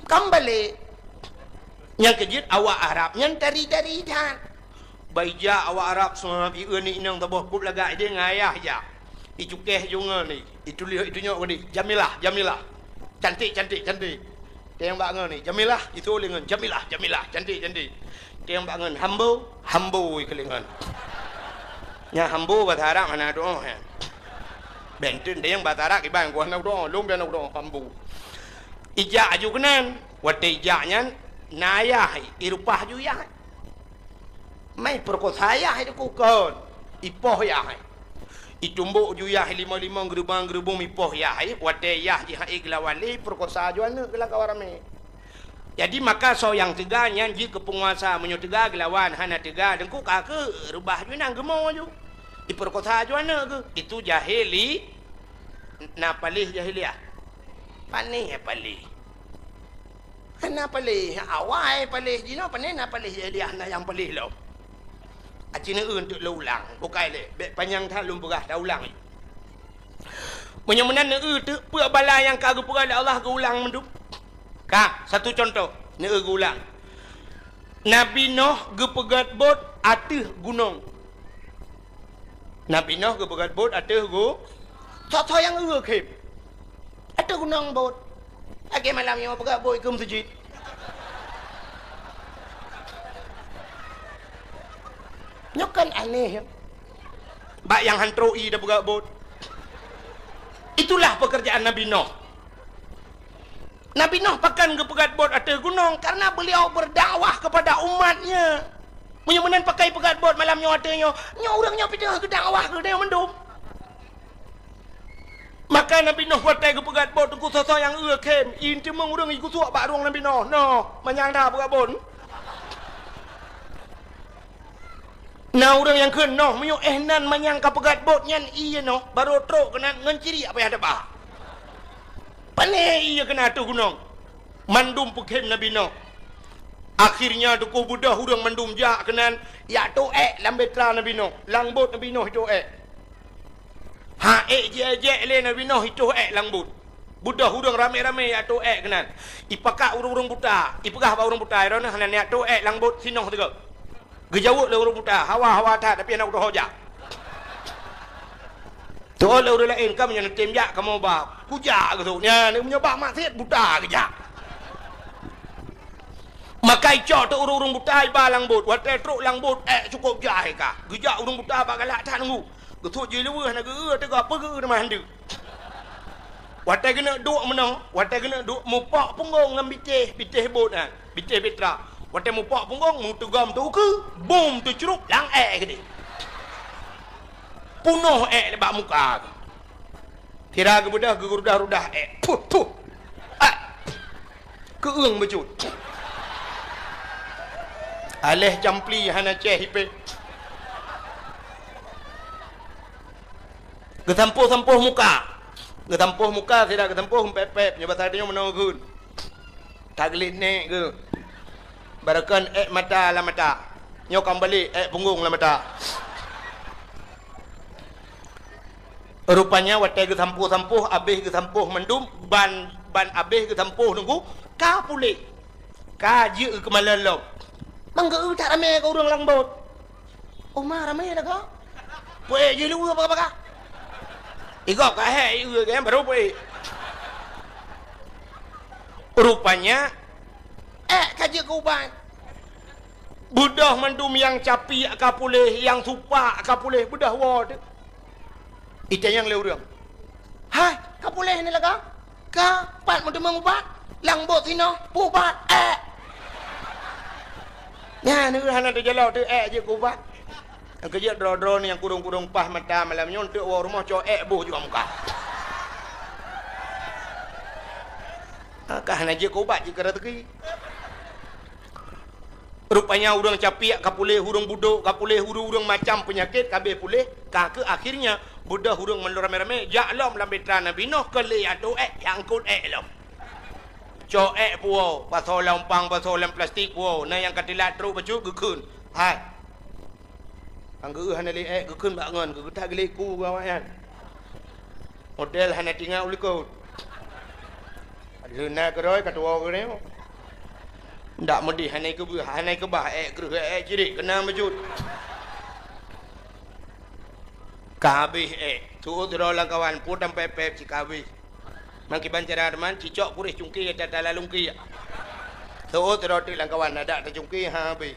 Kan balek. Nyang keujeuet awak Arab nyan tari-tari that. Bak ijak awak Arab seumab ieu ni inong taboh kup lagak ideh ngon ayah ijak. Icukéh ju ngon ni, ituléh itunyok ngon ni, Jamilah, Jamilah. Cantik, cantik, cantik. Teueng bak ngon ni, Jamilah, itu lé ngon Jamilah, Jamilah, cantik, cantik. Teueng bak ngon Hambo, Hambo ikeulé ngon. Nya Hambo bahasa Arab hana doa, ya. Benten teueng bahasa Arab iban ku hana doa, lom bian doa Hambo. Ijak aju keunan, watée ijak nyan na ayah, irupah ju yah. Mai peurekosa yah itu kukon, ipoh yah. Itumbok ju yah limong-limong geurubong-geurubong ipoh yah, watée yah jih hai geulawan lé peurekosa ju aneuëk geulakawa ramé. Jadi maka soe nyang teuga nyan jeuet keu peunguasa, meunyoe teuga geulawan, hana teuga deungku ka keu reubah ju nang geumo ju. Ipeurekosa ju aneuëk geuh, itu jahili, na paléh jahiliah. Panéh paléh. Hana paléh, awai paléh jinoe, panéh na paléh jahiliah na nyang paléh lom. Aci neueu untuk lôn ulang, bukai lé, bék panyang that lôn peugah taulang. Meunyoe meunan neueu teuk peue bala nyang ka geupeugah lé Allah geuulang mandum. Ka, satu contoh, neueu geuulang. Nabi Noh geupeugét bot ateueh gunong. Nabi Noh geupeugét bot ateueh gu-, soe-soe nyang eu khem. Ateueh gunong bot. Lagée malam nyoe peugét bot ikeue meuseujid. Nyoe kan aneh, ya. Bak nyang han trok ié tapeugah bot. Itulah pekerjaan Nabi Noh. Nabi Noh pakon geupeugét bot ateueh gunong? Karena beliau berdakwah kepada umatnya. Meunyoe meunan pakon peugét bot malam nyoe ateueh nyoe, nyoe ureuëng nyoe pih teungoh geudakwah keu geutanyoe mandum. Maka Nabi Noh watée geupeugét bot teungku soe-soe nyang eu khem, ié teumeung ureuëng igeusuek bak rueng Nabi Noh. Noh, manyang na peugét bot. Na ureuëng nyang kheun, "Noh, meunyoe éh nan manyang ka peugét bot nyan ié nyoe, barô trok keunan ngon ciriek payah teuba." Pané ié keunan ateueh gunong. Mandum peukhem Nabi Noh. Akhirnya teungku beudôh ureuëng mandum jak keunan, jak toh ék lam bahtera Nabi Nuh, lam bot Nabi Nuh itoh ék. Ha ék jijak lé Nabi Nuh itoh ék lam bot. Beudôh ureuëng ramé-ramé jak toh ék keunan. Ipakat ureuëng-ureuëng buta, ipeugah bak ureuëng buta, "Droeneuh hana neujak toh ék lam bot sinoh sigoe." Geujaweueb lé ureuëng buta, "Hawa, hawa that, tapi hana kutoh jak." Teuôt lé ureuëng laén, "Kamoe nyoe neutem jak, kamoe ba kujak geusut." Nyan, meunyoe bak maksiet buta geujak. Maka icok teuk ureuëng-ureuëng buta iba lam bot. Watée trok lam bot, ék cukôp jai ka. Geujak ureuëng buta bak galak that nunggu. Geusut jih leweuh na geu-eu teuga peugeu teuma handeuk. Watée geuneuk duek meunoe, watée geuneuk duek mupok punggong ngon bitéh, bitéh bot nyan, bitéh bahtera. Watée mupok punggong, meuteugom teukeue, bum teucrup lam ék keudeh. Punoh ék bak muka. Sira geubeudôh geurudah-rudah ék. Puh, puh. Ah. Keueung bacut. Aléh campli hana céh ipée. Geusampôh-sampôh muka. Geusampôh muka, sira geusampôh pép-pép, nyoe basa tanyoe meunoe geukheun. Taglét nék geuh. Barokon ék mata lam mata. Nyoe ka meubalek ék punggong lam mata. Rupanya watée geusampôh-sampôh, abéh geusampôh mandum, ban, ban abéh geusampôh teungku, ka puléh. Ka jeuet keumalon lom. Mang geu-eu that ramé keu ureuëng lam bot. Oma ramé dah ka. Puék jih leweuh baka-baka. Igob ka hék, ieu kan baru puék. Rupanya, ék ka jeuet keu ubat. Beudôh mandum nyang capiek ka puléh, nyang supak ka puléh, beudôh woe teuh. Itanyong lé ureuëng, "Hai, ka puléh ni laga? Ka, pat meuteumeung ubat? Lam bot sinoe, peuubat, ék!" Nyan, hana teujalo teuh ék jeuet keu ubat. Nyang keujeuet droe-droe ni nyang kurong-kurong paih mata malam nyoe, eunteuk woe rumoh cok ék boh juga muka. Ka hana jeuet keu ubat, jeuet keu raseuki. Rupanya ureuëng capiek ka puléh, ureuëng budok ka puléh, ureuëng-ureuëng macam peunyakét ka abéh puléh, ka keuh akhirnya beudôh ureuëng mandum ramé-ramé jak lom lam bahtera Nabi Nuh keu lé atô ék, jak eungkot ék lom. Cok ék puwoe, pasoe lam umpang, pasoe lam plastik puwoe, na nyang ka teulat trok bacut geukheun, "Hai!" Nyang geu-eu hana lé ék geukheun bak ngon, geugeutak geulék ku awaknyan. Model hana teuingat u likot. Lheueh na keudroe ka tuwoe keunoe. Ndak meudeh hana keubah, hana keubah ék kreueh ék cirek keunan bacut. Ka habéh ék, tuwoe sidroe lam kawan, peue tam pép-pép cit ka habéh. Meukiban cara teuma, cicok kuréh cungké tata lalungké. Seuôt sidroe teuk lam kawan adak tacungké ha habéh.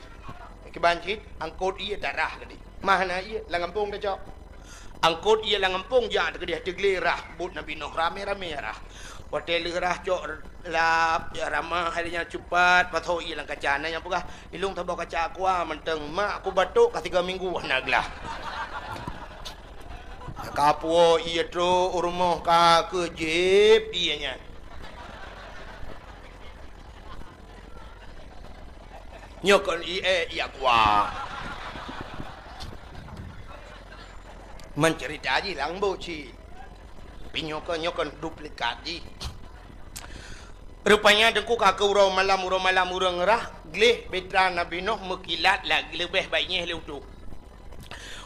Kiban cit, angkot ié tarah keudeh. Mah na ié lam gampông tacok. Angkot ié lam gampông jak teukeudeh teuglé rah, buet Nabi Nuh ramé-ramé rah. Watée lheueh rah cok lap, jak ramah, hai nyan cupat, pasoe ié lam kaca. Na nyang peugah, "Ilong saboh kaca aqua mantong, mak ku batuk ka tiga minggu hana glah." Ka puwoe ié trok u rumoh ka keuh jieb ié nyan. Nyoe kon ié, ié aqua. Meuceurita jih lam buet cit. Tapi nyoe kon, nyoe kon duplikat jih. Rupanya teungku ka keuh uroe malam, uroe malam ureuëng rah, gleh bahtera Nabi Nuh meukilat lagée leubeh baik nyeh lé utoe.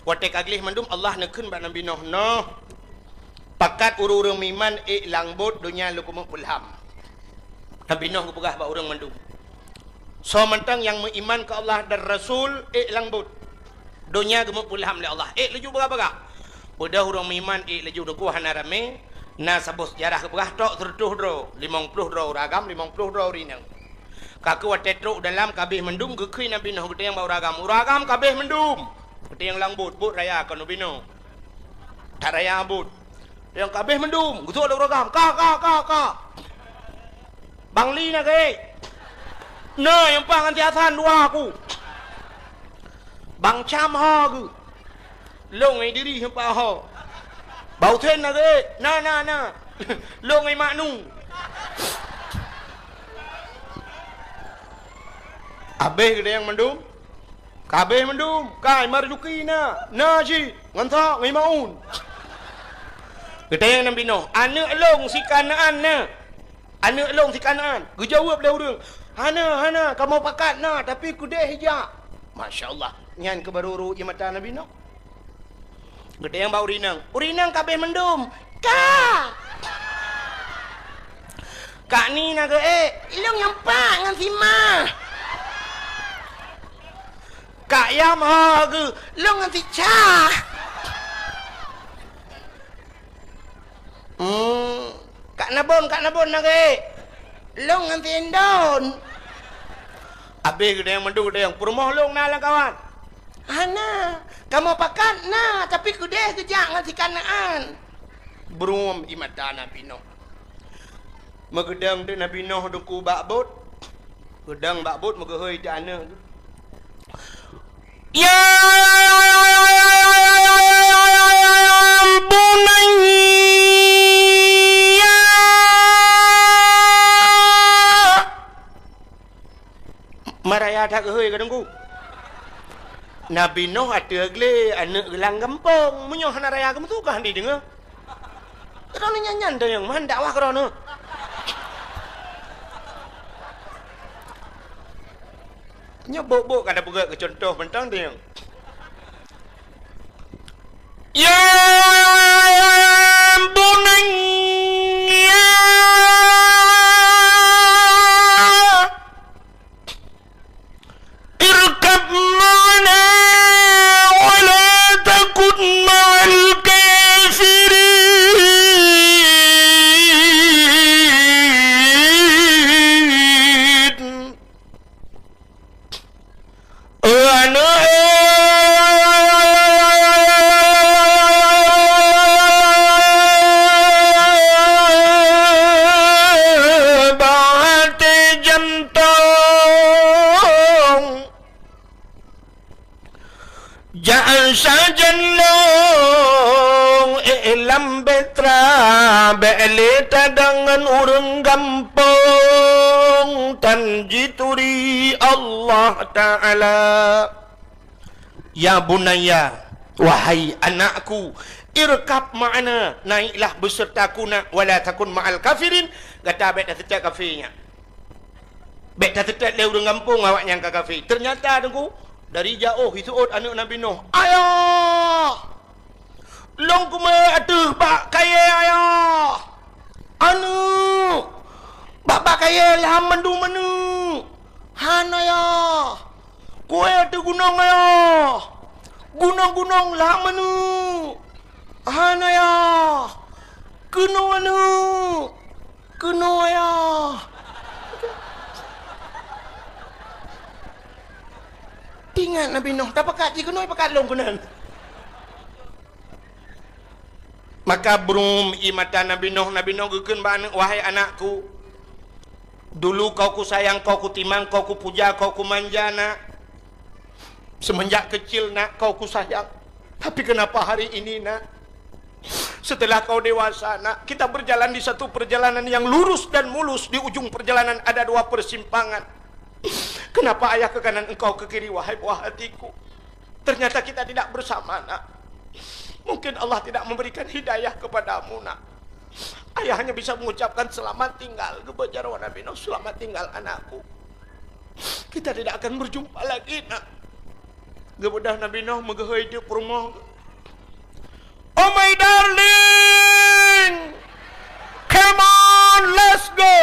Watée ka gleh mandum, Allah neukheun bak Nabi Nuh, "Noh, pakat ureuëng-ureuëng meuiman ék lam buet, donya lôn keumeung peulham." Nabi Nuh geupeugah bak ureuëng mandum, "Soe mantong nyang meuiman keu Allah dan Rasul ék lam buet, donya geumeung peulham lé Allah, ék laju bagah-bagah." Peudeuh ureuëng meuiman ék laju teungku hana ramé, na saboh seujarah geupeugah trok seureutôh droe, limong ploh droe ureuëng agam, limong ploh droe ureuëng inong. Ka keuh watée trok dalam ka abéh mandum, geukheun Nabi Nuh geutanyong bak ureuëng agam, "Ureuëng agam, ka abéh mandum?" Geutanyong lam buet, "Buet raya kon ubinoe. That raya buet." Geutanyong, "Ka abéh mandum?" Geuseuôt lé ureuëng agam, "Ka, ka, ka, ka." "Bang Li na geuh?" "Na, nyang paih ngon si Hasan dua ku." "Bang Cam ho geuh?" "Lôn ngon Idris nyang paih ho." "Bang Husen na geuh?" "Na, na, na." "Lôn ngon Mak Nu." Abéh geutanyong mandum? Ka abéh mandum. "Kai, Marzuki na?" "Na cit." "Ngon soe?" "Ngon Maun." Geutanyong Nabi Nuh, "Aneuëk lôn si Kanaan na?" "Aneuëk lôn si Kanaan." Geujaweueb lé ureuëng, "Hana, hana, kamoe pakat na, tapi keudeh jak." Masya Allah, nyan keuh barô rô ié mata Nabi Nuh. Geutanyong bak ureueng inong, "Ureueng inong, ka abéh mandum?" "Ka!" "Kak ni na geuék?" "Ilong nyang pat ngon si ma." "Kak yam ho geuh?" "Ilong ngon si ca." "Hmm, Kak Nabon, Kak Nabon na geuék?" "Ilong ngon si Indon." Abéh geutanyong mandum, geutanyong, "Peurumoh lôn na lam kawan?" "Hana, kamoe pakat na, tapi keudeh geujak ngon si Kanaan." Beurôm ié mata Nabi Nuh. Meugeudong teuk Nabi Nuh Teungku bak bot. Geudong bak bot, meugeuhôi teuk aneuk. "Ya bunayya." Ma raya that geuhôi ka Teungku. Nabi Nuh ateueh glé, aneuk geuh lam gampông. Meunyoe hana raya geumeusu ka han jideungoe. Droeneuh nyan-nyan teunyong, man dakwah keu droeneuh. Nyoe bôk-bôk ka tapeugét keu cuntoh mantong teunyong. Ya bunayya irkab ma'ana wa la takun ma'al kafirin. Aneuk, bak até jantông. Jak sajan lôn ék lam bahtera, bék lé tadong ngon ureuëng gampông, tan jituri Allah Taala. Ya bunayya, wahai anakku, irkab ma'ana, naiklah besertaku nak, wala takun ma'al kafirin, gata bék taseutôt kafé nyak. Bék taseutôt lé ureuëng gampông awaknyan ka kafé. Teunyata Teungku, dari jaôh jiseuôt aneuk Nabi Nuh, "Ayah! Lôn keumeung ateueh bak kayée, Ayah! Aneuk! Bak, bak kayée lham mandum aneuk! Han, Ayah! Kuék ateueh gunong, Ayah! Gunong-gunong lham aneuk! Han, Ayah! Keunoe aneuk!" Keunoe, Ayah! Teuingat Nabi Nuh, tapakat jih keunoe, pakat lôn keunan. Maka beurôm ié mata Nabi Nuh, Nabi Nuh geukheun bak aneuk, "Wahai anakku, dulu kau kusayang, kau kutimang, kau kupuja, kau kumanja, nak. Seumeunjak keucil, nak, kau kusayang. Tapi kenapa hari ini, nak, setelah kau dewasa, nak, kita berjalan di satu perjalanan yang lurus dan mulus, di ujung perjalanan ada dua persimpangan. Kenapa ayah ke kanan, engkau ke kiri, wahai buah hatiku? Ternyata kita tidak bersama, nak. Mungkin Allah tidak memberikan hidayah kepadamu, nak." Ayah hanya bisa mengucapkan, "Selamat tinggal," geubeuet jaroe Nabi Nuh, "Selamat tinggal, anakku. Kita tidak akan berjumpa lagi, nak." Geubeudôh Nabi Nuh meugeuhôi teuk peurumoh. "Oh my darling, come on, let's go."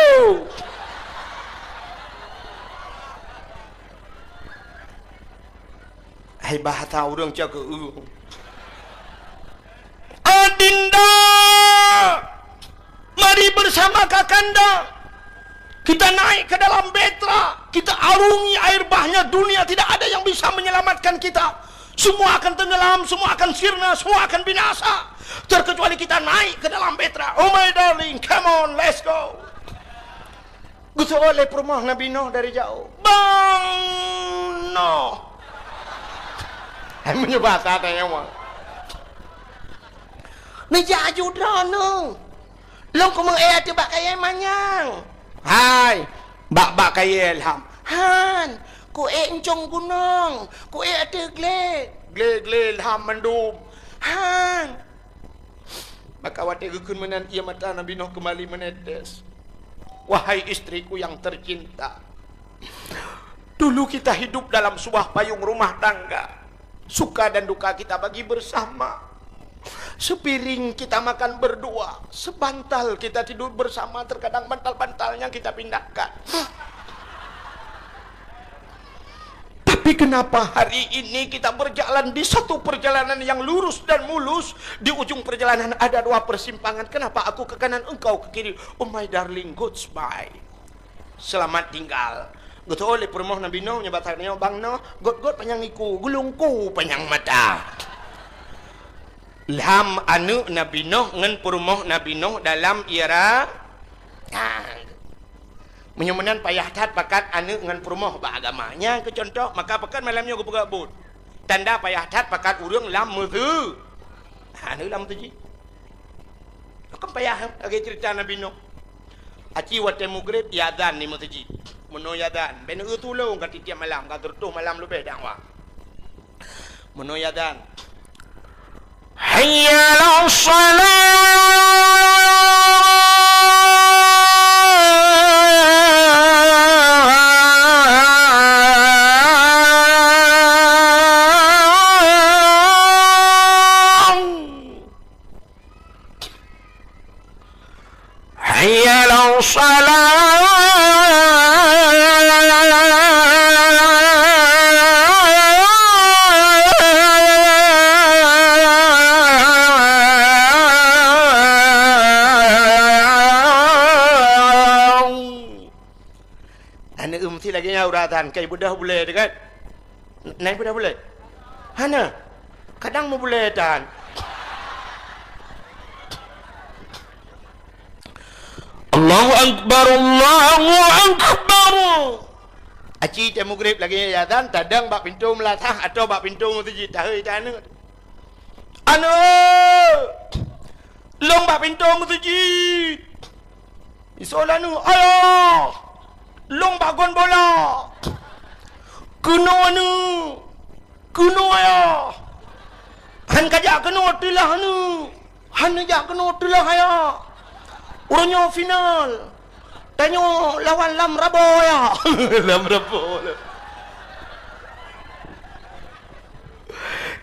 Hai bahasa ureuëng cok keu ureuëng. "Adinda, mari bersama kakanda. Kita naik ke dalam bahtera, kita arungi air bahnya dunia, tidak ada yang bisa menyelamatkan kita. Semua akan tenggelam, semua akan sirna, semua akan binasa. Terkecuali kita naik ke dalam bahtera. Oh my darling, come on, let's go." Geuseuôt lé peurumoh Nabi Nuh dari jaôh. "Bang Nuh!" Hai meunyoe basa tanyoe mah. "Neujak aju droeneuh. Lôn keumeung ék ateueh bak kayée manyang." "Hai, bak, bak kayée lham." "Han, kuék euncong gunong, kuék ateueh glé." "Glé-glé lham mandum." "Han." Maka watée geukheun meunan, ié mata Nabi Nuh keumbali meunetes. "Wahai istriku yang tercinta, Dulu kita hidup dalam sebuah payung rumah tangga. Suka dan duka kita bagi bersama. Sepiring kita makan berdua, sebantal kita tidur bersama, terkadang bantal-bantalnya kita pindahkan. Tapi kenapa hari ini kita berjalan di satu perjalanan yang lurus dan mulus, di ujung perjalanan ada dua persimpangan? Kenapa aku ke kanan, engkau ke kiri? Oh my darling, goodbye. Selamat tinggal. Geutu'oh lé peurumoh Nabi Nuh nyoe bak tanyoe, bang Nuh, gôt-gôt panyang iku, gulungku panyang mata. Ilham aneuk Nabi Nuh ngon peurumoh Nabi Nuh dalam ira. Ha. Meunyoe meunan payah that pakat aneuk ngon peurumoh bak agama. Nyan keu contoh, maka pakat malam nyoe geupeugah buet. Tanda payah that pakat ureuëng lam meusu-, ha, aneuk lam meuseujid. Kan payah, lagée cerita Nabi Nuh. Aci watée mugreb, iazan di meuseujid. Meunoe iazan, bèk neueu tulông ka tiep-tiep malam, ka sireutôh malam leubeh dakwah. Meunoe iazan. Hayya 'alas shalah. Hayya 'alas shalah. Aneuk meusti lagée nyan uroe azan, kai beudoh bulée teuh kan? Nyan beudoh bulée? Hana. Kadang meubulée tan. Allahu Akbar, Allahu Akbar. Aci teuh mugreb lagée nyan azan, tadong bak pintoe meulasah atau bak pintoe meuseujid, tahôi tan aneuk. Aneuk! Lôn bak pintoe meuseujid! Isoe lé aneuk, "Ayah! Lôn bak gon bola!" "Keunoe aneuk! Keunoe ayah! Han kajak keunoe teulah aneuk! Han neujak keunoe teulah ayah! Uroe nyoe final! Tanyoe lawan Lam Rabo ayah!" Lam Rabo.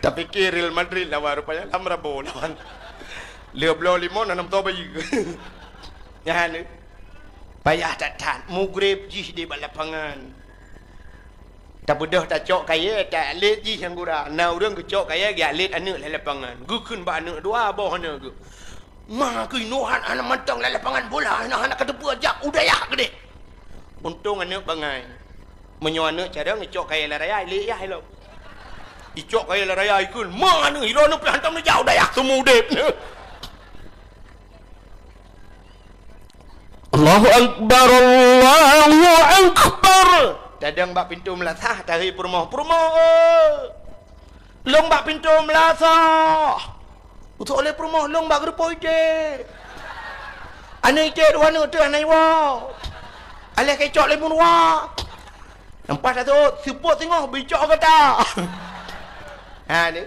Tapike Real Madrid lawan, rupanya Lam Rabo lawan. Lheueh bloe limong, na nam tô bayeue. Nyan, payah that-that, mugreb jih di bak lapangan. Tabeudôh tacok kayée, ta-, atlet jih nyang gura. Na ureuëng geucok kayée, geuatlet aneuk lam lapangan. Geukheun bak aneuk dua boh aneuk geuh. Ma keuinoe hana mantong lam lapangan bola, hana, hana kateupeue jak u dayah keudeh. Untông aneuk bangai. Meunyoe aneuk carông icok kayée lam raya, ilée yah ilong. Icok kayée lam raya ikheun, "Ma aneuk ilong nyoe pih hantom neujak u dayah seumeu udeb." Allahu Akbar, Allahu Akbar. Tadong bak pintoe meulasah, tahôi peurumoh, "Peurumoh, eh! Lôn bak pintoe meulasah." Utok lé peurumoh, "Lôn bak geureupoh iték." Aneuk iték dua aneuk teuh hana iwoe. Aléh keucok lé meuruwa. Leupah taseuôt, seupôt singoh beuicok gata. Ha, ni.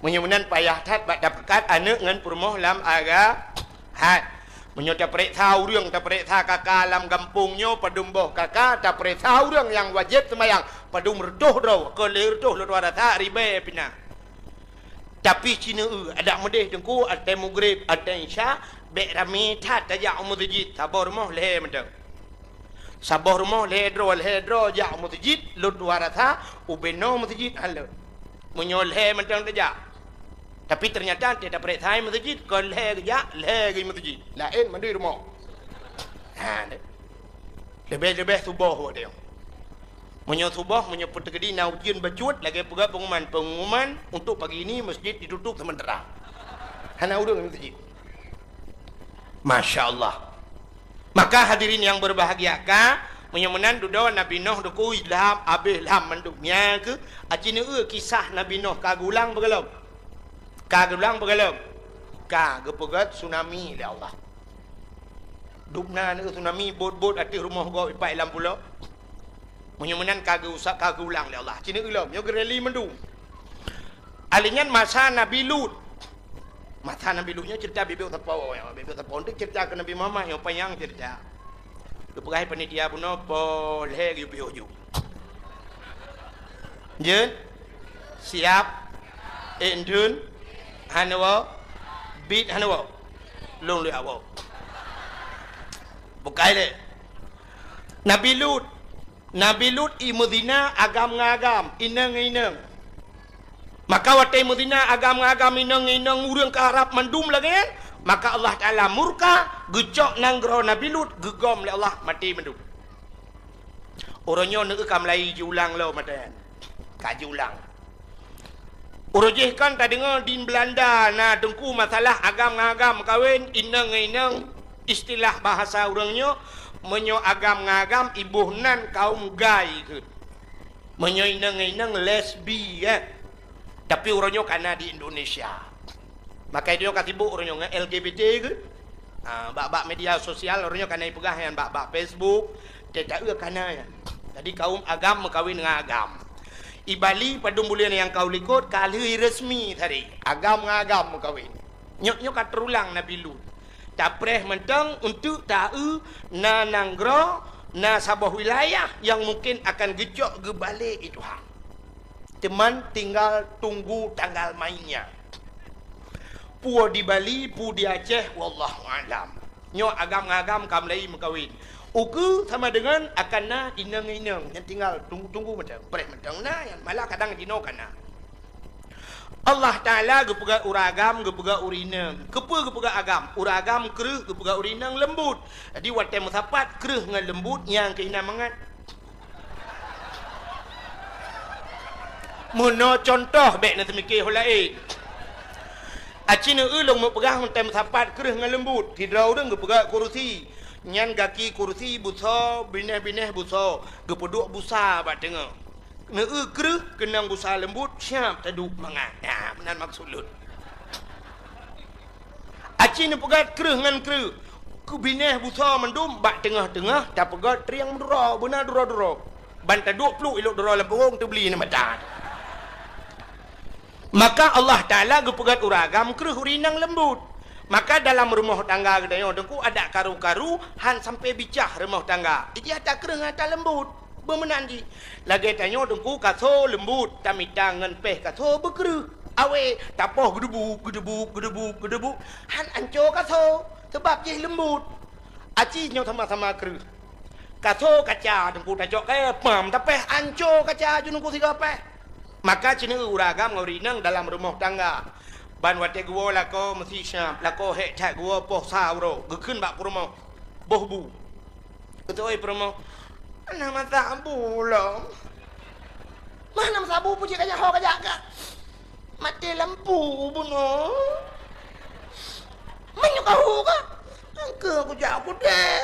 Meunyoe meunan payah that bak tapeugah aneuk ngon peurumoh lam aga-, hat. Meunyoe tapareksa ureuëng, tapareksa kaka lam gampông nyoe, padum boh kaka, tapareksa ureuëng nyang wajéb seumayang, padum reutôh droe, kon lhée reutôh lôn tuan rasa ribée pih na. Tapi ci neu-eu, adak meudeh teungku, watée mugreb, watée isya, bék ramé that tajak u meuseujid, saboh rumoh lhée mantong. Saboh rumoh lhée droe, lhée droe jak u meuseujid, lôn tuan rasa, ubé noe meuseujid hán lôn. Meunyoe lhée mantong tajak. Tapi teunyata watée tapareksa meuseujid, kon lhée geujak, lhée geuh meuseujid. Laén mandum rumoh. Ha, leubeh-leubeh suboh watée nyoe. Meunyoe suboh, meunyoe peuteukedi na ujeuen bacut, lagée peugah pengumuman, pengumuman untuk pagi ini masjid ditutup sementara. Hana ureuëng lam masjid. Masya Allah. Maka hadirin yang berbahagia, ka, meunyoe meunan dudoe Nabi Nuh dukui lam, abéh lam mandum. Nyan keuh, aci neu-eu kisah Nabi Nuh ka geulang beugalom. Ka geulang beugalom. Ka geupeugét tsunami lé Allah. Dubna neu-eu tsunami, bot-bot ateueh rumoh gob ipat lam pulo. Meunyoe meunan ka geuusap, ka geulang lé Allah. Ci neu-eu lom, nyoe geureli mandum. Alèh nyan masa Nabi Lut. Masa Nabi Lut nyoe cerita bibit sapo, bibit sapo. Untuk cerita keu Nabi Muhammad nyoe panyang cerita. Geupeugah panitia bunoe, poh lhèe geuyue piôh ju. Jeuet? Siap? Ék dum? Hana woe? Bit hana woe? Lôn lheueh woe. Bukai lé. Nabi Lut. Nabi Lut i meuzina agam ngon agam, inong ngon inong. Maka watèe meuzina agam ngon agam, inong ngon inong, ureueng ka harab mandum lagèe nyan, maka Allah Taala murka, geucok nanggroe Nabi Lut, geugom lé Allah, maté mandum. Uroe nyoe neueu ka mulai jiulang lom mata nyan. Ka jiulang. Uroe jih kan tadeungoe di Beulanda na teungku masalah agam ngon agam meukawen, inong ngon inong, istilah bahasa ureueng nyoe, meunyoe agam ngon agam iboh nan kaum gay keuh. Meunyoe inong ngon inong lesbi, eh. Tapi uroe nyoe ka na di Indonesia. Maka nyoe ka sibuk uroe nyoe ngon L G B T keuh. Ah, bak-bak media sosial uroe nyoe ka na ipeugah nyan bak-bak Facebook, teuh taeu ka na nyan. Jadi kaum agam meukawen ngon agam. I Bali padum buleuen nyang ka u likot ka lheueh resmi tadi. Agam ngon agam meukawen. Nyoe, nyoe ka teurulang Nabi Lut. Tapreh mantong untuk taeu na nanggroe, na saboh wilayah nyang mungken akan geucok geubalek lé Tuhan. Teuma tinggal tunggu tanggal mainnya. Peue di Bali, peue di Aceh, wallahu a'lam. Nyoe agam ngon agam ka mulai meukawen. Ukeue sama deungon akan na inong ngon inong. Nyan tinggal tunggu-tunggu mantong, preh mantong na, nyan malah kadang jinoe ka na. Allah Taala geupeugah ureueng agam, geupeugah ureueng inong. Keupeue geupeugah agam? Ureueng agam kreueh, geupeugah ureueng inong leumbut. Jadi watèe meusapat kreueh ngon leumbut, nyang keuh hina mangat. Meunoe cuntoh, bèk na teumike ho laén. Aci neueu lôn meupeugah mantong meusapat kreueh ngon leumbut. Sidroe ureueng geupeugah kurusi. Nyan gaki kurusi busoe, binéh-binéh busoe, geupeuduek busa bak teungoh. Neueu kreueh keunong busa leumbut, siap taduek mangat. Nyan meunan maksud lôn. Aci neupeugah kreueh ngon kreueh. Keu binéh busoe mandum bak teungoh-teungoh tapeugah trieng meuduro, beuna duro-duro. Ban taduek pluek ilok duro lam punggung teubli nyan mata. Maka Allah Taala geupeugah ureueng agam kreueh ureueng inong leumbut. Maka dalam rumoh tangga geutanyoe teungku adak karu-karu han sampai bicah rumoh tangga. Ijih ata kreueh ngon ata leumbut. Beumeunan jih. Lagèe tanyoe teungku kaso leumbut, tamita ngon péh kaso beukreueh. Awé, tapoh geudeubu, geudeubu, geudeubu, geudeubu. Han anco kaso, sabab jih leumbut. Aci nyoe sama-sama kreueh. Kaso kaca teungku tacok kayèe, pam tapéh anco kaca ju teungku sigoe péh. Maka ci neueu ureueng agam ngon ureueng inong dalam rumoh tangga. Ban watèe geuwoe lakoe meusi siap, lakoe hék that geuwoe poh sa uroe, geukheun bak peurumoh. Boh bu. Geutôi peurumoh, "Hana meusabu lom." "Mah hana meusabu, peue jih kajak ho kajak ka? Maté lampu bunoe." "Meunyoe ka hu ka, engkeu kujak kudeh."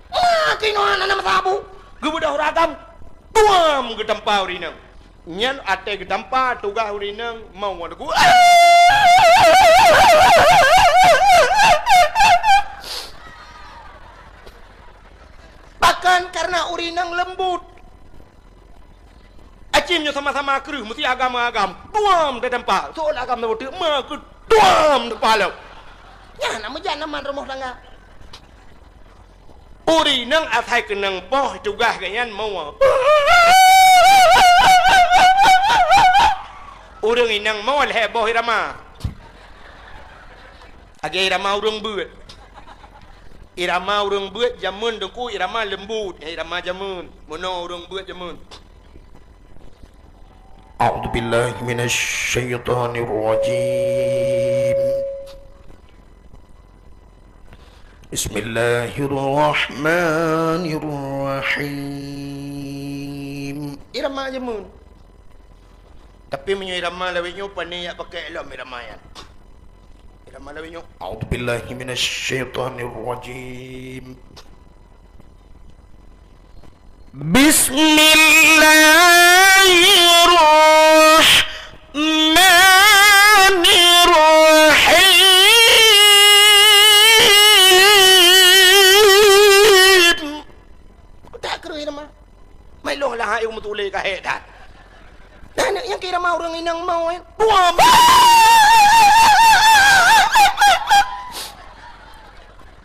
"Mah keunoe hana meusabu." Geubeudôh ureueng agam, tuam geutampa ureueng inong. Nyan até geutampa tugaih ureueng inong mau wan teungku. Bahkan karena ureueng inong leumbut. Aci nyoe sama-sama kreueh, meusi agam-agam. Tuam teutampa. Soe agam teubeuteuek, ma keu tuam teutampa lom. Nyan na meujan aman rumoh tangga. Ureueng inong asai keunong poh tugaih geuhnyan mau. Ureueng inong mau lhèe boh irama. Lagèe irama ureueng beuet. Irama ureueng beuet jameun teungku irama leumbut, irama jameun. Meunoe ureueng beuet jameun. A'udzubillahi minasyaitonirrajim. Bismillahirrahmanirrahim. Irama jameun. Tapi meunyoe irama lawét nyoe, pane jak pakai lom irama nyan. Irama lawét nyoe, "A'udzubillahi minasyaitonirrajim. Bismillahirrahmanirrahim." Utak kreueh irama. Mai lôn lah hai meutuléh ka hék that. Nah, aneuk nyang kira mau ureueng inong mau, eh. Dua ba-,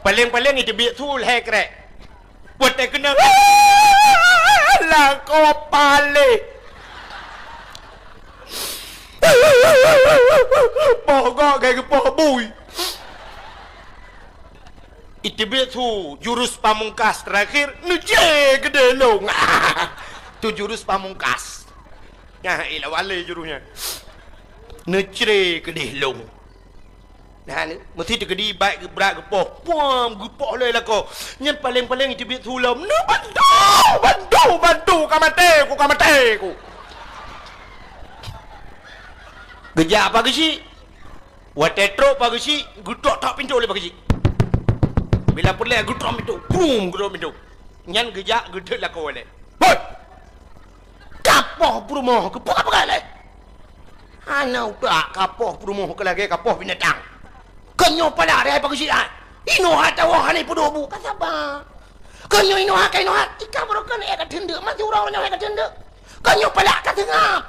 paléng-paléng iteubiet su lhèe krek. Watèe keunoe, lakoe paléh. Poh gok gèt geupoh bui. Iteubiet su jurus pamungkas terakhir, neucre keudéh lôn. Tu jurus pamungkas. Nyan, eh, lawan lé jurus nyan. Neucre keudéh lôn. Nah, ni, meusti teukeudi bak geubrat geupoh. Puam, geupoh lé lakoe. Nyan paleng-paleng iteubiet su lom. Neubantu, bantu, bantu, ka maté ku, ka maté ku. Geujak Pak Geuchik. Watèe trok Pak Geuchik, geutok-tok pintoe lé Pak Geuchik. Bila peureulèe geutok pintoe, brum, geutok pintoe. Nyan geujak geuthôt lakoe lé. Hoi! Kapoh peurumoh keuh, peugah-peugah lé. Hana utak kapoh peurumoh keuh lagèe kapoh binatang. Keu nyoe pala rihai Pak Geuchik ai. Inoe hana tawoe hana peuduek bu, ka saba. Keu nyoe inoe ha, ka inoe ha. Tika baroe keuh nyoe ka teundeuk, mati uroe nyoe ka teundeuk. Keu nyoe pala ka seungab.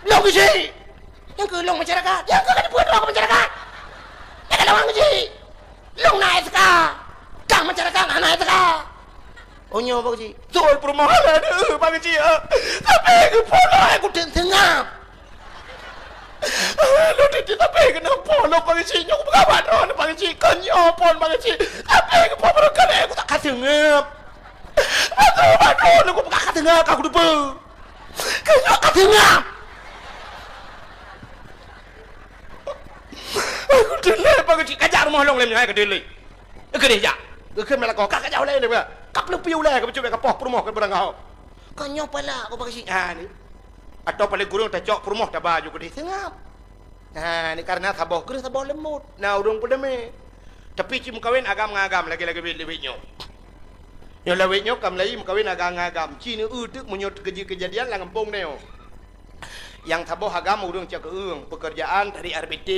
Lôn Geuchik. Nyang keu lôn masyarakat. Nyang keu ka dipeue droe keu masyarakat. Nyang ka lawan Geuchik. Lôn na S K. Kang masyarakat hana S K. Oh, nyoe Pak Geuchik. Beutôi peurumoh lé deuh Pak Geuchik, ah. Tapi geupoh lôn ai kutem seungab. Ah, lôn teutab tapi keunoe poh lôn Pak Geuchik. Nyoe kupeugah bak droeneuh Pak Geuchik. Kon nyoe phon Pak Geuchik. Tapi geupoh baroe keuh lé kutak ka seungab. Beutôi bak droeneuh kupeugah ka seungab ka kuteupeue. Keu nyoe ka teungoh. Aku teulheueh Pak Geuchik, kajak rumoh lôn lé nyoe, hai ka teulheueh. Keudeh jak. Geukheun meunan lakoe, ka kajak ulèe lé, ka peuleupi ulèe, ka peucok bèk kapoh peurumoh keu barang gaho. Ka nyoe pala ku Pak Geuchik. Ha ni. Atawa paléng kureueng tacok peurumoh taba ju keudeh seungab. Ha ni, karena saboh kreueh saboh leumbot. Na ureueng peudamé. Tapi ci meukawen agam ngon agam lagèe-lagèe biet-biet nyoe. Nyoe lawét nyoe ka meulayeue meukawen agam ngon agam. Ci neu-eu teuk meunyoe teukeujeuet keujadian lam gampông nyoe. Nyang saboh agam ureueng cakeueng, peukeurjaan tarék R B T.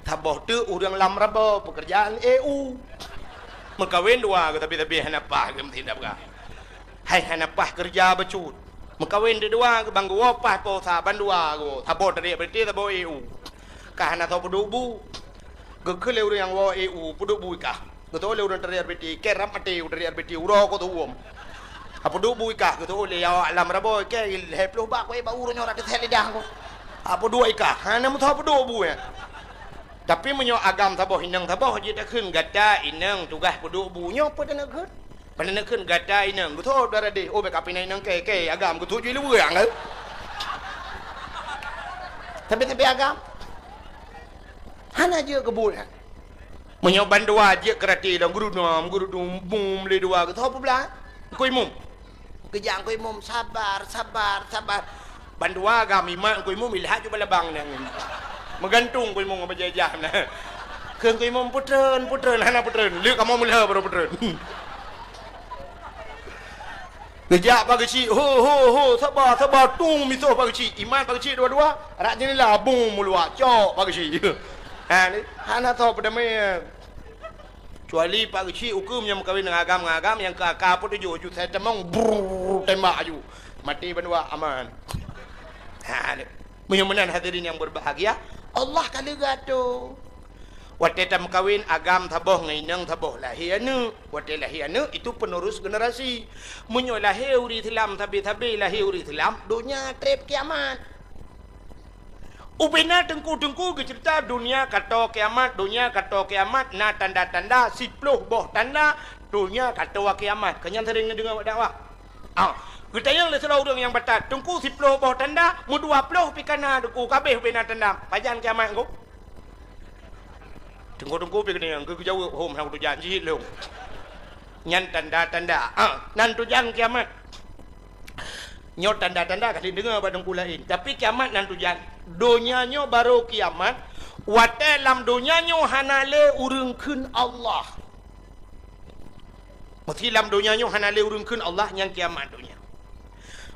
Saboh teuk ureueng lam rabo, peukeurjaan E U. Meukawen dua geuh, tapi-tapi hana paih geuh meusidab gah. Hai hana paih keureuja bacut. Meukawen teuk dua geuh, ban geuwoe paih po sa, ban dua geuh. Saboh tarék R B T, saboh E U. Ka hana soe peuduek bu. Geukheun lé ureueng nyang woe E U, peuduek bu i kah. Geuteu'oh lé ureueng tarék R B T, kèe rab maté ureueng tarék R B T, uroe ko teuuem. Apeuduek bu i kah, geuteu'oh lé awak lam rabo, kèe lhèe ploh bak, kue bak uroe nyoe rab teusèe lidah ko. Apeuduek i kah, hana meusoe peuduek bu nyan. Tapi meunyoe agam saboh inong saboh, jeuet takheun gata inong tugaih peuduek bu, nyoe peue taneuk kheun? Peue taneuk kheun gata inong, geutôb dara deh, oh, bèk kapinai inong kèe, kèe agam geutôb ju luweue, angeu. Tapi-tapi agam. Hana jeuet keu buet nyan. Meunyoe bandua jeuet keu rati lom, geurudum, geurudum, bum, lé dua, geusoe peublah. Engkui mum. Geujak engkui mum, sabar, sabar, sabar. Bandua gam imat engkui mum, ilhat ju balabang nyan. Meugantung engkui mum ngon bajèe jam na. Keu engkui mum, peutreun, peutreun, hana peutreun. Lé kamoe meulhèe baru peutreun. Geujak Pak Geuchik, ho, ho, ho, saba, saba, tung misoh Pak Geuchik. Imat Pak Geuchik dua-dua, rak jeundela, bum, meuluak, cok Pak Geuchik. Ha, ni, hana soe peudamé. Kecuali Pak Geuchik ukeue nyang meukawen ngon agam, ngon agam nyang keu aka peutujoh ju sai tamong, brrrr, tembak ju. Maté bandua, aman. Ha, ni. Meunyoe meunan hadirin yang berbahagia, Allah ka leuga tu. Watèe tameukawen agam saboh ngon inong saboh lahé aneuk. Watèe lahé aneuk itu penerus generasi. Meunyoe lahé ureueng Islam sabe-sabe lahé ureueng Islam, donya trép kiamat. Ubena teungku-teungku geuceurita donya ka toe kiamat, donya ka toe kiamat na tanda-tanda siploh boh tanda donya ka toe kiamat. Keu nyan sering neudeungoe bak dakwah. Ah, geutanyong lé sidroe ureueng nyang batat, "Teungku, siploh boh tanda, meudua ploh pih ka na, Teungku, ka abéh ubena tanda. Pajan kiamat, Teungku?" Teungku-teungku pih geutanyong, geujaweueb, "Hom, hana tujan jih lôn." Nyan tanda-tanda. Ah, nan tujan kiamat. Nyoe tanda-tanda ka lheueh deungoe bak teungku laén. Tapi kiamat nan tujan. Donya nyoe barô kiamat, watèe lam donya nyoe hana lé ureueng kheun Allah. Meusé lam donya nyoe hana lé ureueng kheun Allah, nyan kiamat donya.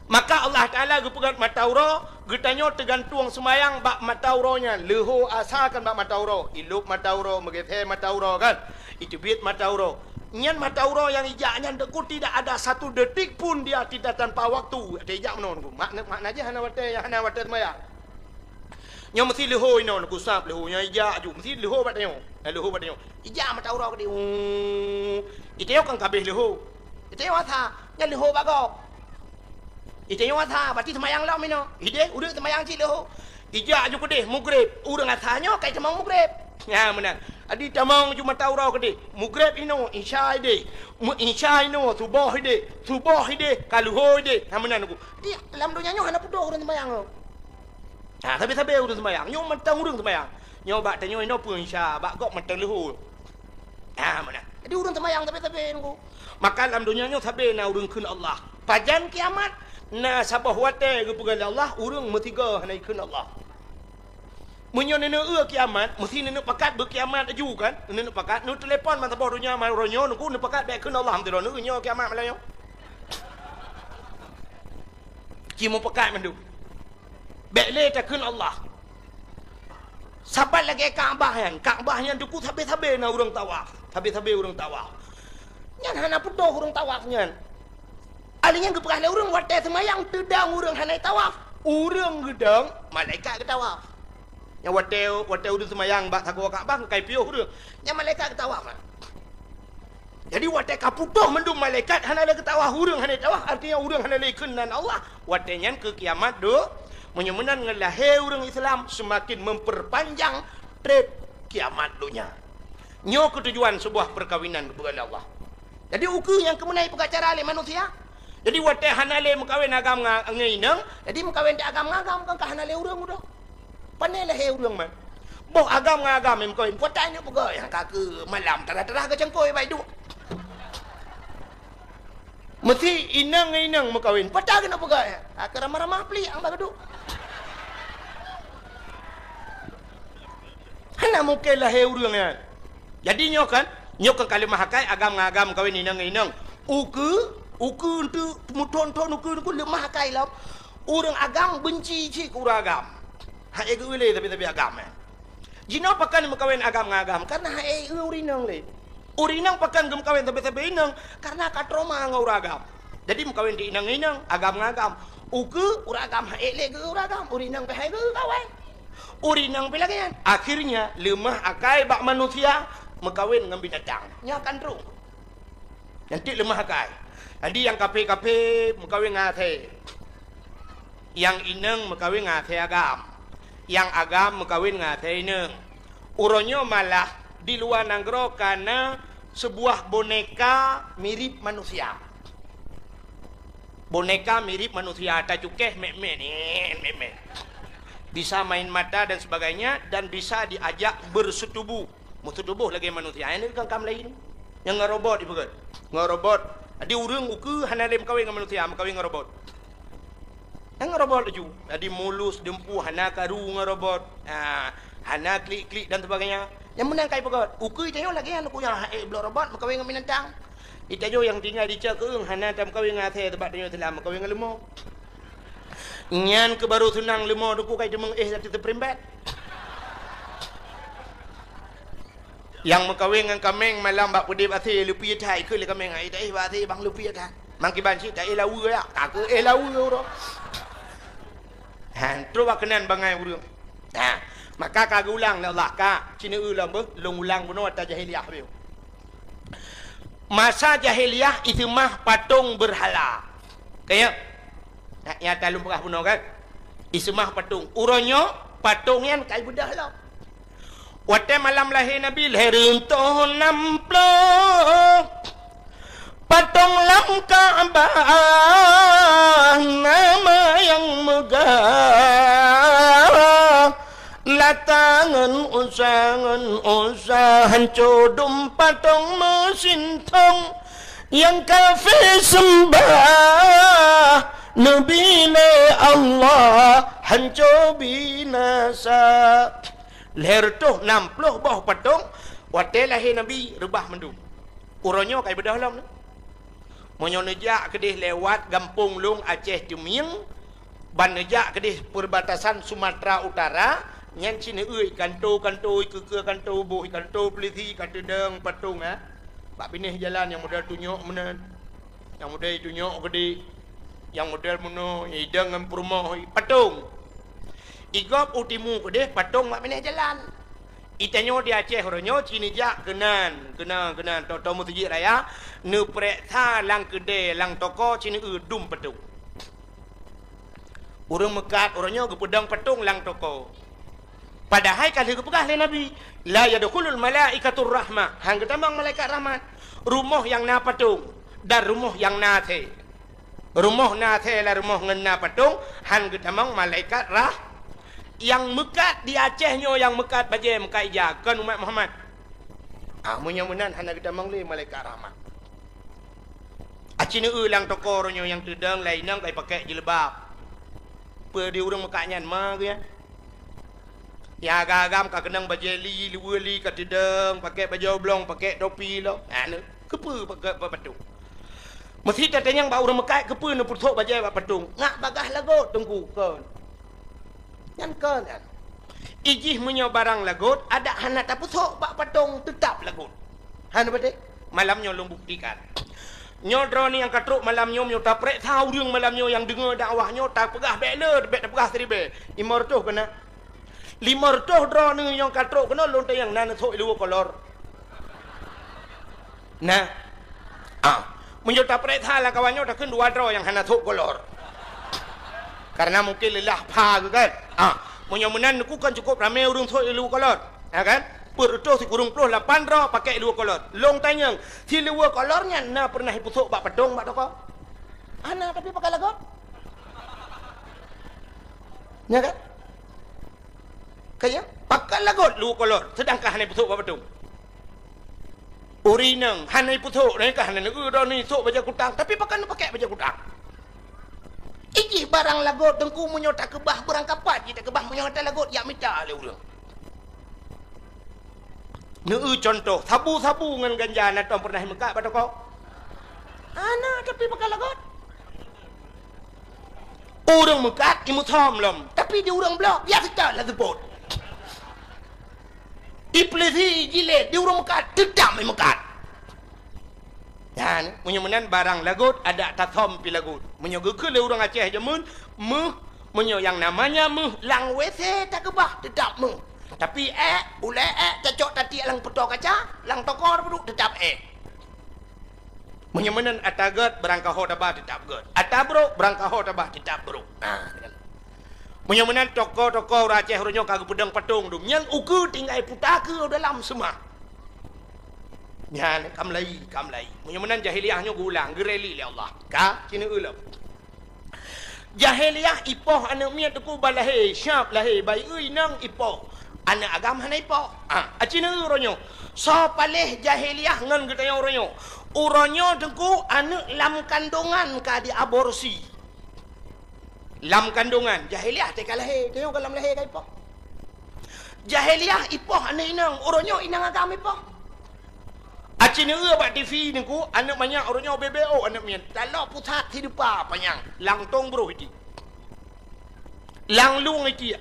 Maka Allah Taala geupeugöt mata uroe, geutanyoe teugantueng seumayang bak mata uroe nyan, leuhô asa kan bak mata uroe, ilôb mata uroe, meugeuthée mata uroe kan, iteubiet mata uroe. Nyan mata uroe nyang ijak nyan Teungku tidak ada satu detik pun dia tidak tanpa waktu. Watée ijak meunan Teungku. Makna, makna jih hana watée, hana watée seumayang. Nyoe meusi leuho inoe, neugusab leuho, nyoe ijak aju, meusi leuho bak tanyoe. Eh, leuho bak tanyoe. Ijak mata uroe keudeh. Uu. Itanyoe kan ka abéh leuho. Itanyoe asa, nyan leuho bak gob. Itanyoe asa, berarti seumayang lom inoe. Ideh, udeuek seumayang cit leuho. Ijak aju keudeh, mugreb. Ureueng asa nyoe ka itamong mugreb. Nyan meunan. Adi tamong aju mata uroe keudeh. Mugreb inoe, isya ideh. Meu-, isya inoe, suboh ideh. Suboh ideh, ka leuho ideh. Nyan meunan ku. Di lam donya nyoe hana putôh ureueng seumayang. Ha, sabe-sabe ureueng seumayang. Nyoe mantong ureueng seumayang. Nyoe bak tanyoe inoe peue isya, bak gob mantong leuho. Ha, meunan. Jadi ureueng seumayang sabe-sabe nunggu. Maka lam donya nyoe sabe na ureueng kheun Allah. Pajan kiamat, na saboh watée geupeugah lé Allah, ureueng meusigoe hana ikheun Allah. Meunyoe neuneuk eu kiamat, meusi neuneuk pakat beukiamat laju kan? Neuneuk pakat, neutelepon mata boh donya, maro nyoe, nunggu neupakat bék kheun Allah, meusidroe neueu nyoe kiamat malam nyoe. Ci meupakat mandum. Bék lé takheun Allah. Sapat lagée Ka'bah nyan. Ka'bah nyan duku sabe-sabe na ureuëng tawaf. Sabe-sabe ureuëng tawaf. Nyan hana putôh ureuëng tawaf nyan. Ahli nyan geupeugah lé ureuëng watée seumayang teudong ureuëng hana tawaf. Ureuëng geudong, malaikat geutawaf. Nyan watée, watée ureuëng seumayang bak sagoe Ka'bah kai piôh ureuëng. Nyan malaikat geutawaf. Jadi watée ka putôh mandum malaikat hana lé geutawaf, ureuëng hana tawaf, artinya ureuëng hana lé kheun nan Allah. Watée nyan keu kiamat deuh, meunyoe meunan ngon lahé ureuëng Islam seumaken memperpanjang treb kiamat donya. Nyoe keutujuan seubuah peukawinan geupeugah lé Allah. Jadi ukeue nyang keumeunai peugah cara lé manusia. Jadi watée hana lé meukawen agam nga-, ngon inong, jadi meukawen di agam ngon agam, kan ka hana lé ureuëng udoe. Pane lahé ureuëng man. Boh agam ngon agam meukawen, peue ta inong peugah nyang ka keu malam tarah-tarah geucangkôi bak iduek. Meusi inong ngon inong meukawen, peue ta keuneuk peugah nyang ka keu ramah-ramah plik nyang bak iduek. Hana mungken lahé ureuëng nyan. Jadi nyoe kan, nyoe kan ka leumah akai agam ngon agam meukawen inong ngon inong. Ukeue, ukeue eunteuk meuthon-thon ukeue, ukeue leumah akai lom. Ureuëng agam beunci cit keu ureuëng agam. Hana geu-eu lé sabe-sabe agam, eh. Jinoe pakon meukawen agam ngon agam, karena hana geu-eu ureuëng inong lé. Ureuëng inong pakon geumeukawen sabe-sabe inong, karena ka trauma ngon ureuëng agam. Jadi meukawen di inong ngon inong, agam ngon agam. Ukeue ureuëng agam hana lé geu-eu ureuëng agam, ureuëng inong pih hana geu-eu kawen. Ureuëng inong pih lagée nyan. Akhirnya leumah akai bak manusia meukawen ngon binatang. Nyan kan trok. Nyan cit leumah akai. Jadi nyang kaphé-kaphé meukawen ngon asèe. Nyang inong meukawen ngon asèe agam. Nyang agam meukawen ngon asèe inong. Uroe nyoe malah di luwa nanggroe ka na seubuah boneka mirip manusia. Boneka mirip manusia, tacukéh mét-mét, nyan, mét-mét. Bisa main mata dan sebagainya, dan bisa diajak berseutubuh. Meututoboh lagée manusia, nyan ka kam laén. Nyang ngon robot ipeugét. Ngon robot. Jadi ureuëng ukeue hana lé meukawen ngon manusia, meukawen ngon robot. Nyang ngon robot laju. Jadi mulus, dumpeue, hana karu ngon robot. Ha, hana klik-klik dan sebagainya. Nyang meunan ka ipeugét. Ukeue tanyoe lagée nyan ukeue nyang hana ék bloe robot meukawen ngon binatang. Di tanyoe nyang tinggai di cok keueng hana tameukawen ngon asèe, teuma tanyoe Islam meukawen ngon leumo. Nyan keuh barô seunang leumo duku kai teumeung éh lati teuprimbet. Nyang meukawen ngon kaméng malam bak peudép asèe, leupie that, keu lé kaméng, ai taéh bak asèe bang leupie that. Mang kiban cit taéh laweue ya, ka keu éh laweue uroe. Ha, trok bak keunan bangai ureuëng. Ha, maka ka geuulang lé Allah, ka, ci neueu lom beuh, lôn ulang bunoe ata jahiliah beuh. Masa jahiliah iseumah patong beurhala. Kaya? Nyata lôn peugah bunoe kan? Iseumah patong. Uroe nyoe patong nyan ka ibeudoh lom. Watée malam lahé Nabi, lhée reuntoh nam ploh patong lam Ka'bah, nama nyang meugah. Lata ngon Uzza, ngon Uzza, hanco dum patong meusintong. Nyang kafé seumbah neubi lé Allah, hanco binasa. Lhée reutôh nam ploh boh patong, watée lahé Nabi reubah mandum. Uroe nyoe ka ibeudoh lom. Meunyoe neujak keudeh lewat gampông lôn Aceh Teumieng, ban neujak keudeh perbatasan Sumatera Utara, nyan ci neueu kanto-kanto, ikeue-keue kanto boh, kanto peulisi, ka teudong patong, eh. Bak binéh jalan nyang model tunyok meunan, nyang model tunyok geude, nyang model meunoe, idong ngon peurumoh, patong. Igob u timu keudeh, patong bak binéh jalan. Itanyoe di Aceh uroe nyoe ci neujak keunan, keunan, keunan, toe-toe meuseujid raya, neupeureksa lam keudè, lam toko ci neueu dum patong. Ureuëng meukat uroe nyoe geupeudong patong lam toko. Padahai ka lheueh geupeugah lé Nabi, "La yadkhulul malaikatur rahmah," hán geutamong malaikat rahmat. Rumoh nyang na patong dan rumoh nyang na asèe. Rumoh na asèe lam rumoh ngon na patong, hán geutamong malaikat rah. Nyang meukat di Aceh nyoe, nyang meukat bajèe, meukat ija, kon umat Muhammad. Ah, meunyoe meunan hana geutamong lé malaikat rahmat. Aci neueu lam toko uroe nyoe nyang teudong lé inong ka ipakék jilbab. Peue di ureuëng meukat nyan ma geuh nyan? Nyang agam-agam ka keunong bajèe li, luweue li ka teudong, pakék bajèe oblong, pakék topi lom. Nah, neu-, keupeue pakék bak patong? Meusti tatanyong bak ureuëng meukat, keupeue neupeusok bajèe bak patong? Ngat bagaih lagot, Teungku, kon. Nyan kon nyan. Ijih meunyoe barang lagot, adak hana tapeusok bak patong, teutab lagot. Hana patéh? Malam nyoe lôn buktikan. Nyoe droeneuh nyang ka trok malam nyoe, meunyoe tapeureksa ureuëng malam nyoe nyang deungoe dakwah nyoe, tapeugah bèk le, bèk tapeugah siribèe. Limong reutôh keunan. Limong reutôh droeneuh nyang ka trok keunoe lôn tanyong na neusok i luweue kolor. Nah. Ah. Meunyoe tapeureksa lam kawan nyoe takheun dua droe nyang hana sok kolor. Karena mungkin leulah pha geuh kan. Ah. Meunyoe meunan Teungku kan cukup ramé ureuëng sok i luweue kolor. Ya kan? Peuet reutôh sikureueng ploh lapan droe pakék i luweue kolor. Lôn tanyong, si luweue kolor nyan na peureunah ipeusok bak patong bak toko? Hana, tapi pakai lagot. Ya kan? Kaya, pakai lagot luweue kolor, seudangkan hana ipeusok bak patong. Ureuëng inong hana ipeusok, nyan ka hana neueu droeneuh isok bajèe kutang, tapi pakon neupakék bajèe kutang. Ijih barang lagot Teungku meunyoe takeubah, barang kapat jih takeubah meunyoe hana lagot, jak mita lé ureuëng. Neueu cuntoh, sabu-sabu ngon ganja na tom peureunah imeukat bak toko? Hana, tapi pakai lagot. Ureuëng meukat imeusom lom, tapi di ureuëng bloe biasa that lam seupôt. Ipeulisi jilét di ureuëng meukat, teutab imeukat. Nyan, meunyoe meunan barang lagot, adak tasom pih lagot. Meunyoe geukheun lé ureuëng Aceh jameun, méuh, meunyoe nyang namanya méuh, lam WC takeubah, teutab méuh. Tapi ék, ulée ék, tacok tatiek lam peutoe kaca, lam toko tapeuduek, teutab ék. Meunyoe meunan atra gét, barang kaho taba teutab gét. Atra brok, barang kaho taba teutab brok. Nah, kan. Meunyoe meunan toko-toko ureuëng Aceh uroe nyoe ka geupeudong patong dum. Nyan ukeue tinggai puta keu dalam seumah. Nyan ka meulayi, ka meulayi. Meunyoe meunan jahiliyah nyoe geuulang, geureli lé Allah. Ka, ci neueu lom. Jahiliyah ipoh aneuëk miet Teungku ban lahé, siap lahé, bayeue inong ipoh. Aneuëk agam hana ipoh. Ah, aci neueu uroe nyoe. Soe paléh jahiliyah ngon geutanyoe uroe nyoe? Uroe nyoe Teungku aneuëk lam kandongan ka diaborsi. Lam kandongan, jahiliyah teuka lahé, tanyoe ka lam lahé ka ipoh. Jahiliyah ipoh aneuëk inong, uroe nyoe inong agam ipoh. Aci neueu bak TV Teungku, aneuëk manyak uroe nyoe B B O aneuëk miet. Taloe pusat sideupa panyang, lam tong broh iti. Lam lueng iti.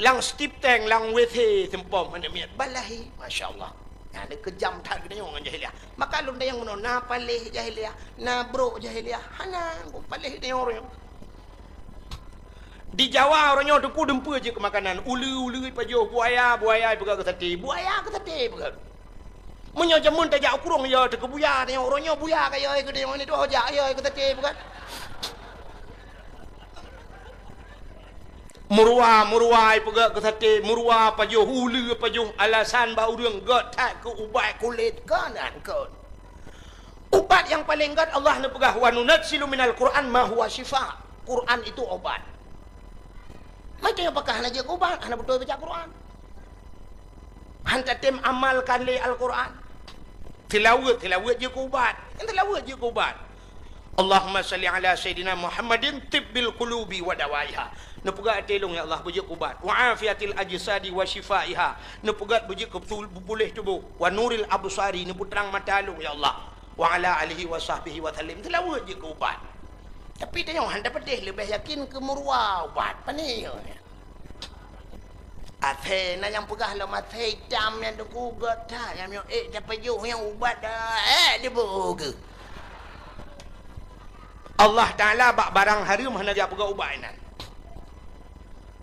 Lam stip tank, lam WC seumpom aneuëk miet. Ban lahé, masya Allah. Nyan keujam that geutanyoe ngon jahiliyah. Maka lôn tanyong bunoe, na paléh jahiliyah, na brok jahiliyah. Hana, paléh geutanyoe uroe nyoe. Di Jawa uroe nyoe Teungku dumpeue jeuet keu makanan. Uleue, uleue ipajoh, buaya, buaya ipeugöt keu saté. Buaya keu saté ipeugöt. Meunyoe jameun tajak u krueng, yo teuh keu buya, tanyoe uroe nyoe buya ka yo keu tanyoe ni tuh jak yo keu saté ipeugöt. Meuruwa, meuruwa ipeugöt keu saté, meuruwa pajoh, uleue pajoh, alasan bak ureuëng göt that keu ubat kulét, kon nyan kon. Ubat nyang paleng göt Allah neupeugah, "Wa nunazzilu minal Qur'an ma huwa syifa." Quran itu obat. Macam apakah hana jeuet keu ubat, hana beutôi baca Quran. Han tatem amalkan lé Al-Quran. Tilaweuet, tilaweuet jeuet keu ubat. Nyang tilaweuet jeuet keu ubat. Allahumma salli ala Sayyidina Muhammadin tibbil qulubi wa dawaiha. Neupeugah até lôn, ya Allah, beujeuet keu ubat. Wa afiyatil ajsadi wa syifaiha. Neupeugah beujeuet keu betul, puléh tuboh. Wa nuril absari, neupeutrang mata lôn, ya Allah. Wa ala alihi wa sahbihi wa sallim. Tilaweuet jeuet keu ubat. Tapi tanyoe han tapeudeh leubeh yakin keu meuruwa ubat. Pane nyoe? Asèe na nyang peugah lom asèe itam nyan Teungku göt that, nyang miyueb ék tapajoh nyang ubat dah, ék diboh keuh. Allah Taala bak barang hareuem hana geupeugot ubat inan.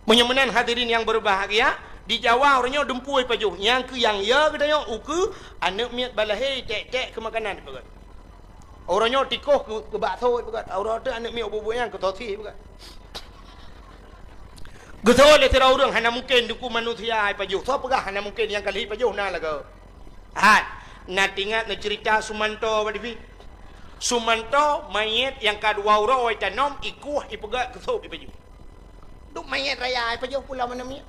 Meunyoe meunan hadirin nyang berbahagia, di Jawa uroe nyoe dumpeue ipajoh. Nyang keu nyang ya geutanyoe ukeue aneuk miet balahé tek-tek keu makanan ipeugét. Uroe nyoe tikoh keu, keu bakso ipeugét. Uroe teuk aneuk miet buet-buet nyang keu sosis ipeugét. Geuseuôt lé sidroe ureuëng hana mungken dukue manusia ipajoh. Soe peugah hana mungken nyang ka lheueh ipajoh na lagoe. Hai, na teuingat neucerita Sumanto bak T V? Sumanto manyét nyang ka dua uroe itanom, ikueh, ipeugét keu sôb ipajoh. Duek manyét raya ipajoh pulo aneuk miet.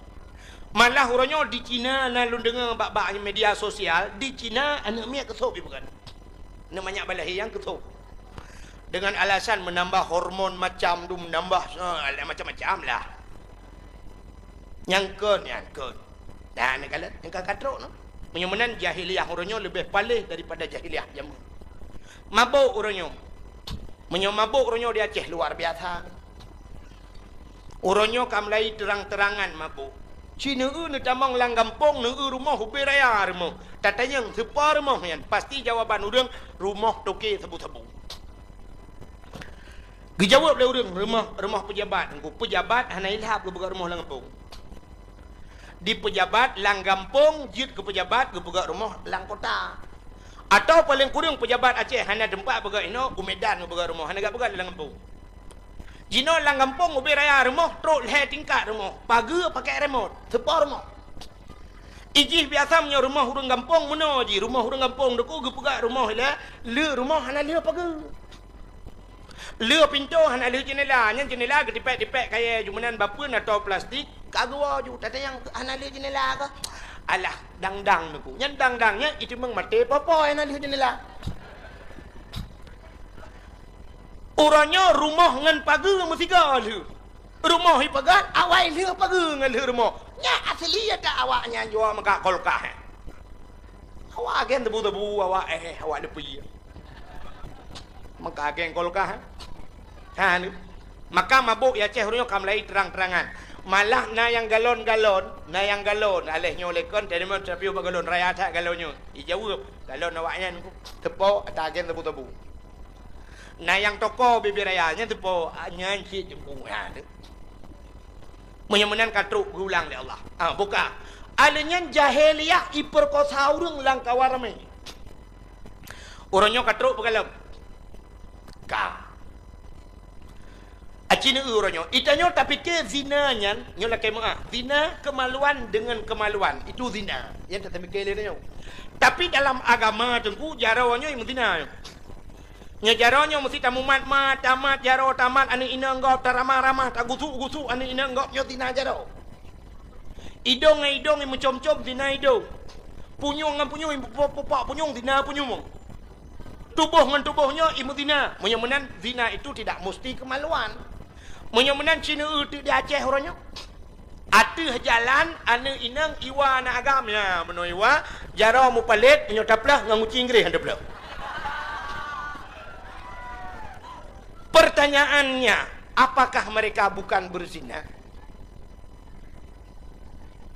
Malah uroe nyoe di Cina na lôn deungoe bak-bak media sosial, di Cina aneuk miet keu sôb ipeugét. Aneuk manyak balahé nyang keu sôb. Dengan alasan menambah hormon macam tu, menambah, eh, macam-macam lah. Nyang kon, nyang kon. Nah, neukalon, nyang ka katrok nyoe. Meunyoe meunan jahiliyah uroe nyoe leubeh paléh daripada jahiliyah jameun. Mabök uroe nyoe. Meunyoe mabök uroe nyoe di Aceh luar biasa. Uroe nyoe ka mulai terang-terangan mabök. Ci neueu neutamong lam gampông, neueu rumoh ubé raya rumoh. Tatanyong sipa rumoh nyan, pasti jawaban ureuëng rumoh toke sabu-sabu. Geujaweueb lé ureuëng, rumoh, rumoh peujabat. Engku peujabat hana ilhab geupeugah rumoh lam gampông. Di peujabat lam gampông jeuet keu peujabat geupeugah rumoh lam kota. Atawa paleng kureueng peujabat Aceh hana teumpat peugah inoe u Medan geupeugah rumoh, hana geupeugah lam gampông. Jinoe lam gampông ubé raya rumoh trok lhée tingkat rumoh, pageue pakai remot, sipa rumoh. Ijih biasa meunyoe rumoh ureuëng gampông meunoe jih, rumoh ureuëng gampông deuku geupeugah rumoh ilée, le rumoh hana le pageue. Le pintoe hana le jeunela, nyan jeunela geutipék-tipék kayée ju meunan bapeue atau plastik, ka geuwoe ju, tatanyong hana le jeunela kah? Alah, dang-dang neuku. Nyan dang-dang nyan iteumong maté popo hana le jeunela. Uroe nyoe rumoh ngon pageue meusigoe lheueh. Rumoh ipeugét, awai lheueh pageue ngon lheueh rumoh. Nyan asli ata awak nyan jua meukat kulkas. Awak agen tebu-tebu, awak éh, awak leupie. Maka agen kulkas. Ha, ni. Maka mabök ya Aceh uroe nyoe ka mulai terang-terangan. Malah na nyang galon-galon, na nyang galon. Aléh nyoe lé kon, teurimong teupiôh bak galon, raya that galon nyoe. Ijaweueb, galon awak nyan ku teupo ata agen tebu-tebu. Na nyang toko bibir raya nyan teupo, nyan cit jeumpung. Ha, tu. Meunyoe meunan ka trok geulang lé Allah. Ah, buka. Aleuh nyan jahiliyah ipeurkosa ureuëng lam kawan ramé. Uroe nyoe ka trok peugalom. Ka. Aci neueu uroe nyoe. Itanyoe tapike zina nyan, nyoe lakée meuah. Zina kemaluan dengan kemaluan. Itu zina. Nyan tapike lé nyoe. Tapi dalam agama teungku, jaroe nyoe meuzina nyoe. Nyoe jaroe nyoe meusti tamumat-mat, tamat jaroe, tamat aneuk inong gob, taramah-ramah, tagusuk-gusuk aneuk inong gob, nyoe zina jaroe. Idong ngon idong imeucom-com, zina idong. Punyueng ngon punyueng, imeupupak-pupak punyueng, zina punyueng. Tuboh ngon tuboh nyoe imeuzina. Meunyoe meunan, zina itu tidak musti kemaluan. Meunyoe meunan, ci neueu teuk di Aceh uroe nyoe. Ateueh jalan, aneuk inong iwa aneuk agam, ya, meunoe iwa, jaroe mupalét, meunyoe taplah ngon guci Inggréh han taplah. Pertanyaannya, apakah mereka bukan berzina?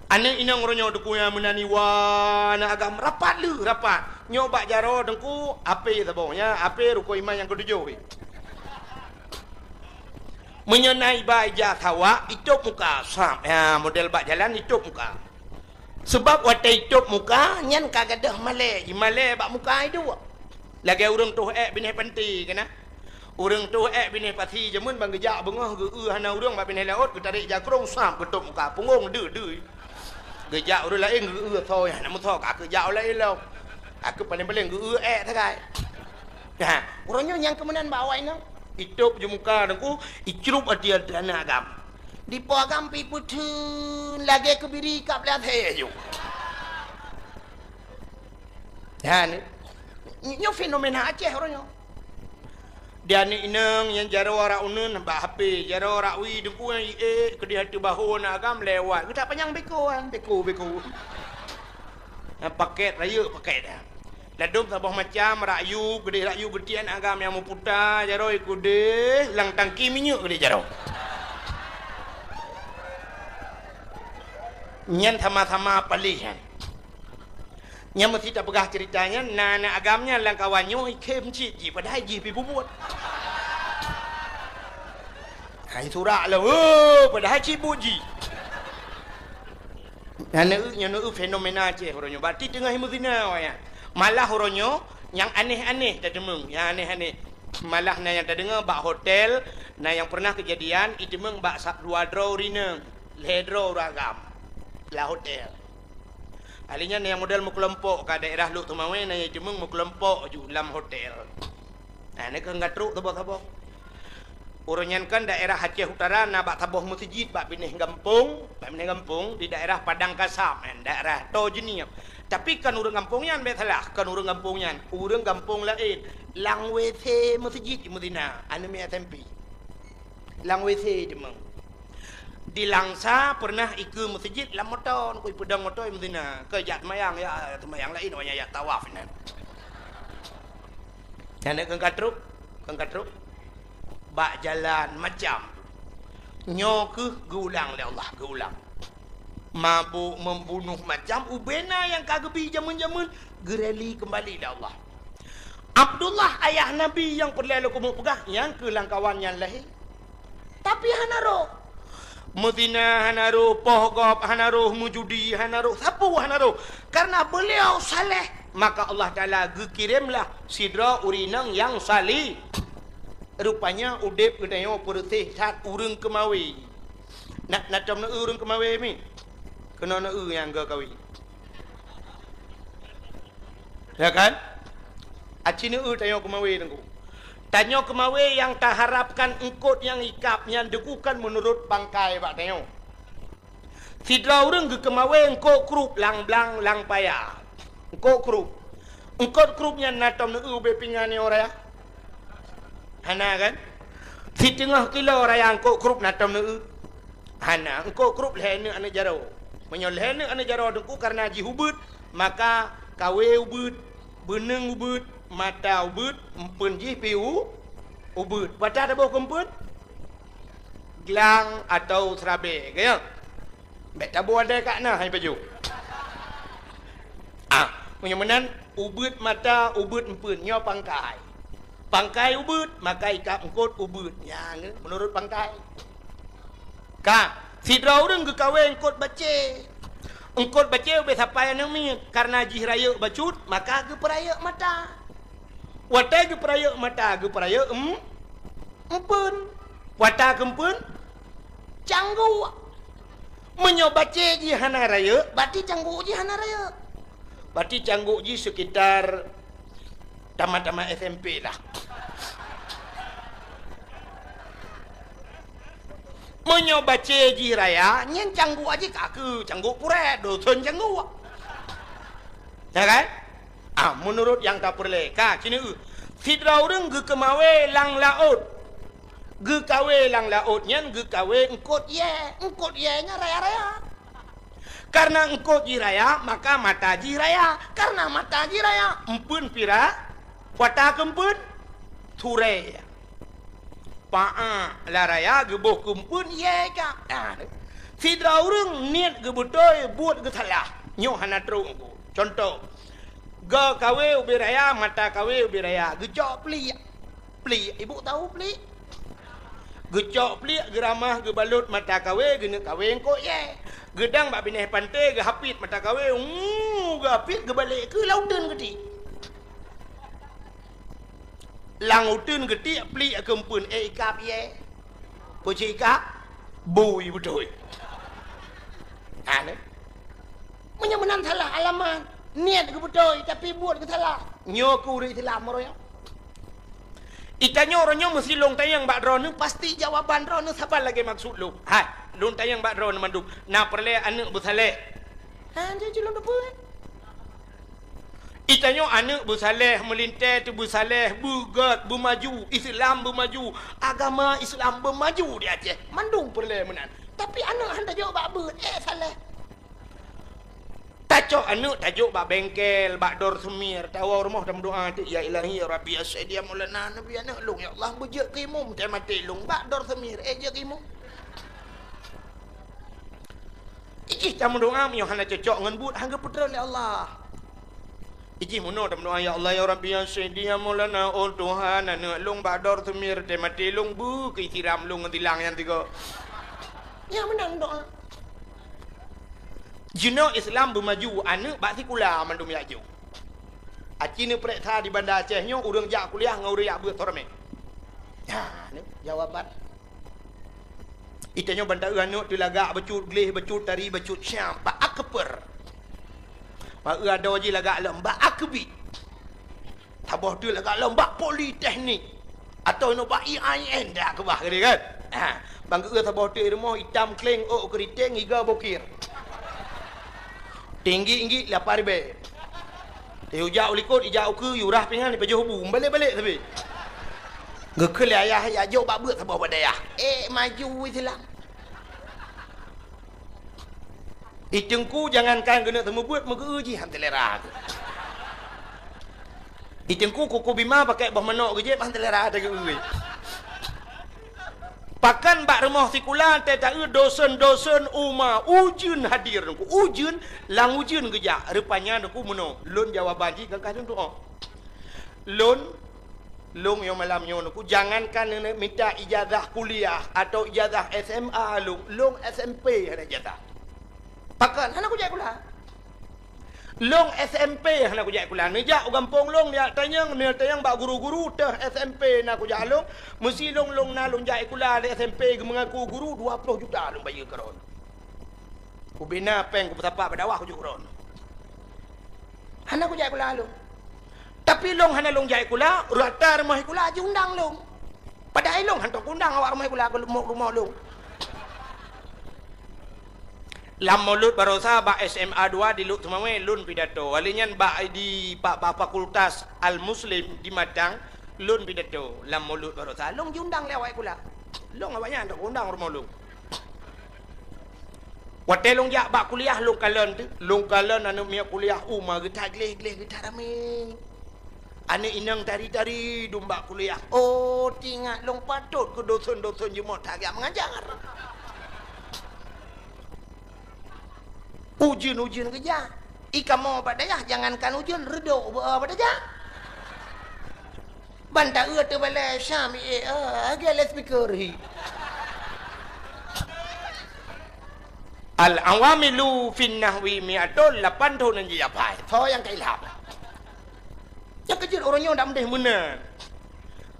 Aneuk inong uroe nyoe deuku nyang meunan iwa aneuk agam rapat leuh, rapat. Nyoe bak jaroe teungku, apé saboh nyan, apé rukon iman nyang keutujôh. Meunyoe na iba ija sawak, itôb muka, sab. Ya, model bak jalan itôb muka. Sebab watée itôb muka, nyan ka gadôh malée, imalée bak muka iduek. Lagée ureuëng toh ék binéh panti keunan. Ureuëng toh ék binéh pasi jameun ban geujak beungoh geu-eu hana ureuëng bak binéh laôt, geutarek jakrong, sab, geutôb muka, punggong deuh-deuh. Geujak ureuëng laén geu-eu soe, hana meusoe, ka keu jak ulée ilong. Ka keu paleng-paleng geu-eu ék sagai. Ha, uroe nyoe nyang keumeunan bak awai nyoe. Itôb ju muka teungku, icrup ateueh aneuk agam. Dipo agam pi peutheun lagée keubiri kab lé asée ju. Ha, ni. Nyoe fenomena Aceh uroe nyoe. Di aneuk inong nyang jaroe rak uneun bak H P, jaroe rak wie dengku nyang iék keudeh ateueh bahô aneuk agam lewat. Geutak panyang beko, ah, beko, beko. Nyang paket rayeuk paket dah. Ladôm saboh macam, rak yub, keudeh rak yub geutiek aneuk agam nyang meuputa, jaroe keudeh lam tangki minyeuk keudeh jaroe. Nyan sama-sama paléh nyan. Nyang meusti tapeugah ceurita nyan, na aneuk agam nyan lam kawan nyoe ikhém cit jih, padahai jih pi bubuet. Hai surak lom, oh, padahai cit buet jih. Nyan neu-, nyan neu-, fenomena Aceh uroe nyoe. Berarti teungoh meuzina awaknyan. Malah uroe nyoe nyang aneh-aneh tateumeung, nyang aneh-aneh. Malah na nyang tadeungoe bak hotel, na nyang pernah keujadian iteumeung bak sa-, dua droe ureueng inong, lhèe droe ureueng agam lam hotel. Ahli nyan nyang model meukelompok, ka daerah Lhokseumawe na nyang iteumeung meukelompok ju lam hotel. Nah, nyoe keuh ka trok saboh-saboh. Uroe nyan kan daerah Aceh Utara na bak saboh meuseujid bak binéh gampông, bak binéh gampông di daerah Padang Kasab, kan, daerah Toh Jeunieb. Tapi kon ureueng gampông nyan, bèk salah, kon ureueng gampông nyan, ureueng gampông laén. Lam W C meuseujid meuzina, aneuk miet S M P. Lam W C teuma. Di Langsa pernah ikeue meuseujid lam moto, ku ipeudong moto meuzina. Keu jak seumayang, ya seumayang laén, awaknyan jak tawaf nyan. Nyan keuh ka trok, keuh ka trok. Bak jalan macam. Nyoe keuh geuulang lé Allah, geuulang. Mabök, membunuh, macam ubena nyang ka geubi jameun-jameun, geureli keumbali lé Allah. Abdullah ayah Nabi nyang peureulèe lôn keumeung peugah, nyan keuh lam kawan nyan lahé. Tapi hana roh. Meuzina hana roh, poh gob hana roh, meujudi hana roh, sapeue hana roh. Karena beliau saleh, maka Allah Taala geukiremlah sidroe ureueng inong nyang saleh. Rupanya udép geutanyoe peureuseh that ureueng keumawe. Na, na tom neu-eu ureueng keumawe mi? Keunoe neu-eu nyang geukawe. Ya kan? Aci neu-eu tanyoe keumawe teungku. Tanyoe keumawe nyang taharapkan eungkôt nyang ikab nyan teungku kan meunurot pangkai bak tanyoe. Sidroe ureueng geukeumawe eungkôt krup lam blang lam paya. Eungkôt krup. Eungkôt krup nyan na tom neu-eu ubé pingan nyoe raya? Hana kan? Siteungoh kilo raya eungkôt krup na tom neu-eu? Hana, eungkôt krup lhèe neuk aneuk jaroe. Meunyoe lhèe neuk aneuk jaroe teungku karena jih ubeuet, maka kawe ubeuet, beuneueng ubeuet, mata ubeuet, empeuen jih pi u-, ubeuet. Watèe taboh keu empeuen? Glang atau seurabèe, ka nyo? Bèk taboh andai ka na hai pajoh. Ah, meunyoe meunan, ubeuet mata, ubeuet empeuen, nyoe pangkai. Pangkai ubeuet, maka ikab eungkôt ubeuet. Nyan, meunurot pangkai. Ka, sidroe ureueng geukawe eungkôt bacé. Eungkôt bacé ubé sapai aneuk miet, karena jih rayeuk bacut, maka geupeurayeuk mata. Watèe geupeurayeuk mata, geupeurayeuk em-, empeuen. Watèe keu empeuen, cangguek. Meunyoe bacé jih hana rayeuk, berarti cangguek jih hana rayeuk. Berarti cangguek jih sekitar tamat-tamat S M P lah. Meunyoe bacé jih raya, nyan cangguek jih ka keu cangguek purèt, dosen cangguek. Ya kan? Ah, meunurot nyang tapeureulèe, ka, ci neu-eu. Sidroe ureueng geukeumawe lam laôt. Geukawe lam laôt nyan geukawe eungkôt yèe. Eungkôt yèe nyan raya-raya. Karena eungkôt jih raya, maka mata jih raya. Karena mata jih raya, empeuen pira, watèe keu empeuen, surèe. Paah lam raya geuboh keu empeuen, yèe ka. Ah, sidroe ureueng niet geubeutôi, buet geusalah. Nyoe hana trok. Contoh, geukawe ubé raya, mata kawe ubé raya, geucok pliek. Pliek, ibu tahu pliek? Geucok pliek, geuramah, geubalot mata kawe, geuneuk kawe eungkôt yèe. Geudang bak binéh panté, geuhapit mata kawe, uu, geuhapit, geubalek keu lam uteuen geutiek. Lam uteuen geutiek pliek keu empeuen, eh, ikab yèe. Peue cit ikab? Bui beutôi. Ha, nyoe. Meunyoe meunan salah alamat, niet geubeutôi, tapi buet geusalah. Nyoe keuh ureueng Islam uroe nyoe. Itanyoe uroe nyoe meusé lôn tanyong bak droeneuh, pasti jawaban droeneuh saban lagèe maksud lôn. Hai, lôn tanyong bak droeneuh mandum, na peureulèe aneuk beusaléh? Ha, jeuet lôn teupeue. Itanyoe aneuk beusaléh, meulintèe teubeusaléh, beugèt, beumaju, Islam beumaju, agama Islam beumaju di Aceh. Mandum peureulèe meunan. Tapi aneuk han tajok bak beuet, eh, saléh. Tacok aneuk tajok bak bengkel, bak dor semir, tawoe rumoh tameudoa teuk, "Ya Ilahi, ya Rabbi, ya Sayyidi, ya Maulana, Nabi aneuk lôn, ya Allah, beujeuet keu imum, teuh maté lôn, bak dor semir, eh, jeuet keu imum." Ijih tameudoa meunyoe hana cocok ngon buet, han geupeutreun lé Allah. Ijih meunoe tameudoa, "Ya Allah, ya Rabbi, ya Sayyidi, ya Maulana, oh Tuhan, aneuk lôn bak dor semir, teuh maté lôn, beu keu siram lôn ngon silang nyang tiga." Nyan meunan doa. Jinoe Islam beumaju aneuk bak sikula mandum jak jok. Aci neupreksa di Banda Aceh nyoe ureuëng jak kuliah ngon ureuëng jak beuet soe ramé. Nah, ni jawaban. Itanyoe ban taeu aneuk teu lagak bacut gleh, bacut tari, bacut syam, bak akper. Bak eu adoe jih lagak lom, bak akbit. Saboh teuk lagak lom bak politeknik. Atau inoe bak I A I N dak keubah keudeh kan? Ha, ban geu saboh teuk rumoh itam kleng ôk keuriteng iga bokir. Tinggi-tinggi lapan ribèe. Yue jak u likot, ijak u keue, yue rah pingan, ipajoh bu, balek-balek sabe. Geukheun lé ayah, ijak jok bak beuet saboh bak dayah. Eh, maju Islam. I teungku jangankan geuneuk seumeubeuet meugeu jih han selera. I teungku kuku bima pakai boh manok geujép han selera teugeue. Pakan bak rumoh sikula teuh taeu dosen-dosen uma ujeuen hadir teungku. Ujeuen, lam ujeuen geujak. Rupanya teungku meunoe. Lôn jawaban jih gagah lôn tu'oh. Lôn, lôn yoh malam nyoe teungku, jangankan neuneuk mita ijazah kuliah atau ijazah S M A lôn, lôn S M P hana ijazah. Pakon hana kujak sikula. Lôn S M P hana kujak sikula. Neujak u gampông lôn, neujak tanyong, neujak tanyong bak guru-guru teuh S M P na kujak lôn. Meusi lôn, lôn na lôn jak sikula di S M P geumeungaku guru dua ploh juta lôn bayeue keudroe. Kubina péng kupeusapat bak dakwah kujak keudroe. Hana kujak sikula lôn. Tapi lôn hana lôn jak sikula, rata rumoh sikula jiundang lôn. Padahai lôn hantom kuundang awak rumoh sikula keu rumoh, rumoh lôn. Lam Mulod Baroesa bak S M A dua di Lhokseumawe lôn pidato. Kali nyan bak di, bak, bak Fakultas Al-Muslim di Matang lôn pidato. Lam Mulod Baroesa lôn jiundang lé awak sikula. Lôn awaknyan hantom kuundang rumoh lôn. Watèe lôn jak bak kuliah lôn kalon teuk, lôn kalon aneuk miet kuliah uma geuta gleh-gleh geuta ramé. Aneuk inong tari-tari dum bak kuliah. Oh, teuingat lôn patot keu dosen-dosen jeuet meuhat geujak mengajar. Ujeuen-ujeuen geujak. I kamoe bak dayah jangankan ujeuen, reudok beu bak dayah. Ban taeu teubalai Syam, eh, eh, lagèe loudspeaker hi. Al-awamilu fin nahwi mi'atun, lapan thon nyang jijak phai. Soe nyang ka ilham? Nyang keujeuet uroe nyoe dak meudeh meunan.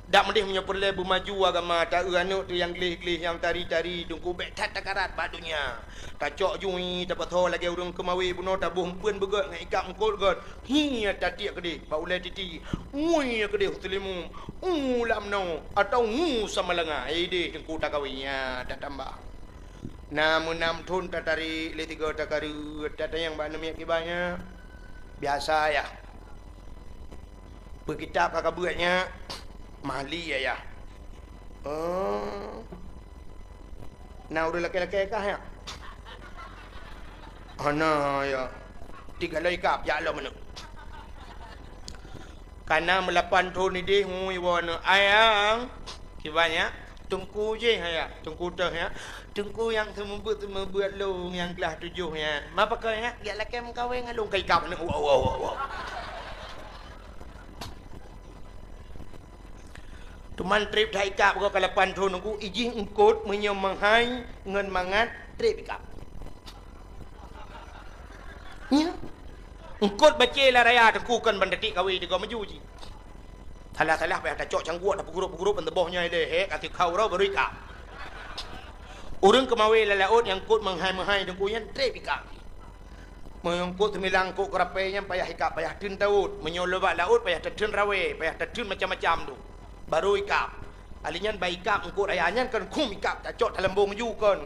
Dak meudeh meunyoe peureulèe beumaju agama, taeu aneuk teuh nyang gleh-gleh, nyang tari-tari, teungku bèk that takarat bak donya. Tacok jui, tapasoe lagèe ureueng keumawe bunoe, taboh eumpeuen beugöt ngon ikab eungkôt göt. Hi, tatiek keudeh bak ulèe titi. Ngui keudeh u Seulimeum. U lam noe atau ngu Samalanga. Ideh teungku takawe, nyan tatambah. Na meunam thon tatarek lé sigoe takareuet, tatanyong bak aneuk miet kiban nyan. Biasa, yah. Peukitab ka kabeuet nyan, mali, yah. Oh. Na ureueng lakèe-lakèe kah, yah? Hana, yah. Tiga loi kab jak lom aneuk. Kana meulapan thon ideh ngui woe aneuk. Ayang, kiban nyan? Teungku jih, yah. Teungku teuh, yah. Teungku nyang seumeubeuet-seumeubeuet lôn nyang keulaih tujoh nyan. Ma pakon nyan? Geujak lakèe meukawen ngon lôn ka ikab aneuk. Wow, wow, wow, wow. Teuma trép that ikab goe ka lapan thon teungku, ijih eungkôt meunyoe meuhai ngon mangat trép ikab. Nyan. Eungkôt bacé lam raya teungku kon ban tatiek kawen tigoe maju jih. Salah-salah payah tacok cangguek, tapeugurup-gurup ban teuboh nyoe lé, hek, ka sikhau uroe baru ikab. Ureueng keumawe lam laôt nyang eungkôt meuhai-meuhai teungku nyan trép ikab. Meunyoe eungkôt seumilang eungkôt keurapèe nyan payah ikab, payah theun tawöt. Meunyoe lôn bak laôt payah tatheun rawèe, payah tatheun macam-macam tu. Baru ikab. Ali nyan bak ikab eungkôt raya nyan kon khum ikab, tacok talambong ju kon.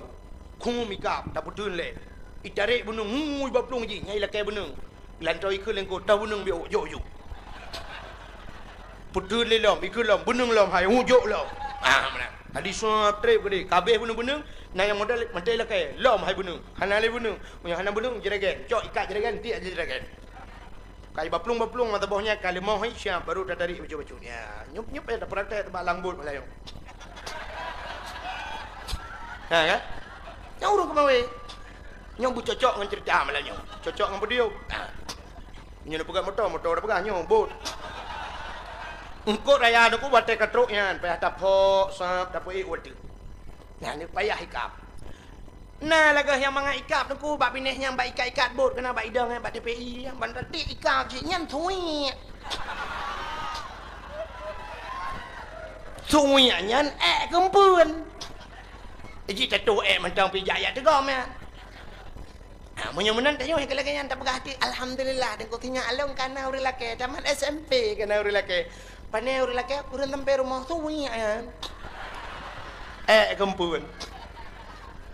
Khum ikab, tapeutheun lé. Itarek beuneueng, ngui bak plueng jih, nyan ilakèe beuneueng. Lantoe ikheun lé eungkôt, toh beuneueng biôk, jok ju. Peutheun lé lom, ikheun lom, beuneueng lom hai, hu jok lom. Ah, meunan. Tadi suap trép keudeh, ka abéh beuneueng-beuneueng, na nyang modal mantong ilakèe, lom hai beuneueng. Hana lé beuneueng. Meunyoe hana beuneueng, jregen. Cok ikat jregen, tiek jregen. Ka ibaplueng-baplueng mata boh nyan, ka leumoh hai siap, baru tatarik bacut-bacut. Ya, nyup-nyup ya, tapeuratek bak langbot malam nyoe. Ha, kan? Nyan ureueng keumawe. Nyoe beucocok ngon cerita malam nyoe. Cocok ngon podium. Ha. Nyoe neupeugah moto, moto dah peugah nyoe, bot. Eungkôt raya teungku batèe ka trok nyan, payah tapok, sab, tapeuék watèe. Nyan payah ikab. Na lagèe nyang mangat ikab teungku, bak binéh nyang bak ikat-ikat bot keunan bak idong, eh, bak T P I, ban ratik ikab cit nyan suwiek. Suwiek nyan ék keumpeuen. Jih tatuh ék mantong pih jak yak teugom nyan. Ha, meunyoe meunan tanyoe nyang lagèe nyan tapeugah até, "Alhamdulillah, teungku sinyak along kana ureueng lakèe, tamat S M P kana ureueng lakèe." Pane ureueng lakèe, ureueng sampai rumoh suwiek nyan. Ék keumpeuen.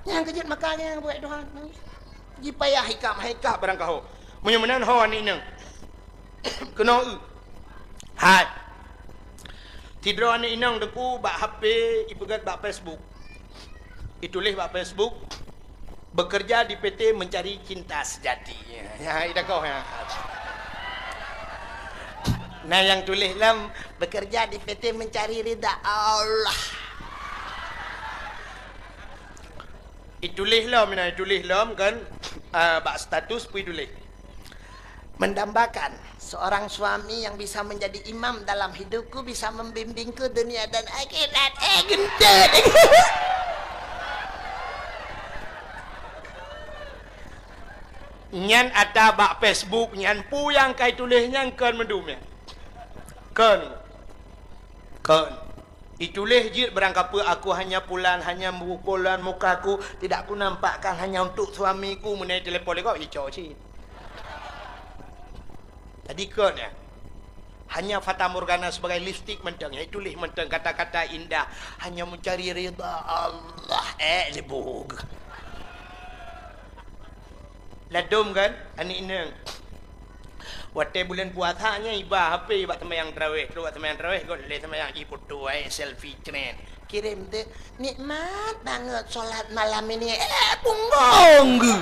Nyang keujeuet maka nyang buet Tuhan. Jipayah hikab, hikab barang kaho. Meunyoe meunan ho aneuk inong. Keunoe. Hai. Sidroe aneuk inong teungku bak H P ipeugèt bak Facebook. Ituléh bak Facebook, "Bekerja di P T mencari cinta sejati." Ya, ya, ida koh, ya. Nah, nyang tuléh lom, "Bekerja di P T mencari ridha Allah." Ituléh lom, nah, ituléh lom kan, ah, bak status pih ituléh. Mendambakan seorang suami yang bisa menjadi imam dalam hidupku, bisa membimbingku dunia dan akhirat. Eh, geuntèt. Nyan ata bak Facebook nyan, peue nyang ka ituléh nyan kon mandum nyan. Kon. Kon. Ituléh jeuet barangkapeue, "Aku hanya pulan, hanya pulan, mukaku tidak kunampakkan hanya untuk suamiku." Meunai telepon lé gob, ico cit. Tadi kon, ya. Hanya fatamorgana sebagai lipstik mantong, ya, ituléh mantong kata-kata indah, "Hanya mencari ridha Allah." Eh, libug. Ladom kan, aneuk inong. Watèe buleuen puasa nyan iba H P bak seumayang tarawèh, trok bak seumayang tarawèh, göt lé seumayang, ifoto, eh, selfie, cret. Kirém teuk, "Nikmat banget sholat malam ini." Eh, punggong geuh.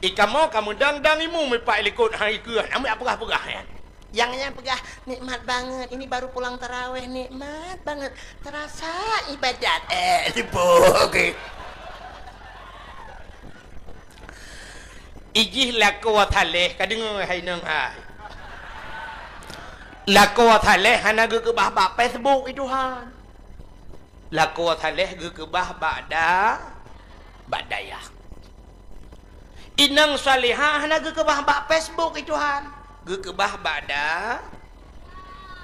Ikamoe ka meudang-dang imeum ipak likot hai keuh, nyan peugah-peugah nyan. Nyang nyan peugah, "Nikmat banget, ini baru pulang tarawèh, nikmat banget. Terasa ibadat." Eh, libug. Ijih lakoe saleh, ka deungö hai inong hai. Lakoe saleh hana geukeubah bak Facebook, i Tuhan. Lakoe saleh geukeubah bak da-, bak dayah. Inong salihah hana geukeubah bak Facebook, i Tuhan. Geukeubah bak da-,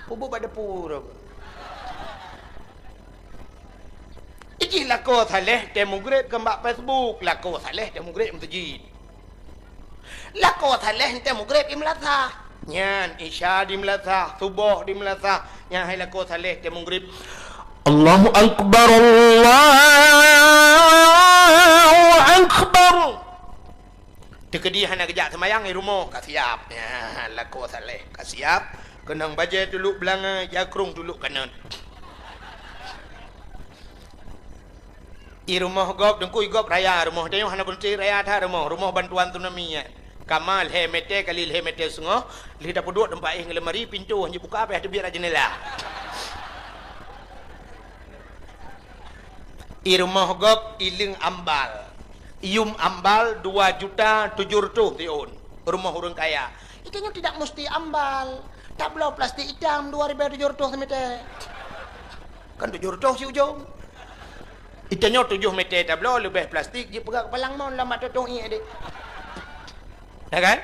peubuet bak dapur. Ijih lakoe saleh teuh mugreb kon bak Facebook, lakoe saleh teuh mugreb meuseujid. Lakoe saleh teuh mugreb i meulasah. Nyan, Isya di meulasah, Suboh di meulasah. Nyan hai lakoe saleh teuh mugreb. Allahu Akbar, Allahu Akbar. Teukeudi hana geujak seumayang, i rumoh ka siap. Nyan, lakoe saleh ka siap. Keunong bajèe tulok beulangai, jakrong tulok kanot. I rumoh gob, teungku, i gob raya rumoh. Tanyoe hana beureuti raya that rumoh. Rumoh bantuan tsunami nyan. Kama lhèe mètè kali lhèe mètè seungoh, lheuh tapeuduek teumpat éh ngon lemari, pintoe han jibuka, payah teubiet lam jeundela. I rumoh gob, i leung ambal. Yum ambal dua juta tujoh reutôh siôn. Rumoh ureueng kaya. Itanyoe tidak musti ambal. Tabloe plastik itam dua ribèe tujoh reutôh simètè. Kan tujoh reutôh si ujong. Itanyoe tujoh mètè tabloe leubeh plastik jipeugah keupalang mon lam mata tong ié deh. Ya kan?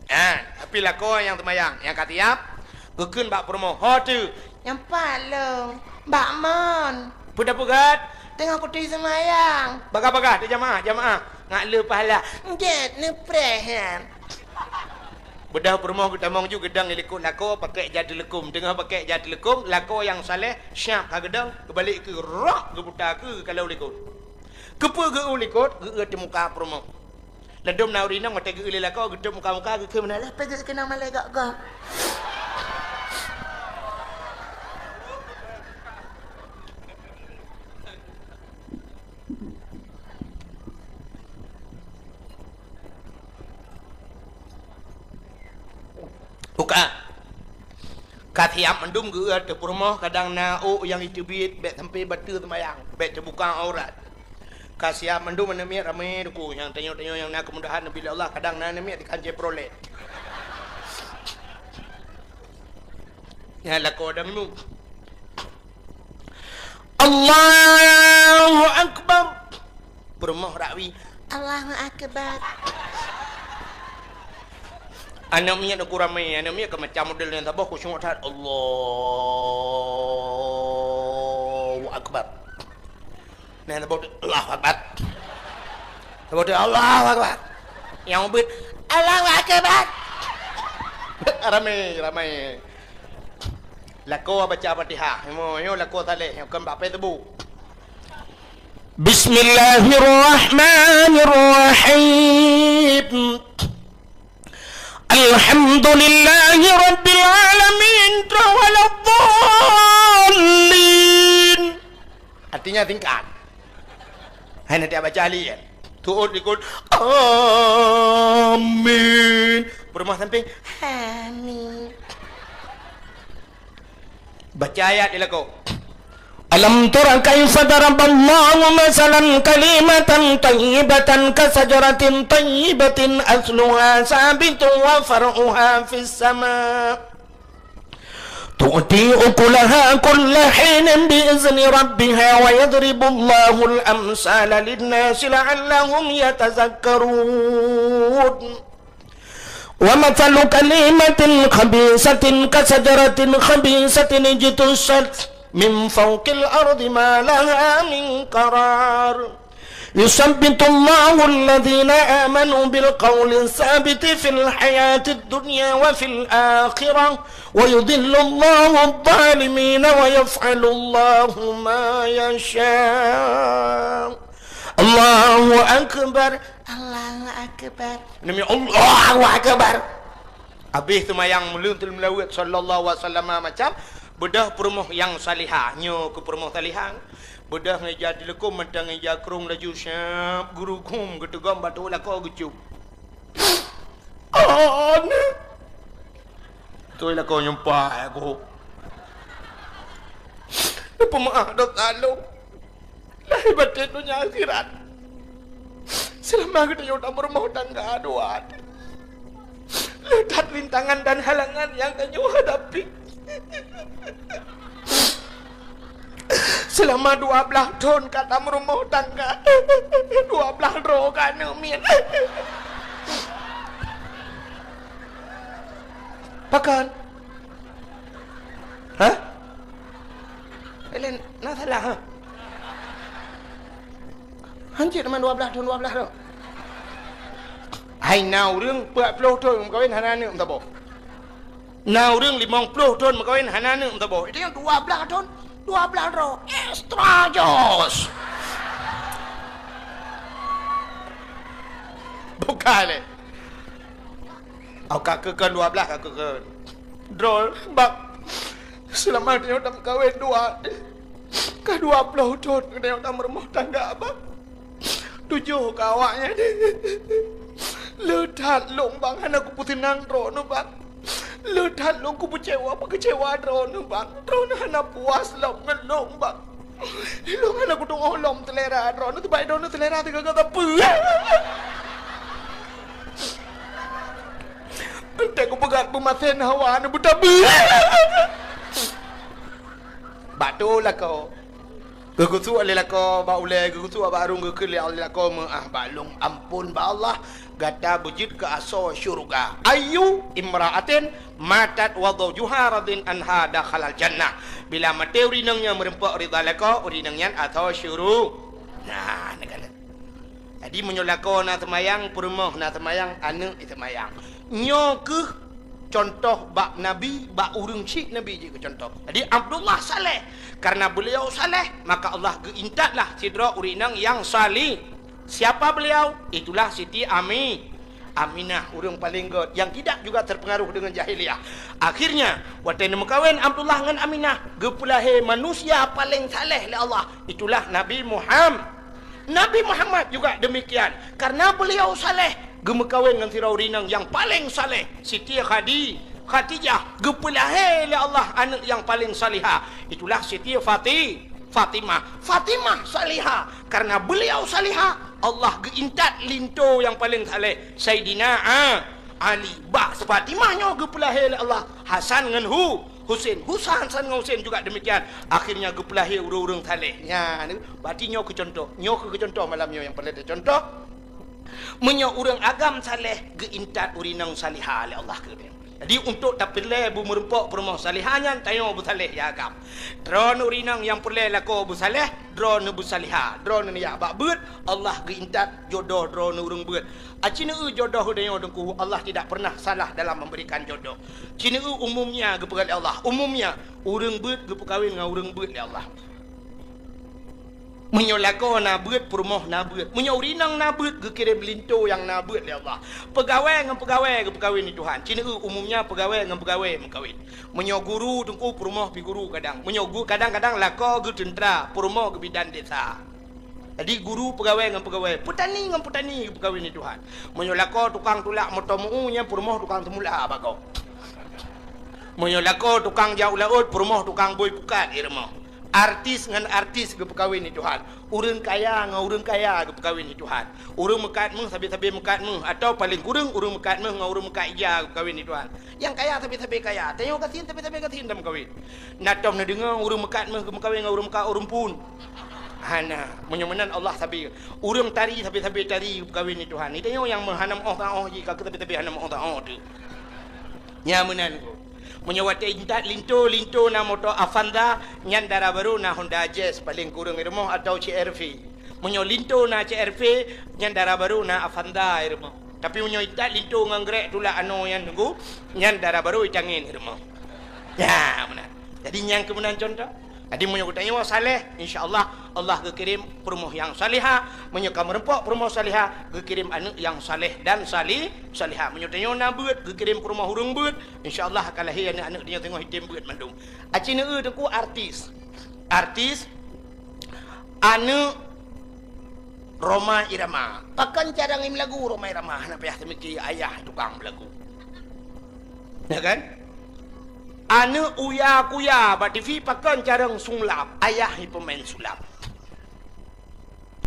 Ha, tapi lakoe nyang seumayang, nyang ka siap, geukheun bak peurumoh, "Ho teuh?" "Nyang pat lôn, bak mon." "Peue tapeugah?" "Teungoh kuturi seumayang." "Bagah-bagah, teu jamaah, jamaah. Ngat le pahala." "Gèt neupreh nyan." Beudôh peurumoh geutamong ju geudong i likot lakoe pakèk ja teuleukom. Teungoh pakèk ja teuleukom, lakoe nyang saleh siap ka geudong, geubalek keu rok geuputa keu kalau likot. Keupeue geu-eu likot, geu-eu teumuka peurumoh. Ladôm na ureueng inong watèe geu-eu lé lakoe, geutôp muka-muka, geukheun meunan, "Lé, peue geu keunong malèe gok-gok." Buka. Ka siap mandum geu-eu ateueh peurumoh, kadang na ôk nyang jiteubiet, bèk sampai bateue seumayang, bèk teubuka aurat. Ka siap mandum aneuk miet ramé teungku, nyang tanyoe-tanyoe nyang na keumudahan neubri lé Allah, kadang na aneuk miet dikancé Chevrolet. Nyan lakoe dang nu. Allahu Akbar. Peurumoh rakwi, Allahu Akbar. Aneuk miet uku ramé, aneuk miet ka macam model nyang saboh khusyuk that. Allahu Akbar. Nah, saboh tu, Allahu Akbar. Saboh tu, Allahu Akbar. Nyang ubit, Allahu Akbar. Ramé, ramé. Lakoe baca Fatihah. Nyoe, nyoe lakoe saleh, nyoe kon bak Facebook. Bismillahirrahmanirrahim. Alhamdulillahi rabbil alamin. Waladdallin. Artinya singkat. Hai, nanti baca ahli, ya. Tuut likot. Amin. Peurumoh samping. Amin. Baca ayat di lakoe. Alam tara kaifa daraballahu masalan kalimatan thayyibatan kasajaratin thayyibatin asluha sabitun wa far'uha fis sama. Tu'ti ukulaha kulla hinin bi izni rabbiha wa yadribullahul amsala linnasi la'allahum yatazakkarun. Wa mathalu kalimatin khabisatin kasajaratin khabisatin ijtussat min fawqil ardi ma laha min qarar. Yuthabbitullahu alladhina amanu bil qawli tsabiti fil hayatid dunya wa fil akhirah, wa yudhillullahu adh-dhalimina wa yaf'alullahu ma yasha. Allahu Akbar. Allahu Akbar. Nami Allahu Akbar. Habéh seumayang meuleuet salawat sallallahu alaihi wasallam macam, beudôh peurumoh nyang salihah. Nyoe keu peurumoh salihah. Beudôh ngon ija teuleukom mantong ngon ija krông laju siab geurukum geuteugom bak tuet lakoe geucub. Aneuk! Tuet lakoe nyumpah aku. Neupeumaáh dosa lôn. Lahé batén donya akhirat. Seulama geutanyoe tameurumoh tangga dua. Le that rintangan dan halangan nyang tanyoe hadapi. Seulama dua blaih thon ka tameurumoh tangga. Dua blaih droe ka aneuk miet. Pakon? Hah? Laén na salah, ha? Hanjeuet teuma dua blaih thon, dua blaih thon. Hai na ureuëng peuet ploh thon meukawen hana aneuk meusaboh. Na ureuëng limong ploh thon meukawen hana aneuk meusaboh. Itu nyang dua blaih thon, dua blaih droe. Extra jos. Bukan lé. Au ka keu kon dua blaih ka keu kon. Droe bang. Seulama tanyoe tameukawen dua. Ka dua ploh thon tanyoe tameurumoh tangga bang. Tujoh ka awaknyan. Le that lôn bang hana kupeuseunang droeneuh bang. Le that lôn kupeucewa peukeucewa droeneuh bang. Droeneuh hana puas lom ngon lôn bang. Ilôn hana kuteungoh lom seulera droeneuh, teubai droeneuh seulera teugaga sapeue. Enteuk kupeugah peumasen hawa neubeutabeue. Bak tu lakoe. Geukhusyuk lé lakoe bak ulée, geukhusyuk bak arung geukheun lé lakoe meuáh bak lôn amphon bak Allah. Gata beujeuet keu asoe syeuruga. Ayyu imra'atin matat wa zawjuha radin anha dakhalal jannah. Bila maté ureuëng inong nyang meureumpok ridha lakoe, ureuëng inong nyan asoe syuru-, nah, neukalon. Jadi meunyoe lakoe na seumayang, peurumoh na seumayang, aneuk seumayang. Nyoe keuh contoh bak Nabi, bak ureuëng chik Nabi jeuet keu contoh. Jadi Abdullah saleh, karena beliau saleh, maka Allah geuintatlah sidroe ureuëng inong nyang sali-, Siapa beliau? Itulah Siti Ami-, Aminah, ureuëng paleng gét yang tidak juga terpengaruh dengan jahiliyah. Akhirnya, watée neumeukawen Abdullah ngon Aminah, geupeulahé manusia paleng saleh lé Allah. Itulah Nabi Muham-, Nabi Muhammad juga demikian. Karena beliau saleh, geumeukawen ngon sidroe ureuëng inong nyang paleng saleh, Siti Khadi-, Khadijah, geupeulahé lé Allah aneuk nyang paleng salihah. Itulah Siti Fati-, Fatimah. Fatimah salihah. Karena beliau salihah, Allah geuintat linto nyang paleng saleh, Saidina A-, Ali. Bak Fatimah nyoe geupeulahé lé Allah Hasan ngon Hu-, Husen, Husan san ngon Husen juga demikian. Akhirnya geupeulahé ureuëng-ureuëng saleh. Nyan, berarti nyoe keu contoh. Nyoe keu contoh malam nyoe nyang peureulée teucontoh. Meunyoe ureuëng agam saleh, geuintat ureuëng inong salihah lé Allah keudéh. Jadi, untuk tapeureulée beumeureumpok peurumoh salihah nyan, tanyoe beusaleh ya agam. Droeneuh ureuëng inong nyang peureulée lakoe beusaleh, droeneuh beusalihah, droeneuh ya bak beuet, Allah geuintat jodoh droeneuh ureuëng beuet. Aci neu jodoh tanyoe Teungku, Allah tidak pernah salah dalam memberikan jodoh. Ci neu umumnya geupeugah lé Allah, umumnya ureuëng beuet geupeukawen ngon ureuëng beuet lé Allah. Meunyoe lakoe na beuet, peurumoh na beuet. Meunyoe ureuëng inong na beuet, geukirém linto nyang na beuet lé Allah. Peugawée ngon peugawée geupeukawen lé Tuhan. Ci neu umumnya peugawée ngon peugawée meukawen. Meunyoe guru Teungku, peurumoh pi guru kadang. Meunyoe gu-, kadang-kadang lakoe geuteuntra, peurumoh geubidan desa. Jadi guru peugawée ngon peugawée, peutani ngon peutani geupeukawen lé Tuhan. Meunyoe lakoe tukang tulak moto meu, nyan peurumoh tukang teumula bak gob. Meunyoe lakoe tukang jak u laôt, peurumoh tukang bôi pukat di rumoh. Artis ngon artis geupeukawen lé Tuhan. Ureuëng kaya ngon ureuëng kaya geupeukawen lé Tuhan. Ureuëng meukat méuh sabe-sabe meukat méuh, atawa paleng kureueng ureuëng meukat méuh ngon ureuëng meukat ija geupeukawen lé Tuhan. Nyang kaya sabe-sabe kaya, tanyoe gasien sabe-sabe gasien tameukawen. Na tom neudeungoe ureuëng meukat méuh geumeukawen ngon ureuëng meukat ureuëng phon? Hana. Meunyoe meunan Allah sabe. Ureuëng tari sabe-sabe tari geupeukawen lé Tuhan. Tanyoe nyang meuhana meuoh taoh jih, ka keu sabe-sabe hana meuoh taoh teuh. Nyan meunan. Meunyoe watée intat linto, linto na moto Avanza, nyan dara barô na Honda Jazz paleng kureueng di rumoh atawa C R V. Meunyoe linto na C R V, nyan dara barô na Avanza di rumoh. Tapi meunyoe intat linto ngon grek tulak anoe nyan Teungku, nyan dara barô itangen di rumoh. Nyan meunan. Jadi nyan keu meunan contoh. Jadi meunyoe geutanyoe saleh, insya Allah, Allah geukirém peurumoh nyang salihah. Meunyoe ka meureumpok peurumoh salihah, geukirém aneuëk nyang saleh dan sali-, salihah. Meunyoe tanyoe na beuet, geukirém peurumoh ureuëng beuet, insya Allah ka lahé aneuëk-aneuëk tanyoe singoh item beuet mandum. Aci neu Teungku artis. Artis, aneuëk Rhoma Irama. Pakon carông imeulagu Rhoma Irama? Hana payah teumiki, ayah tukang meulagu. Ya kan? Aneuëk Uya Kuya bak T V, pakon carông sulap? Ayah peumain sulap.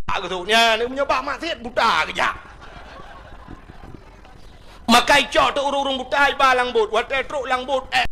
Tak geutu. Nyan, meunyoe bak maksiet buta geujak. Maka icok teuh ureuëng-ureuëng buta iba lam bot. Watée trok lam bot, eh,